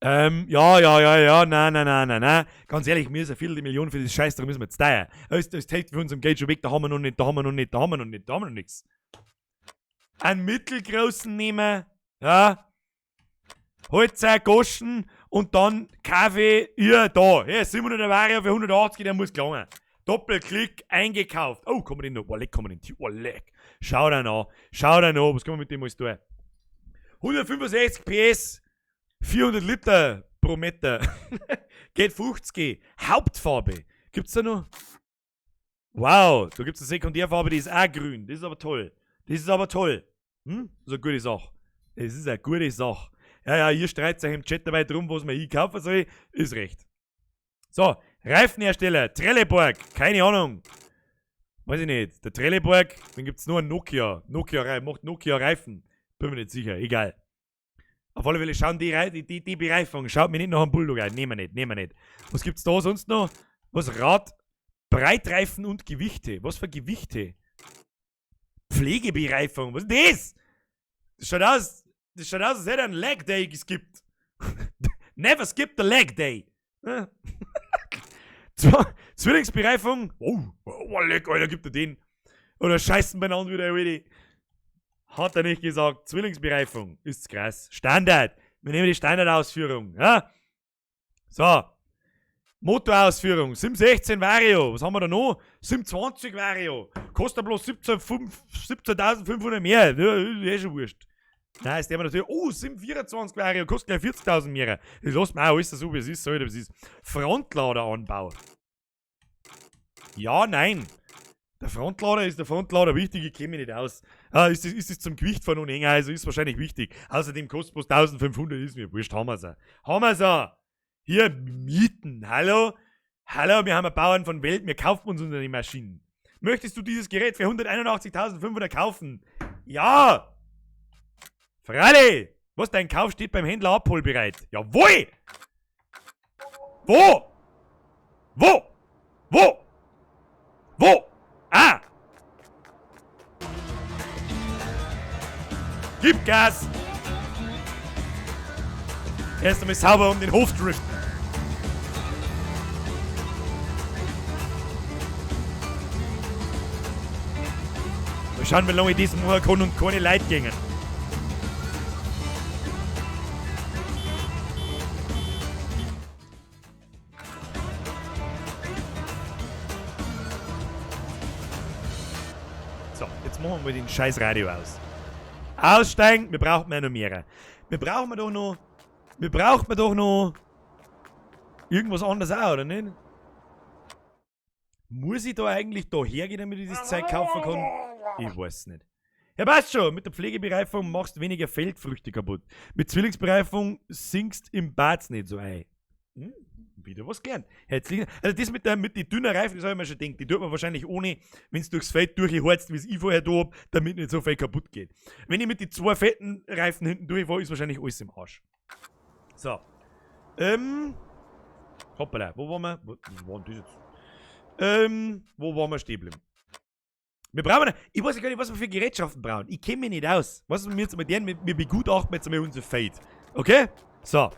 A: Ja, ja, ja, ja, nein, nein, nein, nein, nein. Ganz ehrlich, mir ist eine Viertelmillion für das Scheiß, darum müssen wir jetzt teuer. Das hängt für unserem Geld schon weg, da haben wir noch nicht, da haben wir noch nicht, da haben wir noch nicht, da haben wir noch nichts. Einen mittelgroßen nehmen, ja. Holzer, Goschen und dann Kaffee, ja, da. Ja, 700 Vario für 180, der muss gelangen. Doppelklick, eingekauft. Oh, kann man den noch, oh, leck, kann man den, oh, leck. Schau da an, schau da an, was kann man mit dem alles tun? 165 PS, 400 Liter pro Meter. Geht 50. Hauptfarbe. Gibt's da noch? Wow, da gibt's eine Sekundärfarbe, die ist auch grün. Das ist aber toll. Das ist aber toll. Hm? Das ist eine gute Sache. Das ist eine gute Sache. Ja, ja, ihr streitet euch im Chat dabei drum, was man einkaufen soll. Ist recht. So, Reifenhersteller, Trelleborg, keine Ahnung. Weiß ich nicht. Der Trelleborg, den gibt's nur an Nokia. Nokia macht Nokia Reifen. Bin mir nicht sicher, egal. Auf alle Fälle schauen die Bereifung, schaut mir nicht nach einem Bulldog ein. Nehmen wir nicht, nehmen wir nicht. Was gibt's da sonst noch? Was? Rad, Breitreifen und Gewichte. Was für Gewichte? Pflegebereifung. Was ist das? Das schaut aus, das schaut aus, als hätte er einen Leg Day geskippt. Never skip the Leg Day. Ja. Zwillingsbereifung. Oh, oh, leck, Alter, gibt er den. Oder scheißen beieinander wieder, Alter. Hat er nicht gesagt. Zwillingsbereifung. Ist krass. Standard. Wir nehmen die Standardausführung. Ja? So. Motorausführung. 716 Vario. Was haben wir da noch? 720 Vario. Kostet bloß 17.500 mehr. Ja, ist eh schon wurscht. Nein, ist der natürlich. Oh, 724 Vario. Kostet gleich 40.000 mehr. Das lässt mir auch alles so, wie es ist. So, wie es ist. Frontladeranbau. Ja, nein. Der Frontlader ist der Frontlader wichtig, ich kenne mich nicht aus. Ah, ist das zum Gewicht von Anhänger, also ist wahrscheinlich wichtig. Außerdem kostet bloß 1500, ist mir wurscht, haben wir's auch. Haben wir's auch. Hier, mieten, hallo? Hallo, wir haben einen Bauern von Welt, wir kaufen uns unsere Maschinen. Möchtest du dieses Gerät für 181.500 kaufen? Ja! Freilich! Was, dein Kauf steht beim Händler abholbereit. Jawohl! Wo? Wo? Wo? Wo? Ah! Gib Gas! Erst einmal sauber um den Hof driften. Mal schauen, wie lange ich das machen kann und keine Leute gingen. So, jetzt machen wir mal den scheiß Radio aus. Aussteigen, wir brauchen ja noch mehr. Wir brauchen doch noch. Wir brauchen doch noch. Irgendwas anderes auch, oder nicht? Muss ich da eigentlich da hergehen, damit ich das Zeug kaufen kann? Ich weiß nicht. Ja, passt schon. Mit der Pflegebereifung machst du weniger Feldfrüchte kaputt. Mit Zwillingsbereifung sinkst im Bad nicht so ein. Wieder was gelernt. Herzlichen. Also das mit den dünnen Reifen, das habe ich mir schon gedacht. Die tut man wahrscheinlich ohne, wenn's durchs Feld durchheizt, wie es ich vorher da hab, damit nicht so viel kaputt geht. Wenn ich mit den zwei fetten Reifen hinten durchfahre, ist wahrscheinlich alles im Arsch. So. Hoppala, wo waren wir? Wo, wo war denn das jetzt? Wo waren wir stehen geblieben? Wir brauchen, ich weiß ja gar nicht, was wir für Gerätschaften brauchen. Ich kenn mich nicht aus. Was wir jetzt mit denen, wir begutachten jetzt einmal unser Fate. Okay? So.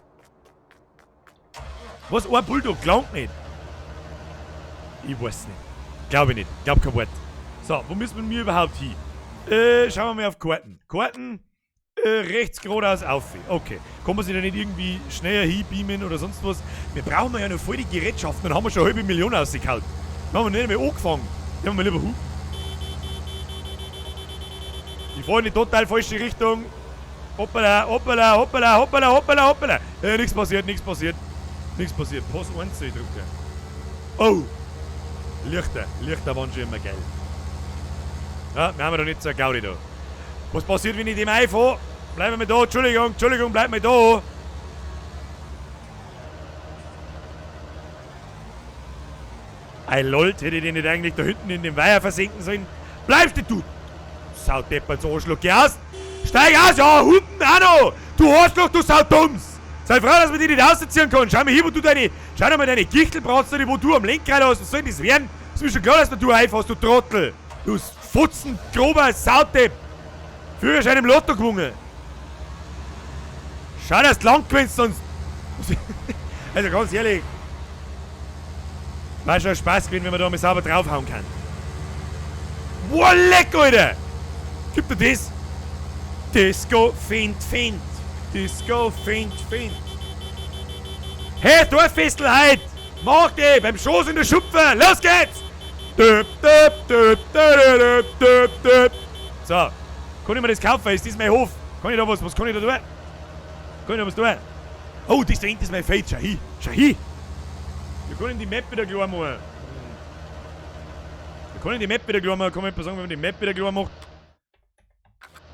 A: Was? Ein Bulldog gelangt nicht. Ich weiß nicht. Glaub ich nicht. Glaub kein Wort. So, wo müssen wir überhaupt hin? Schauen wir mal auf Karten. Karten, rechts geradeaus auf. Okay. Kann man sich da nicht irgendwie schneller hinbeamen oder sonst was? Wir brauchen ja noch voll die Gerätschaften, dann haben wir schon eine halbe Million rausgehauen. Dann haben wir nicht mehr angefangen. Dann haben wir lieber hu. Ich fahre in die total falsche Richtung. Hoppala, hoppala, hoppala, hoppala, hoppala, hoppala. Nichts passiert, nichts passiert. Nichts passiert. Pass 1 drücken. Oh! Lichter, Lichter waren schon immer geil. Ja, wir haben ja doch nicht so eine Gaudi da. Was passiert, wenn ich dem einfahre? Bleiben wir da, Entschuldigung, Entschuldigung, bleib mal da. Ey, lol, hätte ich den nicht eigentlich da hinten in den Weiher versenken sollen? Bleibst du, du Saudepperts Arschloch, geh aus! Steig aus, ja, Hunden auch noch! Du Arschloch, du Saudumms! Sei froh, dass man dich nicht rausziehen kann. Schau mal hier, wo du deine. Schau doch mal deine Gichtelbratze, wo du am Lenkrad hast. Was soll denn das werden? Ist mir schon klar, dass du einfahrst, du Trottel! Du Futzen, grober Saudepp! Führerschein im Lotto gewonnen! Schau, dass du lang gewinnst, sonst. Also ganz ehrlich. War schon Spaß gewesen, wenn man da mal sauber draufhauen kann. Boah, leck, Alter! Gib dir das! Disco, find, find! Disco, find, find! Hey, Dorffestel heut! Mach die! Beim Schoß in der Schupfe! Los geht's! Düp, düp, düp, düp, düp, düp, düp. So, kann ich mir das kaufen? Ist das mein Hof? Kann ich da was? Was kann ich da tun? Kann ich da was tun? Oh, das da hinten ist mein Feld. Schau hin! Schau hin! Wir können die Map wieder klar machen. Wir können die Map wieder klar machen. Kann man jemand sagen, wenn man die Map wieder klar macht?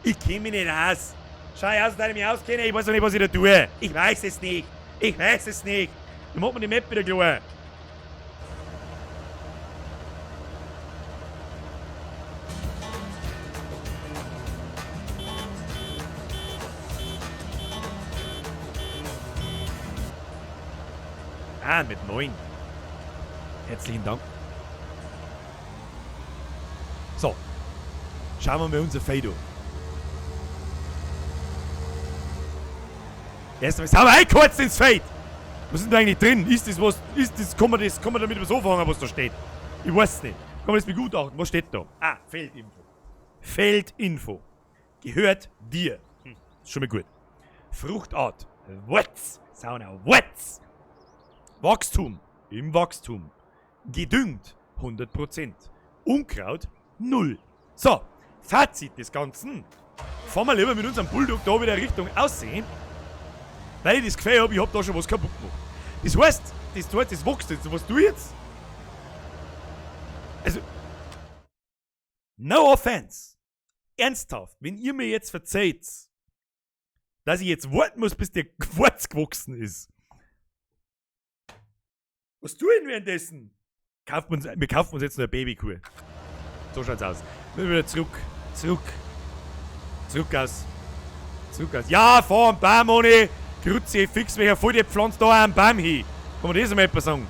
A: Ich kenn mich nicht aus. Schau aus, dass ich mich auskenne. Ich weiß noch nicht, was ich da tue. Ich weiß es nicht. Ich weiß es nicht. Wie macht man die Map wieder klar? Ah, mit 9. Herzlichen Dank. So. Schauen wir mal unser Feld an. Erstmal sauber eingekotzt ins Feld! Was ist denn da eigentlich drin? Ist das was? Ist das, kann man das, kann man damit was anfangen, was da steht? Ich weiß es nicht. Kann man das begutachten? Was steht da? Ah, Feldinfo. Feldinfo. Gehört dir. Ist schon mal gut. Fruchtart. What's? Sauna. What's? Wachstum. Im Wachstum. Gedüngt. 100%. Unkraut. 0. So. Fazit des Ganzen. Fahren wir lieber mit unserem Bulldog da wieder Richtung Aussehen. Weil ich das Gefühl hab, ich hab da schon was kaputt gemacht. Das heißt, das tut, das wächst jetzt. Was tue ich jetzt? Also, no offense. Ernsthaft, wenn ihr mir jetzt verzeiht, dass ich jetzt warten muss, bis der Quarz gewachsen ist. Was tue ich denn währenddessen? Wir kaufen uns jetzt noch eine Babykuh. So schaut's aus. Wir wieder zurück. Zurück. Zurück aus. Zurück aus. Ja, fahr am Baum ohne. Grütze, fix, welcher voll die Pflanze da am Baum hin. Kann man das einmal etwas sagen?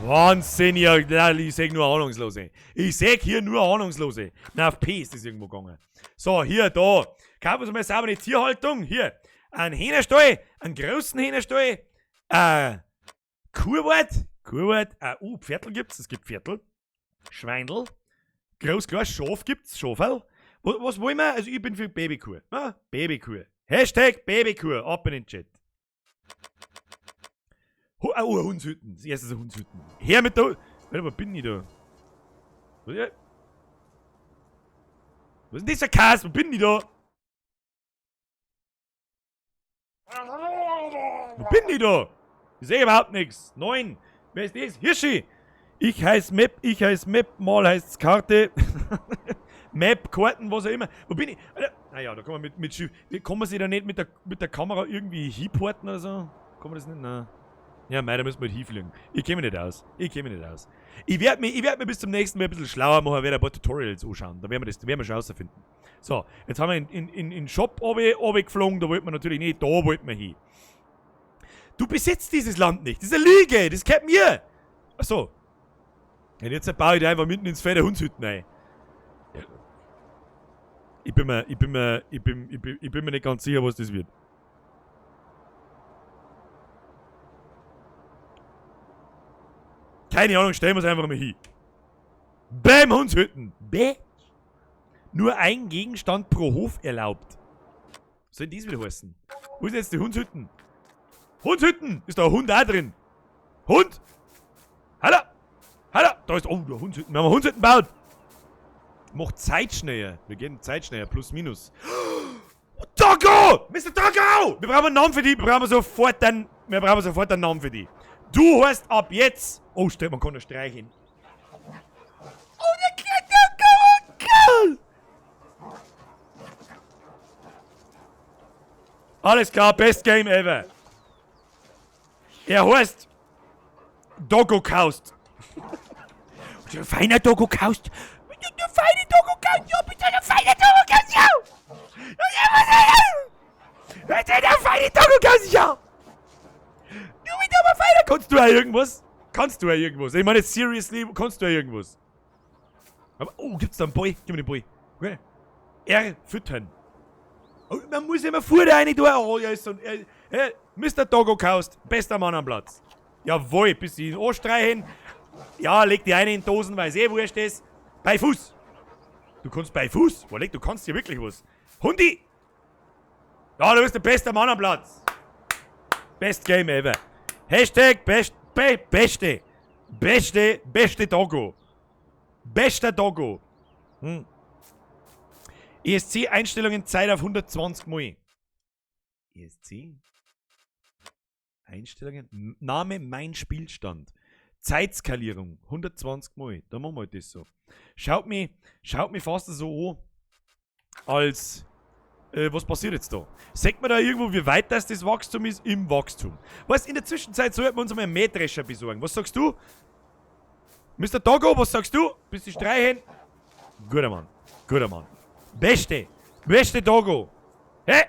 A: Wahnsinn, ja, nein, ich seh nur Ahnungslose. Ich seh hier nur Ahnungslose. Na, auf P ist das irgendwo gegangen. So, hier, da. Kaufen wir uns mal sauber eine Tierhaltung. Hier. Ein Hähnerstall, einen großen Hähnerstall. Kuhwart. Kuhwart. Pferdl gibt's. Es gibt Pferdl. Schweindl. Groß, klar, Schaf gibt's. Schafel. Was wollen wir? Also, ich bin für Babykuh. Ah, Babykuh. Hashtag Babykuh. Ab in den Chat. Oh, Hundshütten. Das erste ist Hundshütten. Her mit der. Warte, wo bin ich da? Was ist denn das für ein Kass? Wo bin ich da? Wo bin ich da? Ich seh überhaupt nix. 9. Wer ist das? Hirschi! Ich heiß Map, ich heiß Map, mal heißt's Karte. Map, Karten, was auch immer. Wo bin ich? Alter, naja, da kann man mit Schiff. Kann man sich da nicht mit der Kamera irgendwie hinporten oder so? Kann man das nicht? Nein. Ja, mei, da müssen wir halt hinfliegen. Ich kenn mich nicht aus. Ich kenn mich nicht aus. Ich werd mich bis zum nächsten Mal ein bisschen schlauer machen, werde ein paar Tutorials anschauen. Da werden wir das, da werden wir schon rausfinden. So, jetzt haben wir in den Shop runtergeflogen, da wollten wir natürlich nicht, da wollten wir hin. Du besitzt dieses Land nicht. Das ist eine Lüge. Das gehört mir. Achso. Und jetzt baue ich dir einfach mitten ins Feld der Hundshütten ein. Ich bin mir, ich bin mir, ich bin, ich bin, ich bin mir nicht ganz sicher, was das wird. Keine Ahnung, stellen wir es einfach mal hin. Bäm, Hundshütten. Bäh. Nur ein Gegenstand pro Hof erlaubt. Was soll denn das wieder heißen? Wo ist jetzt die Hundshütten? Hundshütten! Ist da ein Hund auch drin? Hund! Hallo! Hallo! Da ist. Oh, der Hundshütten. Wir haben Hundshütten gebaut! Macht Zeit schneller. Wir gehen Zeit schneller. Plus, minus. Doggo! Mr. Doggo! Wir brauchen einen Namen für die. Wir brauchen sofort einen, wir brauchen sofort einen Namen für die. Du heißt ab jetzt. Oh, stimmt, man kann noch streichen. Oh, der kleine Doggo! Alles klar, best game ever. Er heißt Doggo Kaust. Feiner Doggo Kaust. Du feine Doggo Kaust, ja, bitte, du feine Doggo Kaust, ja. Bitte, der feine Doggo Kaust, ja. Du bist aber feiner. Kannst du ja irgendwas? Kannst du ja irgendwas? Ich meine, seriously, kannst du ja irgendwas? Aber, oh, gibt's da einen Boy? Gib mir den Boy. Okay. R füttern. Oh, man muss immer Futter rein tun. Oh, er ist so ein, er, Mr. Doggo Kaust, bester Mann am Platz. Jawohl, bis sie ihn anstreichen. Ja, leg die eine in Dosen, weil es eh wurscht ist. Bei Fuß. Du kannst bei Fuß. Boah, leg, du kannst hier wirklich was. Hundi! Ja, du bist der beste Mann am Platz. Best Game ever. Hashtag best, be, beste. Beste, beste Doggo. Bester Doggo. Hm. ESC-Einstellungen Zeit auf 120 Mal. ESC? Einstellungen? Name mein Spielstand. Zeitskalierung 120 Mal. Da machen wir halt das so. Schaut mich fast so an, als was passiert jetzt da? Sagt man da irgendwo, wie weit das Wachstum ist im Wachstum? Weißt, in der Zwischenzeit sollten wir uns einmal einen Mähdrescher besorgen. Was sagst du? Mr. Doggo, was sagst du? Bist du streichen? Guter Mann. Guter Mann. Beste. Beste Doggo. Hä?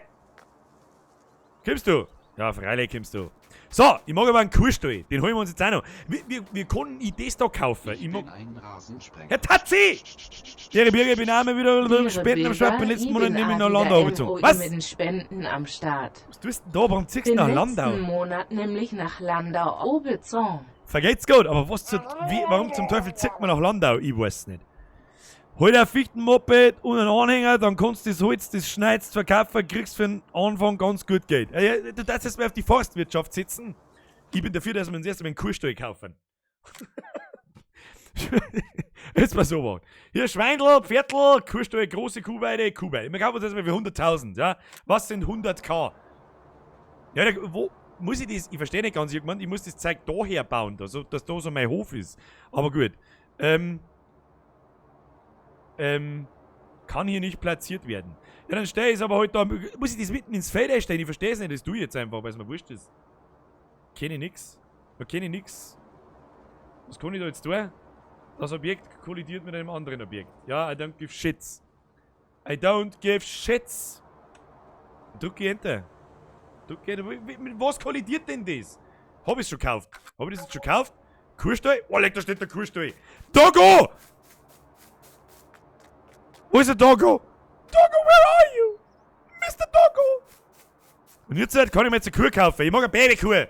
A: Kommst du? Ja, freilich kommst du. So, ich mag aber einen Kuhstall. Den holen wir uns jetzt auch noch. Wir können ich das da kaufen.
E: Ich bin ein Rasensprenger.
A: Herr Tatzi! Der Birger, ich bin auch mal wieder Spenden am Start. Beim letzten Monat nehme ich nach Landau bezogen. Was?
C: Mit den Spenden am Start.
A: Was tust du denn da? Warum ziehst du nach Landau?
C: Letzten Monat nämlich nach Landau bezogen.
A: Vergeht's gut, aber was zu, wie, warum zum Teufel zieht man nach Landau? Ich weiß nicht. Hol dir ein Fichtenmoped und einen Anhänger, dann kannst du das Holz, das schneidest, verkaufen, kriegst für den Anfang ganz gut Geld. Ja, du darfst jetzt mal auf die Forstwirtschaft sitzen. Ich bin dafür, dass wir uns erst einmal einen Kuhstall kaufen. Jetzt mal so machen. Hier Schweindel, Pferdl, Kuhstall, große Kuhweide, Kuhweide. Wir kaufen uns erstmal für 100.000, ja. Was sind 100k? Ja, da, wo muss ich das? Ich verstehe nicht ganz. Ich meine, ich muss das Zeug da herbauen, also, dass da so mein Hof ist. Aber gut. Kann hier nicht platziert werden. Ja, dann stelle ich es aber heute da. Muss ich das mitten ins Feld einstellen? Ich verstehe es nicht. Das tue ich jetzt einfach, weil es mir wurscht ist. Kenne ich nix. Da kenne ich nix. Was kann ich da jetzt tun? Das Objekt kollidiert mit einem anderen Objekt. Ja, I don't give shits. I don't give shits. Drück ich Enter. Drück Enter. Mit was kollidiert denn das? Hab ich's schon gekauft? Hab ich das jetzt schon gekauft? Kuhstall? Oh, leck, da steht der Kuhstall. Doggo! Wo ist der Doggo? Doggo, where are you? Mr. Doggo! Und jetzt kann ich mir jetzt eine Kuh kaufen. Ich mag eine Babykuh. Das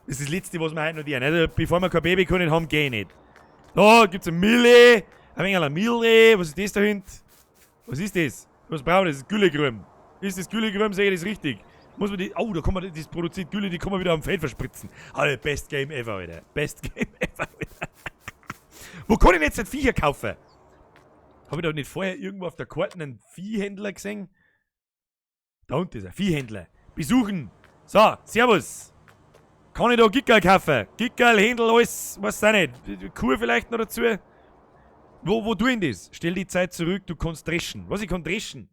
A: ist das Letzte, was wir heute noch dienen. Also, bevor wir keine Babykuh nicht haben, geh ich nicht. Da gibt's eine Mille. Ein wenig eine Mille. Was ist das da hinten? Was ist das? Was brauchen wir? Das ist Güllegrüm. Ist das Güllegrüm? Sehe ich das richtig? Muss man die. Oh, da kann man das produziert Gülle, die kann man wieder am Feld verspritzen. Alter, best Game ever, Alter. Best Game ever, Alter. Wo kann ich denn jetzt ein Viecher kaufen? Habe ich da nicht vorher irgendwo auf der Karte einen Viehhändler gesehen? Da unten ist er, Viehhändler. Besuchen. So, servus. Kann ich da Gickerl kaufen? Gickerl, Händel, alles, weiß auch nicht. Kuh vielleicht noch dazu. Wo tue ich denn das? Stell die Zeit zurück, du kannst dreschen. Was, ich kann dreschen?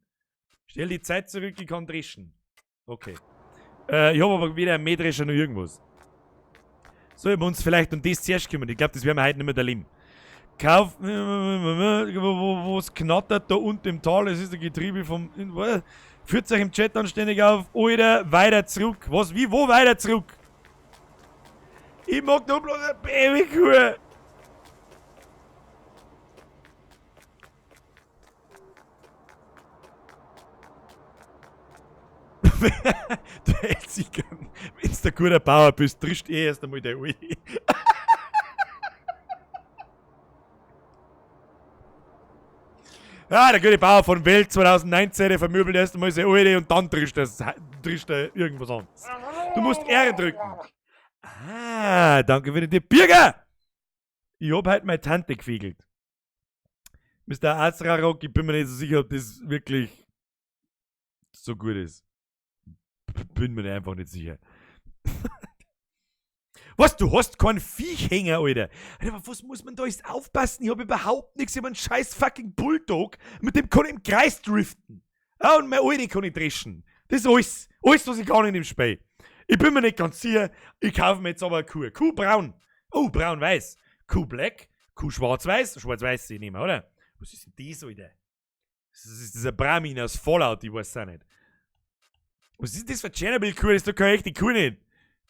A: Stell die Zeit zurück, ich kann dreschen. Okay. Ich habe aber weder einen Mähdrescher noch irgendwas. Sollen wir uns vielleicht um das zuerst kümmern? Ich glaube, das werden wir heute nicht mehr erleben. Kauf, wo es knattert da unten im Tal, es ist ein Getriebe vom. Führt euch im Chat anständig auf, Alter, weiter zurück. Was, wie, wo weiter zurück? Ich mag nur bloß eine Babykuh. Du hältst dich gern. Wenn du ein guter Bauer bist, triffst eh erst einmal der Alte. Ah, der gute Bauer von Welt 2019, der vermöbelt erst einmal seine Alte und dann trischt er irgendwas anderes. Du musst R drücken. Ah, danke für den Tipp. Birger! Ich hab heute meine Tante gefiegelt. Mr. Azrarok, ich bin mir nicht so sicher, ob das wirklich so gut ist. Bin mir einfach nicht sicher. Was, du hast keinen Viechhänger, Alter. Alter, aber was muss man da jetzt aufpassen? Ich hab überhaupt nichts. Ich hab einen scheiß fucking Bulldog, mit dem kann ich im Kreis driften. Ja, und meine Alte kann ich dreschen. Das ist alles. Alles, was ich kann in dem Spiel. Ich bin mir nicht ganz sicher. Ich kaufe mir jetzt aber eine Kuh. Kuh braun. Oh, braun-weiß. Kuh black. Kuh schwarz-weiß. Schwarz-weiß sehe ich nicht mehr, oder? Was ist denn das, Alter? Das ist dieser Brahmin aus Fallout, ich weiß auch nicht. Was ist denn das für Tschernobyl-Kuh? Das ist doch keine echte Kuh nicht.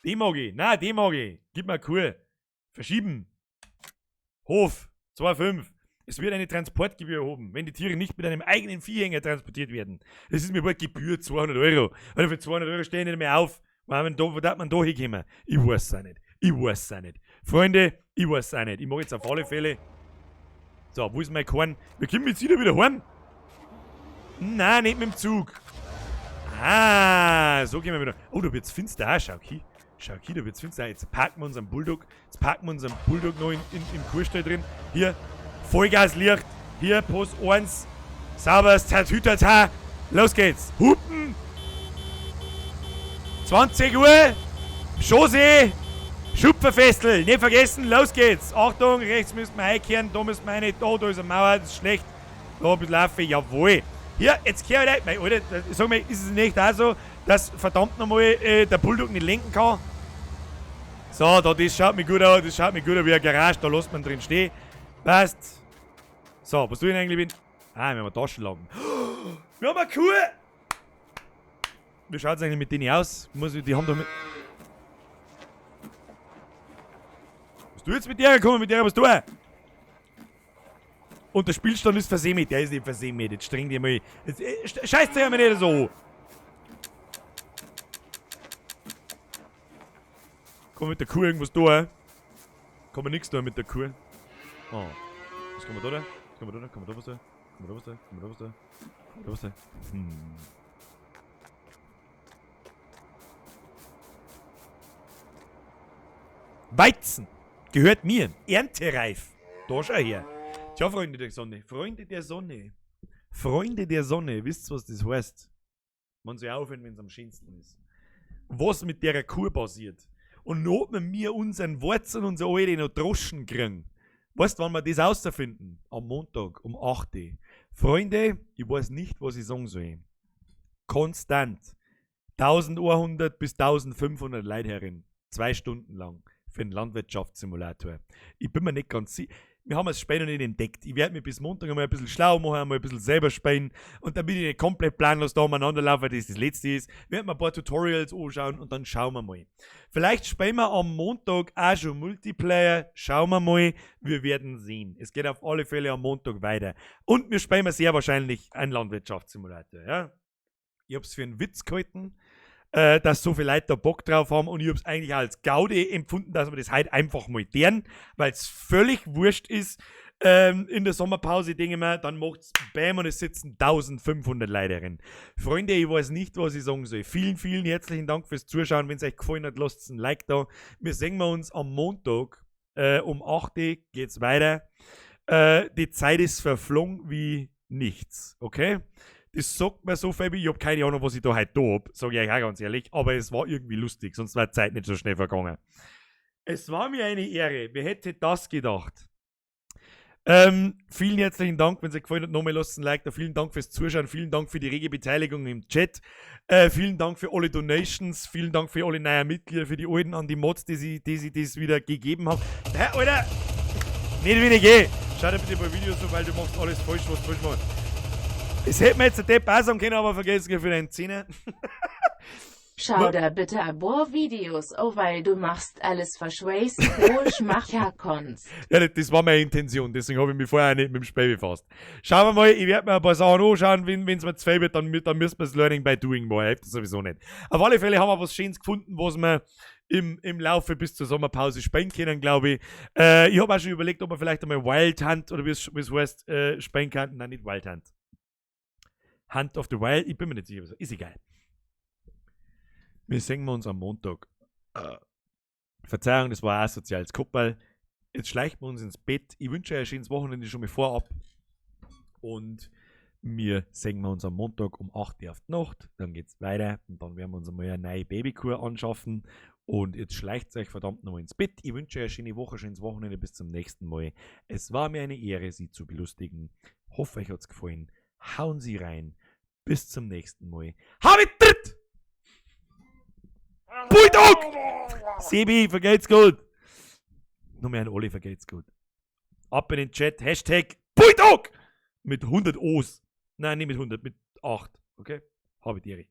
A: Die mag ich. Nein, die mag ich. Gib mir eine Kuh. Verschieben. Hof. 2,5. Es wird eine Transportgebühr erhoben, wenn die Tiere nicht mit einem eigenen Viehhänger transportiert werden. Das ist mir wohl Gebühr 200 Euro. Alter, für 200 Euro stehe ich nicht mehr auf. Wo darf man da hinkommen? Ich weiß es auch nicht. Ich weiß es auch nicht. Freunde, ich weiß es auch nicht. Ich mach jetzt auf alle Fälle. So, wo ist mein Korn? Wir kommen jetzt wieder heim. Nein, nicht mit dem Zug. Ah, so gehen wir wieder. Oh, da wird's finster. Ah, schau hier. Schau hier, da wird's finster. Jetzt parken wir unseren Bulldog. Jetzt parken wir unseren Bulldog noch im Kuhstall drin. Hier, Vollgaslicht. Hier, Post 1. Sauber, Tatütata. Los geht's. Hupen. 20 Uhr. Chaussee. Schupferfestel. Nicht vergessen, los geht's. Achtung, rechts müssen wir einkehren. Da müssen wir rein. Da ist eine Mauer. Das ist schlecht. Da ein bisschen laufen. Jawohl. Hier, jetzt kehr ich rein. Mein Alter, sag mal, ist es nicht auch so, dass verdammt nochmal der Bulldog nicht lenken kann? So, da, das schaut mir gut aus, das schaut mir gut aus wie eine Garage, da lässt man drin stehen. Passt. So, was tue ich denn eigentlich mit? Ah, wir haben eine Taschenlampe. Wir haben eine Kuh! Wie schaut's eigentlich mit denen aus? Muss ich, die haben doch mit. Was du jetzt mit der gekommen? Mit der was du? Und der Spielstand ist versehmt. Der ist nicht versehmt. Jetzt streng dich mal. Jetzt, scheißt dich mir nicht so. Komm mit der Kuh irgendwas da? Kann man nichts da mit der Kuh. Oh. Was kann man da da? Was kann man da da? Kann man da was da? Kann man da was da? Kann man da was da? Kann man da was da? Weizen gehört mir. Erntereif. Da schau her. Tja, Freunde der Sonne. Freunde der Sonne. Freunde der Sonne. Wisst ihr, was das heißt? Man soll aufhören, wenn's am schönsten ist. Was mit der Kuh passiert. Und ob wir mir unseren Wurzeln, unsere Alte noch Droschen kriegen. Weißt du, wann wir das rausfinden? Am Montag um 8 Uhr. Freunde, ich weiß nicht, was ich sagen soll. Konstant. 1100 bis 1500 Leute herin. 2 Stunden lang. Für den Landwirtschaftssimulator. Ich bin mir nicht ganz sicher. Wir haben es später noch nicht entdeckt. Ich werde mich bis Montag einmal ein bisschen schlau machen, einmal ein bisschen selber spielen. Und damit ich nicht komplett planlos da umeinander laufe, weil das das Letzte ist, werden wir ein paar Tutorials anschauen und dann schauen wir mal. Vielleicht spielen wir am Montag auch schon Multiplayer. Schauen wir mal. Wir werden sehen. Es geht auf alle Fälle am Montag weiter. Und wir spielen sehr wahrscheinlich einen Landwirtschaftssimulator. Ja? Ich hab's für einen Witz gehalten, dass so viele Leute da Bock drauf haben, und ich hab's eigentlich auch als Gaudi empfunden, dass wir das heute einfach mal deren, weil's völlig wurscht ist. In der Sommerpause denke ich mir, dann macht's Bäm und es sitzen 1500 Leute drin. Freunde, ich weiß nicht, was ich sagen soll. Vielen, vielen herzlichen Dank fürs Zuschauen. Wenn's euch gefallen hat, lasst ein Like da. Wir sehen uns am Montag um 8 Uhr geht's weiter. Die Zeit ist verflogen wie nichts, okay? Das sagt mir so, Fabi, ich hab keine Ahnung, was ich da heute da hab, sag ich euch auch ganz ehrlich, aber es war irgendwie lustig, sonst war die Zeit nicht so schnell vergangen. Es war mir eine Ehre, wer hätte das gedacht? Vielen herzlichen Dank, wenn es euch gefallen hat, nochmal lasst ein Like da, vielen Dank fürs Zuschauen, vielen Dank für die rege Beteiligung im Chat, vielen Dank für alle Donations, vielen Dank für alle neuen Mitglieder, für die alten an die Mods, die sie das wieder gegeben haben. Hä, Alter! Nicht wenig, eh! Schau dir bitte ein paar Videos an, weil du machst alles falsch, was du falsch machst. Das hätte man jetzt der Depp auch sagen können, aber vergessen für den Zehner.
C: Schau da bitte a boar Videos o, weil du machst alles verschweißt, wo ich mach ja konst.
A: Ja, das war meine Intention, deswegen habe ich mich vorher auch nicht mit dem Spiel befasst. Schauen wir mal, ich werde mir ein paar Sachen anschauen, wenn es mir zu viel wird, dann müssen wir das Learning by Doing machen, hilft das sowieso nicht. Auf alle Fälle haben wir was Schönes gefunden, was wir im Laufe bis zur Sommerpause spielen können, glaube ich. Ich habe auch schon überlegt, ob wir vielleicht einmal Wild Hunt oder wie es heißt, spielen könnten. Nein, nicht Wild Hunt. Hunt of the Wild, ich bin mir nicht sicher, ist egal. Wir sehen uns am Montag. Verzeihung, das war ein asoziales Koppel. Jetzt schleichen wir uns ins Bett. Ich wünsche euch ein schönes Wochenende schon mal vorab. Und wir sehen wir uns am Montag um 8 Uhr auf die Nacht. Dann geht's weiter und dann werden wir uns einmal eine neue Babykuh anschaffen. Und jetzt schleicht euch verdammt nochmal ins Bett. Ich wünsche euch eine schöne Woche, schönes Wochenende. Bis zum nächsten Mal. Es war mir eine Ehre, Sie zu belustigen. Hoffe, euch hat's gefallen. Hauen Sie rein. Bis zum nächsten Mal. Habe Tritt! Bulldog! Sebi, vergelt's gut. Nur mehr an Olli, vergelt's gut. Ab in den Chat, #Bulldog! Mit 100 O's. Nein, nicht mit 100, mit 8. Okay? Habe die Ehre.